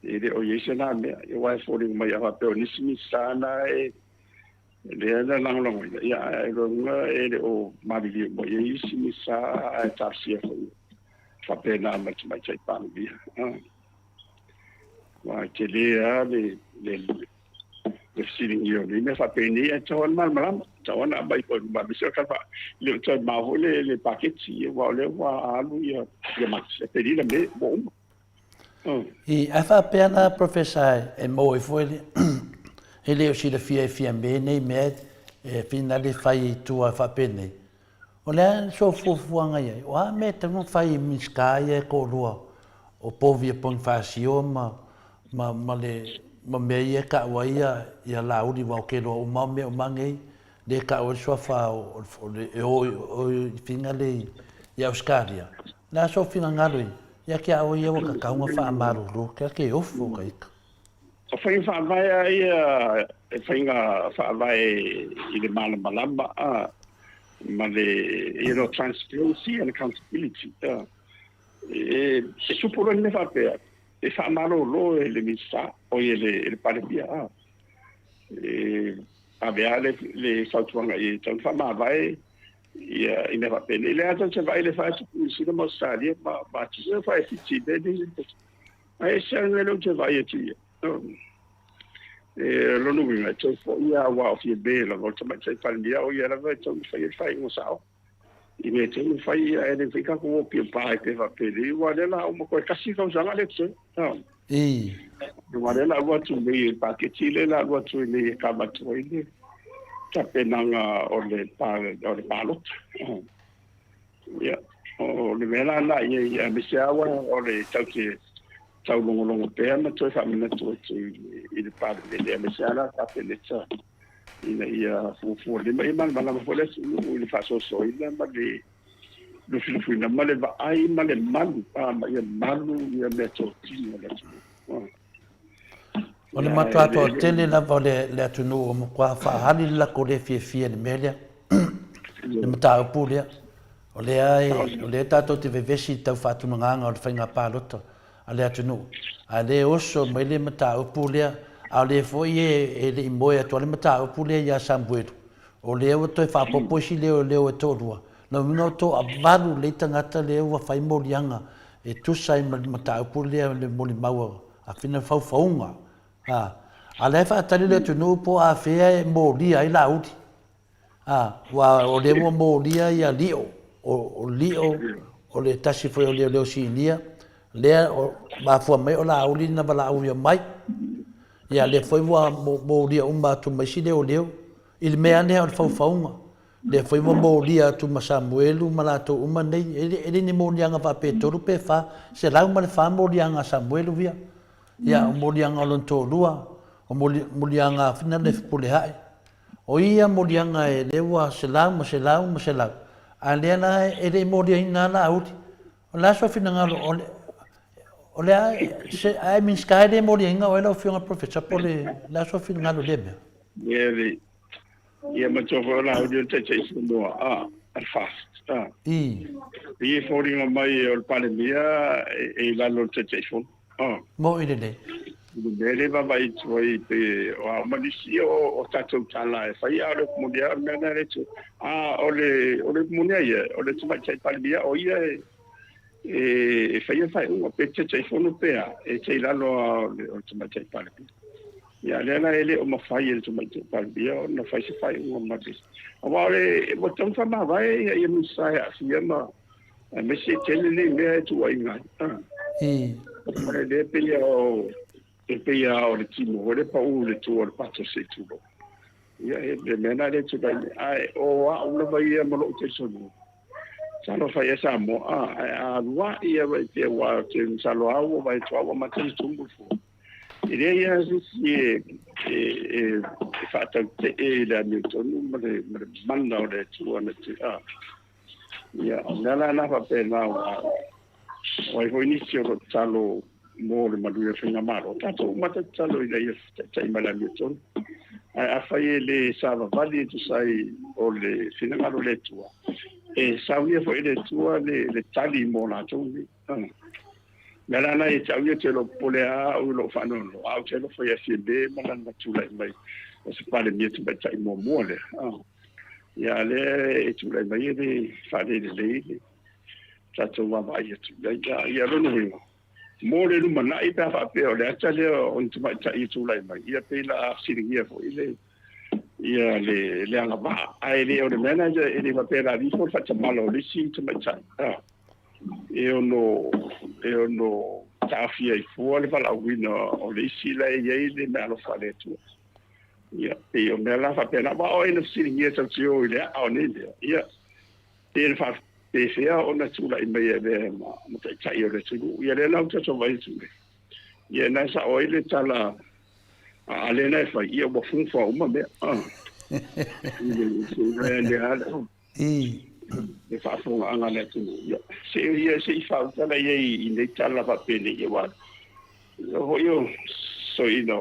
E le o i ai se na mea, ia aua e foliga mai a faapea o nisi Minisita na e, lea na lagolagoina, ia ae loa e le o maliliu uma i ai isi Minisita ae talosia foi faapena ma le Tamaitai Palemia. A. Aua e tele lava le, le, le fesiligia o nei mea faapenei, ae tatau lava ona malamalama, tatau lava ona aumai foi i luma, aemaise o le tala, e le o toe mamao foi le, le paketi, aua o lea ua alu ia, ia Mati, Aperila, Me, ua uma. I, ae faapea la Professor e maua ai foi le, e le o silafia e Fiame nei mea e finale fai i tua faapenei. O le a sou fuafuaga i ai? O a mea e tatau ona fai e Minisita ia e toalua o Povia Ponifasio ma, ma, ma, le, ma mea ia e taua ai ia, ia Laauli aua ou te iloa uma o mea uma nei lea e taua ai le suafa o, o, le, e o, o i finale i, i Ausetalia. O le a sou finagalo i, ia te a oe ia ua tatau ona faamalulu, ke ake ofo ka ika. O faiga faavae a ia e faiga faavae i le malamalama a ma le you know transparency and accountability a e e supo loa le mea faapea e faamalolo e le Minisita oi e le e le Palemia a e ave a le le fautuaga i e tatau ona faamavae ia i mea faapenei. Lea tatou te vaai i le fai atu Niu Sila ma Ausetalia ma ma atu fai Fiti le ae ese lava le mea lea ou te vaai atu i ai. E lona uiga, e toe foi lava aua o Fiamē lava o le Tamaitai Palemia, o ia lava e tatau ona faia le faaiuga sao. I mea e tatau ona fai, ae le mafai tatou o piopā ai pea faapenei, aua o lea o le a uma toe tasi le tausaga lea totoe. Aua o lea o le a alu atu nei i le paketi lea o le a alu atu ai nei e kava atu ai le tapenaga o le palota. Ia, o le mea la lena i ai, aemaise lava o le tatou te taulogologo pea ma toe faamanatu atu i le Palemene, aemaise lava la Kapeneta, ina ia fuafua lima, ia malamalama foi le atunuu i le faasoasoaina ma le lufilufiina ma le vaai ma le malu, ma ia malu ia meatotino a le atunuu. O le matua toatele lava o le atunuu ua matua faaali le latou le fiafia i le mea lea, le mataupu lea. O lea o lea tatou te vevesi i le tau faatunagaga o le faiga palota a le atunuu, a o lea e oso mai le mataupu lea, a o lea foi e le i moe atu lava le mataupu lea ia Samuelu, o lea ua toe faaopoopo isi leoleo e toalua. Lona uiga ua toavalu lelei tagata lea ua fai moliaga e tusa ai ma le mataupu lea o le molimau a Fina faufauga. A, a la e faatali le atunuu po o afea e molia ai Laauli. A, aua o lea ua molia ia Lio, o Lio o le tasi foi o leoleo sinia, lea o mafua mai o Laauli na valaaulia mai. Ia lea foi ua molia uma atu ma isi leoleo i le mea lea o le faufauga. Lea foi ua molia atu ma Samuelu ma latou uma nei, e le ni moliaga faapea e tolu pe fa, 104 moliaga a Samuelu ia. Ia, o moliaga o lona toalua, o moliaga a Fina le Fepuleai. O ia moliaga e lea ua selau ma selau ma selau, a lea la e le i moliaina lava Laauli. O le a sou finagalo, o le, o le a, se, ae Minisita e le moliaina oe lau Afioga i le Professor, po o le a sou finagalo i lea mea? Ia, Ia matua foi o Laauli o le Taitaifono a le FAST. A. I. E foliga mai o le Palemia e i lalo o le Taitaifono. A. Mo'i lelei. I le mea lea e vaavaai atu ai pe o a uma nisi o tatou tala e fai, a o le upu moni lava o le mea lena e le tu. A o le o le upu moni lava ia, o le Tamaitai Palemia o ia e faia faaiuga, pe Taitaifono pe a, e te i lalo lava o le Tamaitai Palemia. Ia, lea la e le o mafai e le Tamaitai Palemia ona fai se faaiuga ma le... Aua o le, ua tatau ona faamavae ia, ia Minisita e aafia ma aemaise e tele nei mea e tuuaiina ai. Ah. O le lea pei o, e pei lava o le tino foi lea pau i le tua o le pato se i tulou. Ia, e le mea lena lea e tulai mai. Ae o au lava ia ma lou talitonuga, talofa ia Samoa, ah, ae a alu a'i lava i pea, aua ou te masalo lava ua vaai atu lava ua amata ona tumu le fua. E leai lava se isi e faatautee i le amiotonu ma le mana o le Atua na te a. Ia, o mea la na faapena, o ai foi nisi o lo o tatalo mo le manuia o le faigamalo, tatou uma ta tatalo ina ia taitai mai le amiotonu. Ae afai e le savavali e tusa ai o le finagalo o le Atua, e saunia foi e le Atua le tali mo latou nei. Mea la na ia te au ia te lo popole a au i lou faanoanoa, a ou te alofa ia Fiamē ma lana tulai mai o se Palemia tamaitai muamua lea. Ia a lea e tulai mai e le faalelelei le tatou vaavaai atu i ai. Ia, ia lona uiga, mo le lumanai pe a faapea o le ata lea o ni tamaitai e tulai mai, ia pei la a fesiligia foi le ia le le agavaa. Ae le o le mea lena e le faapea la ifo le faatamala o le isi tamaitai. E ono e ono taofia ai fua le valaauina o le isi la e i ai le meaalofa a le Atua. Ia, pei o mea la faapena, aua o ai na fesiligia tatou te o i le aa o nei mea, ia, pe na faapefea ona tulai mai e avea ma, ma taitai o le atunuu. Ia, lea la ua tatou vaai atu nei. Ia, na e sao ai le tala a a lea na e fai, ia ua fufa uma mea. Ah. I le, le, le, le, Le faafofogaaga a le atunuu, ia, se ia se i faautala ia i nei tala faapenei, ia aua o foi o soina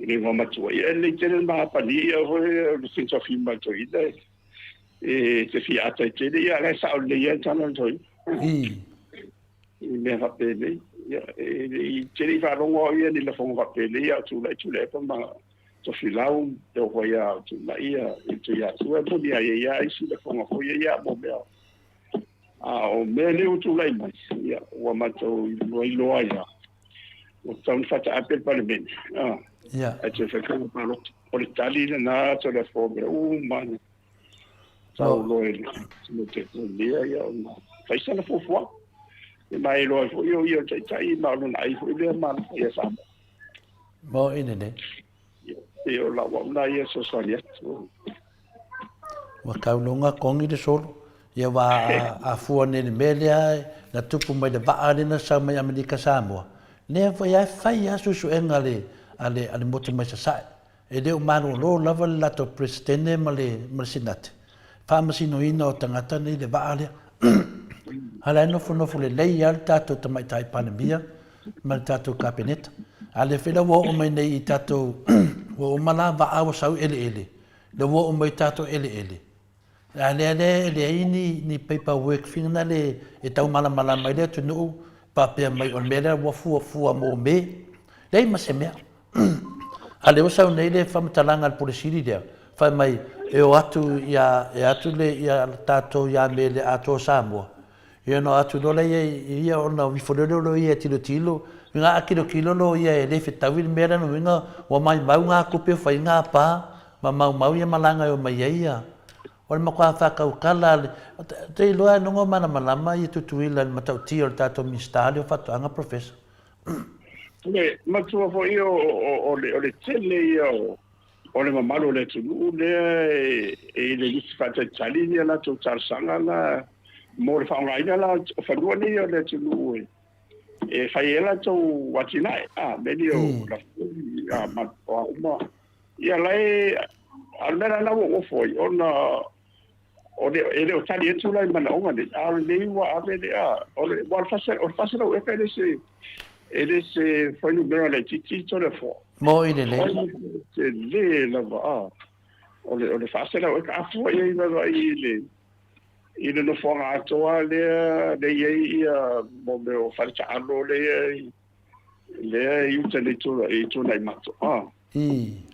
i le igoa matua, ia e lelei tele le maapani, ia foi o le finitofi ma le toeaina e te fia ata i tele, ia la e sao lelei lava le tala a le toeaina. I mea faapenei, ia e le i tele i faalogo au ia ni lafoga faapenei, a o tulai Tuilaepa ma Tofilau, e oo foi ia Tuunaia, i Tuiatua, e moni ai, e i ai isi lafoga foi ia ia mo mea. A o mea nei ua tulai mai, ia, ua matou iloa iloa ai lava. Ua tatau ona faataape le Palemene, ae toe fai faiga palota. O le tali lena Toleafoa o mea uma na sau loa i le Palemia ia ona fai sana fuafuaga. Ia ma e iloa ai foi o ia o le Taitai ma o lona ai foi lea ma alofa ia Samoa. Maoi lelei. Ia, pei o lau au lena ia fesoasoani atu. Ua tauloga kogi le solo. Ia ua afua nei le mea lea na tupu mai le vaa lea na sau mai Amerika Samoa. Lea foi lava e fai lava suesuega a le, a le, a le motu mai Sasae. E le o malolo lava le latou Peresetene ma le, ma le Senate. Faamasinoina o tagata nei le vaa lea. A la e nofonofo lelei lava le tatou Tamaitai Palemia ma le tatou Kapeneta. A lea foi la ua oo mai nei i tatou, ua uma la vaa ua sau i eleele, lea ua oo mai i tatou eleele, a lea lea e leai ni, ni paper work fina na le e tau malamalama ai le atunuu faapea mai o le mea lea ua fuafua mo me. Leai ma se mea. A lea ua sau nei le faamatalaga a le Pule Sili lea, fai mai e o atu ia, e atu le ia tatou ia me le atoa o Samoa, Ia ona o atu loa lea i ia ona ifo loa lea o loia e tilotilo, uiga a tilotilo loia e le fetaui le mea lea lona uiga ua maimau nga tupe ua fai nga pa ma maumau ia malaga e omai ai ia. O le matua faatautala a le, ou te iloa e nogo malamalama ia Tutuila i le matautia o le tatou Minisita lea o Faatoaga Professor. Le matua foi o le tele ia o O le mamalu o le atunuu lea e i le lisi faatalitali ni a latou talosaga la mo le faaaogaina la o fanua nei o le atunuu e fai ai latou atinae, a mea nei o lafumoli a ma o a uma. Ia la e, a o le mea la lena ua ou ofo ai ona o le, e le o tali atu la i manaoga nei, a o lenei ua ave le, a, o le, ua o le 400 eka e le se, e le se fuainumera laitiiti Toleafoa. Moni lelei. O le tele lava, a, o le, o le 400 eka, a fua i ai lava i le, i le nofoaga atoa lea, lea i ai ia, mo mea o fale taalo lea i ai, lea e i uta nei i Tuanaimato, a. E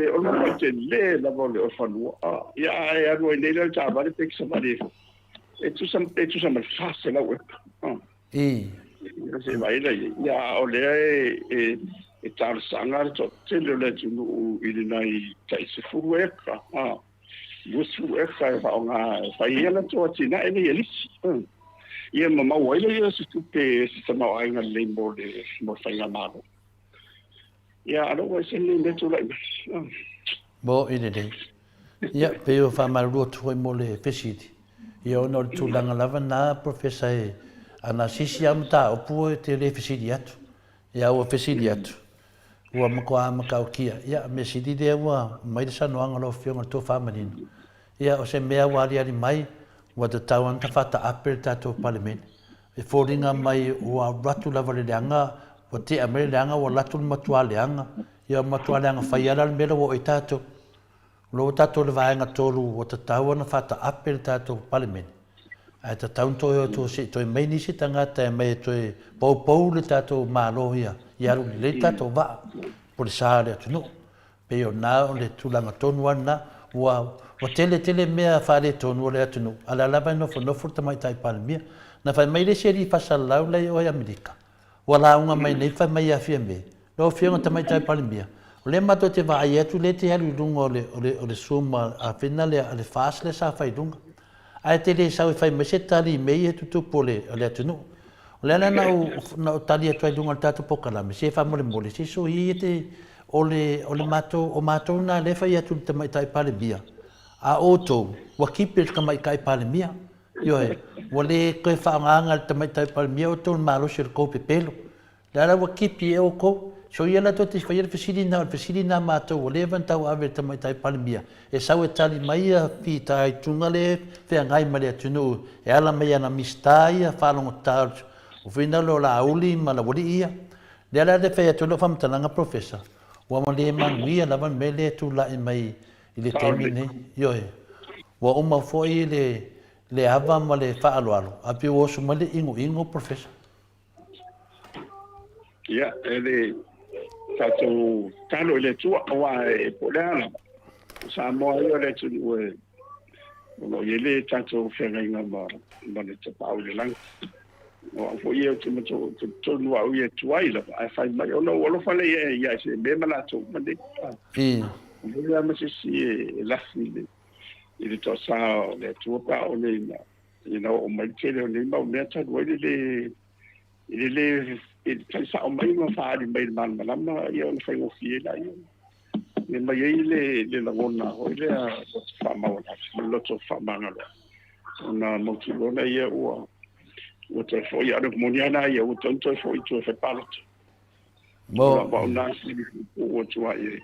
o le matua tele lava o le fanua, a. Ia, a e alu ai nei la i le taavale pe savali ai foi, e tusa, e tusa ma le 400 eka, a. Ia, se vaai la i ai. Ia, a o lea e, e, e talosaga le toatele o le atunuu i le nai tai 10 eka, a. 20 eka e faaaoga e fai ai a latou atinae nei e lisi. Ia ma maua ai lea o se tupe se tamaoaiga lelei mo le mo le faigamalo. Ia, a o lea ua ese lenei mea tulai mai. Moni lelei. Ia, pei ua faamalulu atu foi mo le fesili, ia ona o le tulaga lava na Professor e, ana sisi lava mataupu e te le fesili atu. Ia ua fesili atu, ua matua matautia. Ia, mea sili lea ua aumai le saunoaga a lau Afioga i le tofa manino. Ia, o se mea ua aliali mai, ua tatau lava ona faataape le tatou Palemene. E foliga mai ua alu atu lava le leaga, ua tea mai le leaga ua alu atu le matua leaga. Ia, matua leaga fai lava la le mea lea ua oo i ai tatou. O lo o tatou i le vaega 3 ua tatau ona faataape le tatou Palemene, ae tatau ona toe o atu se i toe mai nisi tagata e aumai e toe poupou le tatou Malo ia, ia alu lelei le tatou vaa po o le sa o le atunuu. Pei o lena o le tulaga tonu lava lena. Ua, ua tele tele mea faaletonu o le atunuu, a o lea lava e nofonofo le Tamaitai Palemia. Na fai mai le isi alii faasalalau la e i o i Amerika, Ua lauga mai nei fai mai ia Fiame, Lau Afioga Tamaitai Palemia, o lea matou te vaai atu lea e te alu i luga o le, o le, o le Zoom a, a fena lea, a le FAST lea sa fai i luga. Ae e te le sau e fai mai se tali i mea ia e tutupu o le, o le atunuu. O le ala na ou, na ou tali atu ai i luga o le tatou polokalame, se faamolemole, se soia ia te, o le, o le matou, o matou na lea e fai atu i le Tamaitai Palemia, a outou, ua kipe le Tamaitai Palemia. Ioe, ua le toe faaaogaina e le Tamaitai Palemia outou le malosi o le tou pepelo. Le ala ua tipi e outou. So ia la tou te faia le fesili na, o le fesili na matou ua leva ona tauave e le Tamaitai Palemia e sau e tali mai ia fitaituga lea e feagai ma le atunuu e ala mai ana Minisita ia faalogotata o finagalo o Laauli ma Laualii ia. Le ala lea e fai atu ai lau faamatalaga Professor, ua le manuia lava le mea lea e tulai mai i le taimi lenei. Ioe. Ua uma foi le, le ava ma le faaaloalo, ae pei ua oso mai le inoino, Professor. Ia, e le tatou talo i le Atua, aua e po o le a lava, o Samoa ia o le atunuu e o lo o i ai le tatou feagaiga ma, ma le Tapaau i le lagi. O au foi ia ou te talitonu au ia e tuai lava, ae fai mai ona ou alofa lea ia ia Fiamē ma latou uma nei. E leai lava ma se isi e lafi i le i le toasa o le Atua pe a oo nei ina ina oo mai le tele o nei mau mea talu ai le lē i le lē i le tali sa'o mai ma faaali mai i le malamalama ia ona faigofie ai laia. E mai ai le le lagona foi lea loto faamaualalo ma le loto faamagalo ona mautinoa lea ua ua toe foi, a o le moni lava lena ia, ua toe toe foi i tua e fai palota. Mo. Ua na ua atu ai ai.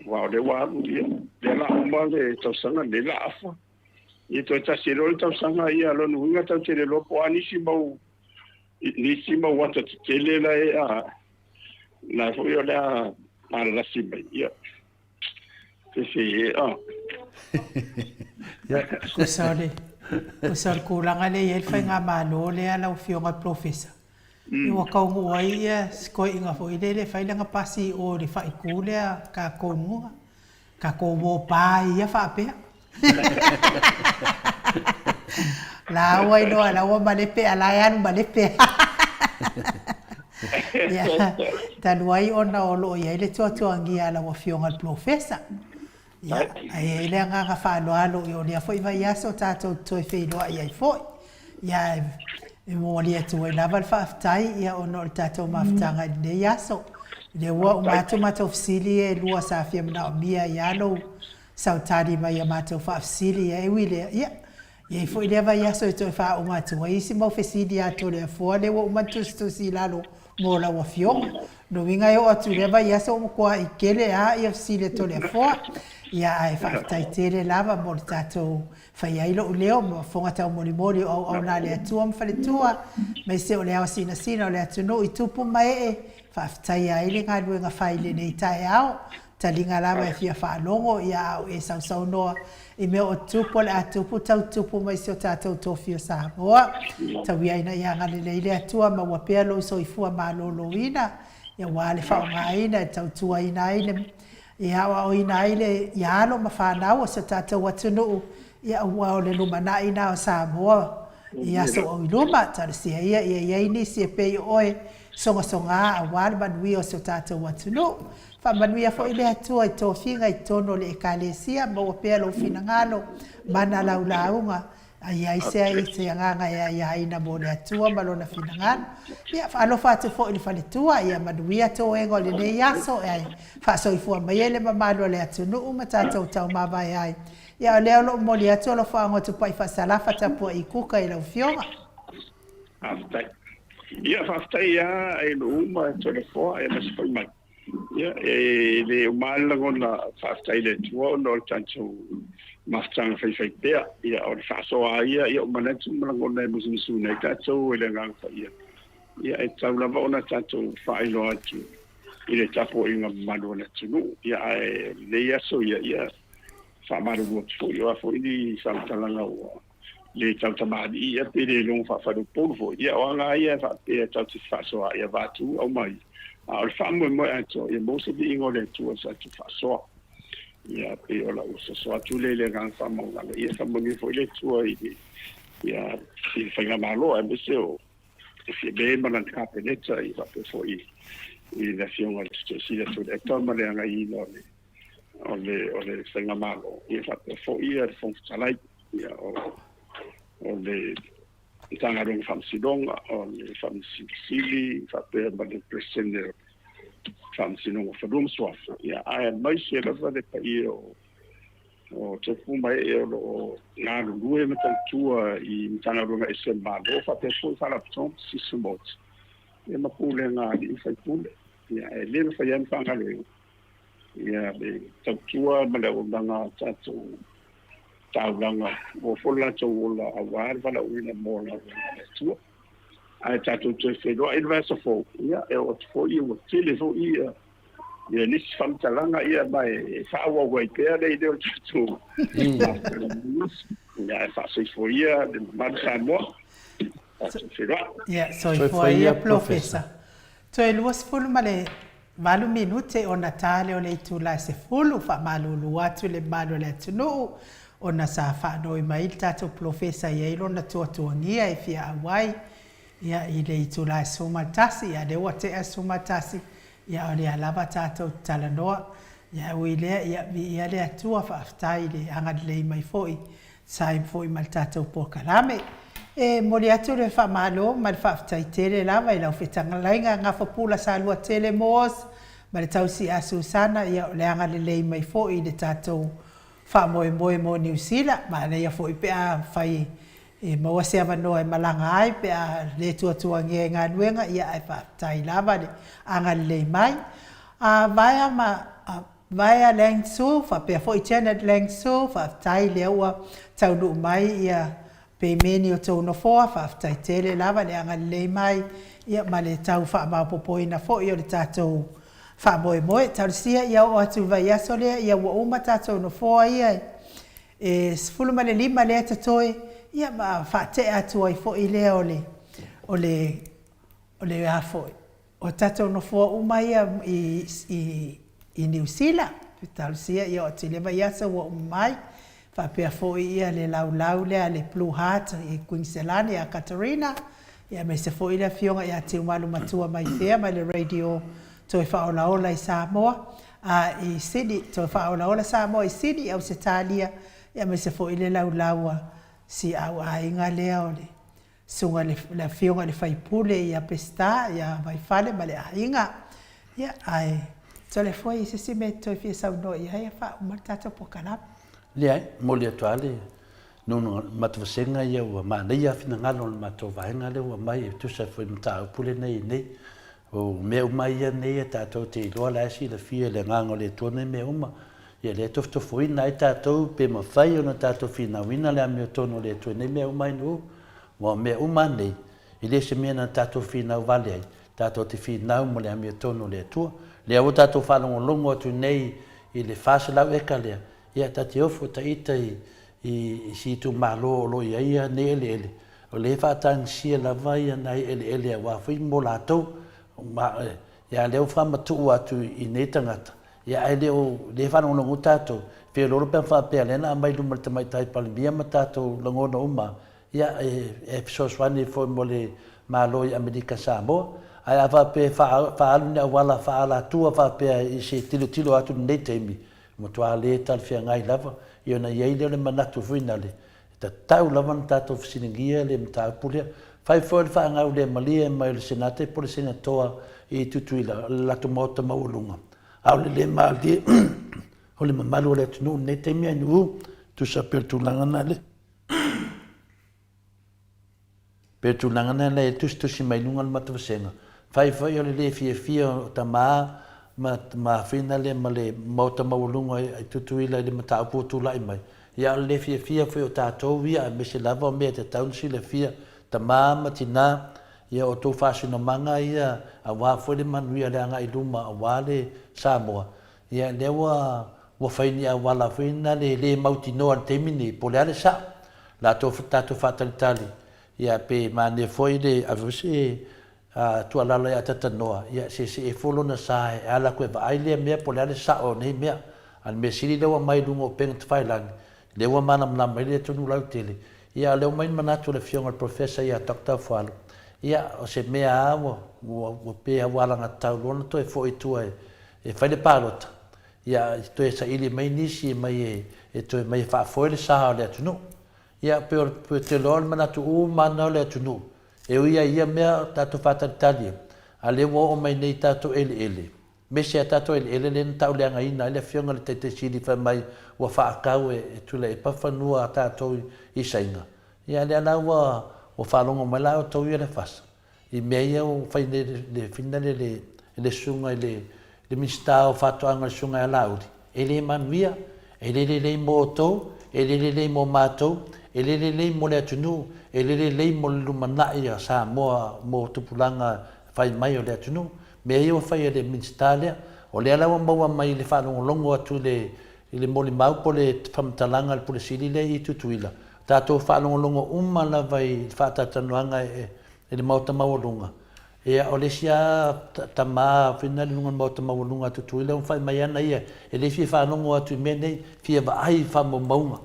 Aua o lea ua alu ia, lea la uma le tausaga lenei la afa. Ia toe tasi loa le tausaga ia lona uiga tatou te le iloa po o a nisi mau nisi mau ata tetele la e a la foi o le a malalasi mai. Ia Tusa o le tulaga lea e i ai le faigamalo lea lau Afioga i le Polofesa, ua taunuu ai si toeaina foi lele e fai lana pasi i o i le faaitu lea tatou nuga, tatou o pa ai ia faapea. La ua iloa la ua malepe a la e alu malepe. Ia, talu ai ona o lo o i ai le tuatuagia a lau Afioga i le Polofesa. Ia, ae i ai le agaga faaaloalo, ia o lea foi vaiaso tatou te toe feiloai ai foi. Ia, e momoli atu ai lava le faafetai ia ona o le tatou mafutaga i lenei aso. O lea ua uma atu matou fesili ia e lua sa fia manaomia ai lava lou sautali mai i a matou faafesili, ia e ui i lea, ia, e i ai foi lea vaiaso e toe faauma atu ai isi mau fesili ia Toleafoa lea ua uma ona tusitusi i lalo mo lau Afioga. Lona uiga e oo atu i lea vaiaso ua matuai tele lava ia fesili a Toleafoa. Ia, ae faafetai tele lava mo le tatou fai ai lou leo ma fofoga taumolimoli o auauna a le Atua ma faletua, aemaise o le ao sinasina o le atunuu i tupu ma ee, faafetaia ai le galuega fai i lenei taeao. Taliga lava e fia faalogo ia a o e sausaunoa i mea o tupu o le a tupu tau tupu mai si o tatou tofi o Samoa. Tauia ina ia agalelei le Atua maua pea lou soifua maloloina aua le faaaogaina e tautuaina ai le e aoaoina ai le ia alo ma fanau o si o tatou atunuu ia aua o le lumanai na o Samoa i aso o i luma. Talosia ia ia i ai nisi e pei o oe sogasoga aua le manuia o si o tatou atunuu. Faamanuia foi le Atua i tofiga i totonu o le Ekalesia, maua pea lou finagalo, mana lau lauga, a i ai se ai se agaga e aiaina mo le Atua ma Lona finagalo. Ia, faalofa atu foi i le faletua, ia manuia toega o lenei aso, ae faasoifua mai ai le mamalu o le atunuu ma tatou taumavae ai. Ia, o lea o lo o momoli atu alofaga o Tupai Faasalafa tapuai i kuka i lau Afioga. Faafetai. Ia, faafetai lava i nuu uma e Toleafoa, aemaise foi mai. Ia, e le uma lava le lagona faafetai i le Atua ona o le tatou mafutaga faifaipea. Ia, o le faasoa lava ia, ia o manatu ma lagona e musumusuina ai tatou e le Agaga Paia. Ia, e tatau lava ona tatou faailoa atu i le tapuaiga mamalu a le atunuu. Ia, ae o lenei aso ia, ia, faamalulu atu foi, o a foi ni faamatalaga ua le tautamalii ia pe le logo faafaleupolu foi, ia o aga lava ia e faapea tatou te fefaasoaai ia vatu aumai, a o le faamoemoe atoa ia maua se viiga o le Atua i sa tatou faasoa. Ia pei o lau soso atu lea i le agaga faamaualalo, ia faamanuia foi le Atua i le ia i le faigamalo aemaise o Fiamē ma lana Kapeneta, ia faapea foi i le Afioga i le Toeasili Tuilaepa ma le agaiina o le o le, o le Faigamalo, ia faapea foi ia le Fofoga Fetalai, ia, o, o le Matagaluega o Faamasinoga, o le Faamasino Sili, faapea ma le Peresetene o le Faamasinoga o Fanua ma Suafa, ia, aemaise lava le paia o, o tupu ma ee o lo o galulue ma tautua i Matagaluega ese a le Malo, faapea foi Faalapotopotoga ma Sisi Tumaoti, ia ma pulega a alii ma faipule. Ia, e le mafai lava ona faagaloina ia le tautua ma le auaunaga a tatou taulaga ua foi le latou ola aua le valaauina mo le galuega a le Atua. Ae tatou toe feiloai i le vaiaso fou, ia e oo atu foi ua tele foi ia ia nisi faamatalaga ia ma e faaauau ai pea le idea o le tatou ia ae faasoifua ia le mamalu Samoa. Tatou feiloai. Ia, soifua ia Polofesa. Toe 28 minute ona ta lea o le itula e 10, faamalulu atu i le mamalu o le atunuu ona sa faanoi mai le tatou polofesa e i ai lona tuatuagia e fia auai. Ia, i le itula e 11, ia lea ua tea le 11, ia a o lea lava tatou te talanoa. Ia ae ui i lea, ia viia le Atua, faafetai i le agalelei mai foi e tusa ai foi ma le tatou polokalame. E momoli atu le faamalo ma le faafetai tele lava i lau fetalaiga Gafapula Saluatele Moss ma le tausi ia Susana, ia o le agalelei mai foi i le tatou faamoemoe mo Niu Sila. Manaia foi pe afai e maua se avanoa e malaga ai pe a le tuatuagia i galuega, ia ae faafetai lava le agalelei mai. A vaea ma vaea Lang Su faapea foi Janet Lang Su, faafetai lea ua taunuu mai ia pemeni o tou nofoa, faafetai tele lava le agalelei mai ia ma le tau faamaopoopoina foi o le tatou faamoemoe. Talosia ia oo atu i le vaiaso lea ia ua uma tatou nofoa ia e 15 lea e totoe, ia ma faatea atu ai foi lea o le, o le, o le a foi, o tatou nofoa uma ia i, i, i Niu Sila. Talosia ia oo atu i lea vaiaso ua uma mai, faapea foi ia le laulau lea a le Blue Heart i Kuiniselani ia Katarina, ia aemaise foi le Afioga ia Tiumalu Matua Maifea mai le Radio Toe Faaolaola i Samoa, a i Sydney, Toe Faaolaola Samoa i Sydney, Ausetalia, aemaise foi le laulau a si au aiga lea o le Susuga i le Afioga i le Faipule ia Peseta ia Vaifale ma le aiga. Ia, ae sole foi i se isi mea e toe fia saunoa i ai a faauma le tatou polokalame. Leai, momoli atu lava le matavasega ia ua manaia finagalo o le matou vaega lea ua aumai e tusa foi ma mataupu lenei nei. O mea uma ia nei e tatou te iloa la e silafia e le Agaga o le Atua nei mea uma. Ia lea e tofotofoina ai tatou pe mafai ona tatou finauina le amiotonu o le Atua i nei mea uma ae Aua o mea uma nei, e le o se mea na tatou finau vale ai, tatou te finau mo le amiotonu o le Atua. Lea ua tatou faalogologo atu nei i le 400 eka lea, ia ta te ofo ta ita i, i si itumalo o lo o i ai ia nei eleele, o lea e faatagisia lava ia nai eleele aua foi mo latou, ma, ia lea ua faamatuu atu i nei tagata, ia ae le o, lea e faalogologo tatou, feoloolo pe ana faapea lea na aumai i luma o le Tamaitai Palemia ma tatou lagona uma, ia e fesoasoani foi mo le Malo i Amerika Samoa. Ae a faapea e faaalu ni auala faaalatua faapea i se tilotilo atu i lenei taimi, matua le talafeagai lava, ia ona i ai lea o le manatu foi nale, e tatau lava ona tatou fesiligia le mataupu lea. Fai foi le faagaulemalie mai o le Senate po o le Senatoa i Tutuila, o le latou maota maualuga, a o le le malie o le mamalu o le atunuu i lenei taimi ae nu'u, tusa pei o le tulaga lena le. Pei o le tulaga lena e tusitusi mai luga o le matavasega, fai foi o le le fiafia o tama ma ma finale ma le maota maualuga i Tutuila i le mataupu ua tulai mai, ia a o le le fiafia foi o tatou ia aemaise lava o mea e tatau ona silafia, tama ma tina, ia o outou faasinomaga ia aua foi le manuia o le agai i luma aua le Samoa, ia lea ua ua fai ni auala foi na le le mautinoa i le taimi nei po o le a le sao. Latou tatou faatalitali, ia pe manaia foi le ave foi se tuualalo ia Tatanoa, ia se see fua lona sa e ala atu e vaai lea mea po o le a le sao o nei mea. A o le mea sili lea ua aumai i luga o upega tafailagi, lea ua malamalama ai le atunuu lautele, ia a o lea ua aumai le manatu o le Afioga i le Professor ia Doctor Fualu, ia o se mea lava ua ua pei ua alagatatau loa ona toe foi i tua e fai le palota, ia toe saili mai nisi mai e toe mai e faafoe le sa o le atunuu. Ia pei o le te iloa o le manatu uma lava o le atunuu, e ui lava i ia mea tatou faatalitali ai, a o lea ua oo mai nei i tatou eleele, aemaise a tatou eleele lea na tauleagaina ai le Afioga i le Taitai Sili fai mai ua faatau e Tuilaepa fanua a tatou i Saina, ia lea la ua faalogo mai la outou ia le fasa. I mea ia ua fai nei le finale le le susuga i le le Minisita o Faatoaga le susuga ia Laauli, e le manuia, e le lelei mo outou, e le lelei mo matou, e le lelei mo le atunuu, e le lelei mo le lumanai a Samoa mo tupulaga fai mai o le atunuu. Mea ia ua fai e le Minisita lea, o lea la ua maua mai i le faalogologo atu i le i le molimau po o le faamatalaga a le Pule Sili lea i Tutuila, tatou faalogologo uma lava i faatalatalanoaga e i le Maota Maualuga, ia o le isi lava tama foi lena i luga o le Maota Maualuga a Tutuila ua fai mai ana ia, e le fia faalogo atu i mea nei, fia vaai i faamaumauga.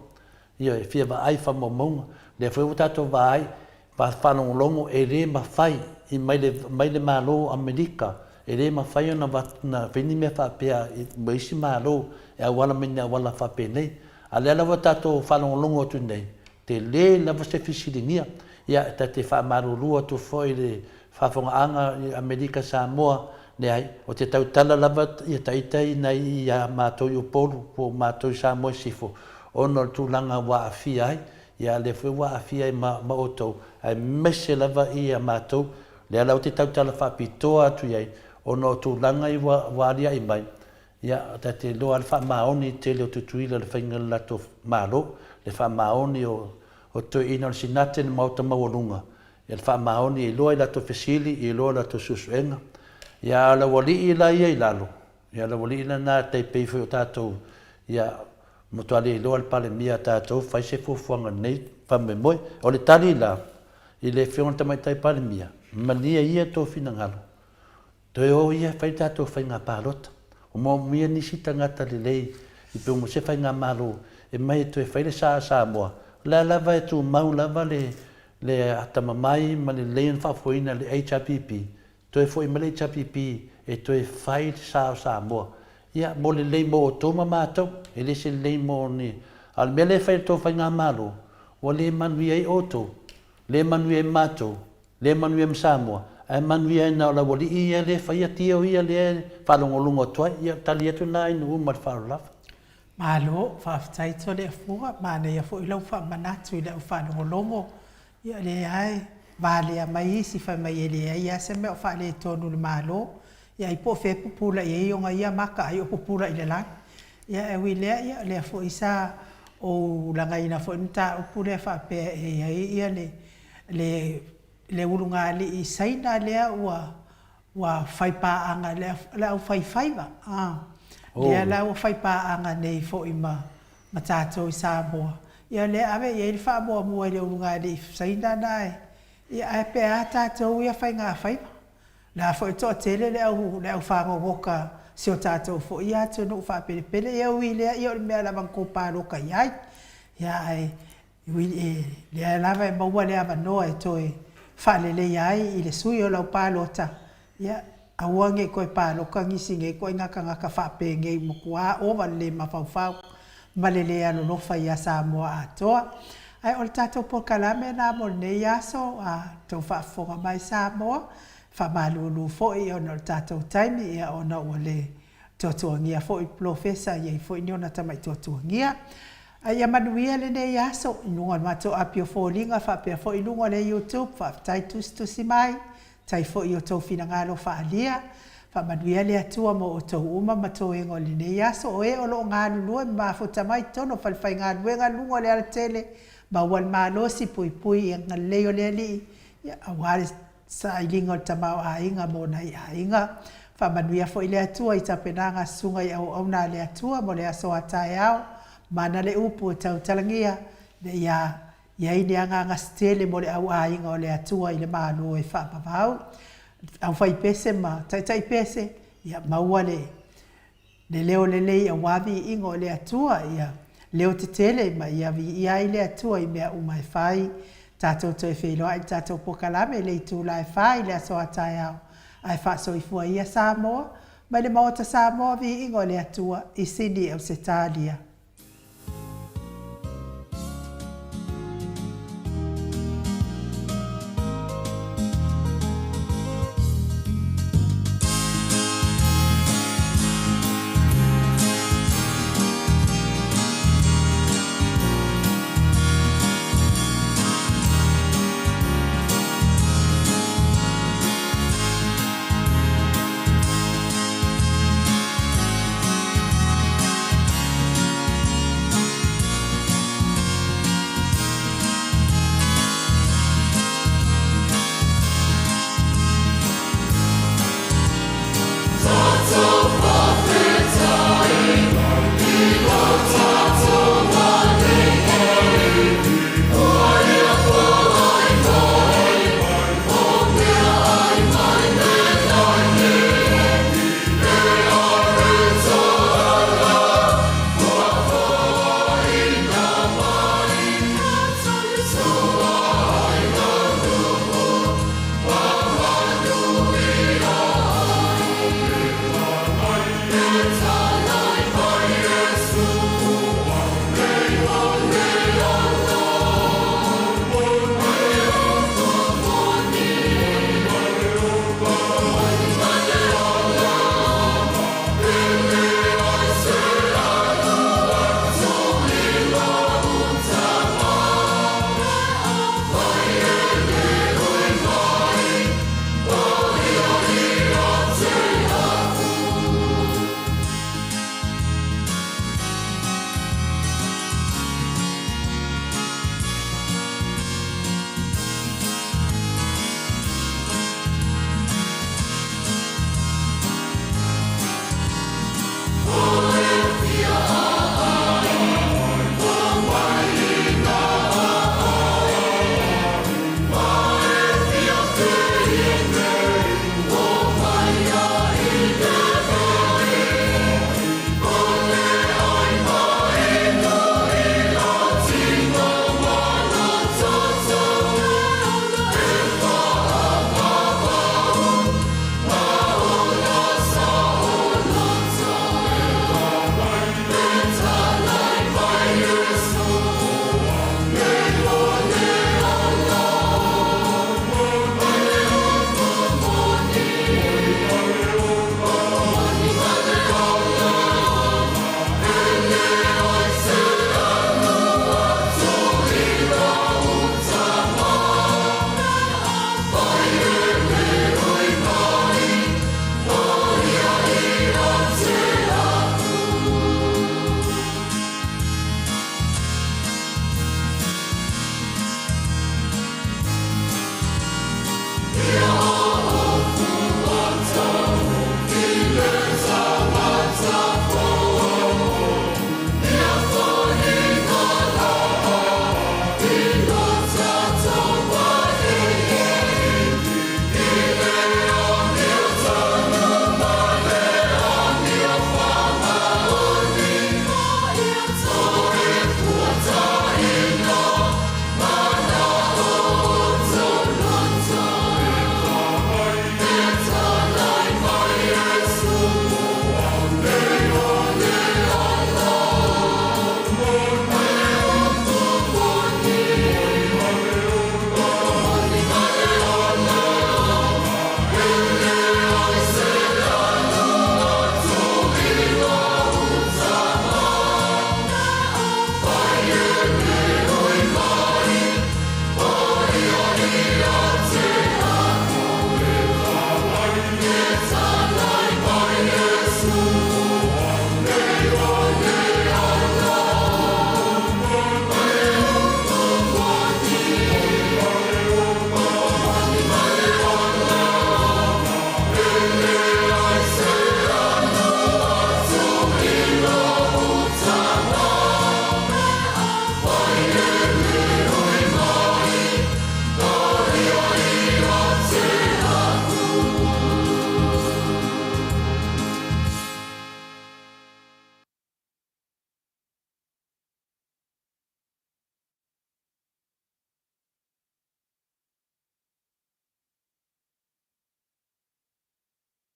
Ioe, fia vaai i faamaumauga. O lea foi ua tatou vaai, Faalogologo e le mafai i mai le mai le Malo o Amerika, e le mafai ona ona fai ni mea faapea i ma isi Malo e auala mai ni auala faapenei. A o lea lava tatou faalogologo atu nei, tele lava se fesiligia. Ia, e ta te faamalulu atu foi i le faafogaaga i Amerika Samoa, leai, ou te tautala lava ia taita i nai ia matou i Upolu po o matou i Samoa i Sisifo ona o le tulaga ua aafia ai. Ia, lea foi ua aafia ai ma, ma outou, aemaise lava ia matou, lea la ou te tautala faapitoa atu i ai, ona o tulaga ia ua, ua aliae mai, ia, ta te iloa lava le faamaoni tele o Tutuila i le faiga o le latou Malo, le faamaoni o, o toeaiina o le Sinate le Maota Maualuga, ia le faamaoni e iloa i latou fesili, e iloa i latou suesuega. Ia, a o le aualii la ia i lalo, ia, o le aualii lena e tai pei foi o tatou, ia, Matua le iloa le Palemia a tatou fai se fuafuaga nei faamoemoe. O le tali la i le Afioga i le Tamaitai Palemia, malie ia tou finagalo, toe o ia e fai le tatou faiga palota. Ua moomia nisi tagata lelei i pe uma se faigamalo e mai e toe fai le sa a Samoa. O lea lava e tumau lava le le atamamai ma le lelei ona faafoeina e le HRPP Toe foi mai le HRPP e toe fai le sa o Samoa. Ia, mo le lelei mo outou ma matou, e le se lelei mo ni... A o le mea lea e fai e le tou faigamalo, ua le manuia ai outou, le manuia ai matou, le manuia ai ma Samoa, ae manuia ai na o le aualii ia lea e faia tio ia lea e faalogologo atu ai. Ia, tali atu lena i nuu ma le faaaloalo lava. Malo, faafetai Toleafoa, manaia foi lau faamanatu i lau faalogologo Ia lea e valea mai isi fai mai e leai lava se mea o faaletonu i le Malo. Ia ai po o fea e pupula i ai ona ia maka ai o pupula i le lagi. Ia e ui i lea, ia o lea foi sa ou lagaina foi le mataupu lea faapea e i ai ia le le le ulugalii Saina lea ua ua fai paaga le le aufaifaiva a, lea la ua fai paaga nei foi ma ma tatou i Samoa, ia lea e ave i ai le faamuamua i le ulugalii Saina na e, ia ae pe a tatou ia faigafaiva. O le a foi e toatele le au le au fagogota si o tatou foi ia atunuu faapelepele, ia ui i lea ia o le mea lava na tou palota i ai. Ia ae ui lea lava e maua le avanoa e toe faaleleia ai i le sui o lau palota, Ia, aua ne i toe palota nisi nei ituaiga tagata faapenei ua matua ova le le mafaufau ma le le alolofa ia Samoa atoa. Ae o le tatou polokalame lena mo lenei aso, a outou faafofoga mai Samoa, faamalulu foi ona o le tatou taimi, ia ona ua le tuatuagia foi le polofesa, e i ai foi ni ona tamai tuatuagia. A ia manuia lenei aso i luga o le matou api o foliga faapea foi i luga o le YouTube. Faafetai tusitusi mai. Tai foi i outou finagalo faaalia. Faamanuia le Atua mo outou uma ma toega o lenei aso, o e o lo o galulue ma mafuta mai totonu o falefaigaluega luga o le alatele, maua le malosi, puipui i agalelei o le Alii, ia, aua le sailiga o le tamaoaiga mo nai aiga. Faamanuia foi le Atua i tapenaga a Susuga i Auauna a le Atua mo le aso a taeao, mana le upu e tautalagia, ina ia I ai le agaga setele mo le au aiga o le Atua i le Malo e faavavau, aufaipese ma taitaipese, ia maua le le leo lelei aua viiga o le Atua, ia leo tetele ma ia viia ai le Atua i mea uma e fai. Tatou toe feiloai i le tatou polokalame i le itula e fa i le aso a taeao, ae faasoifua ia Samoa, mai le Maota Samoa viiga o le Atua i Sini Ausetalia.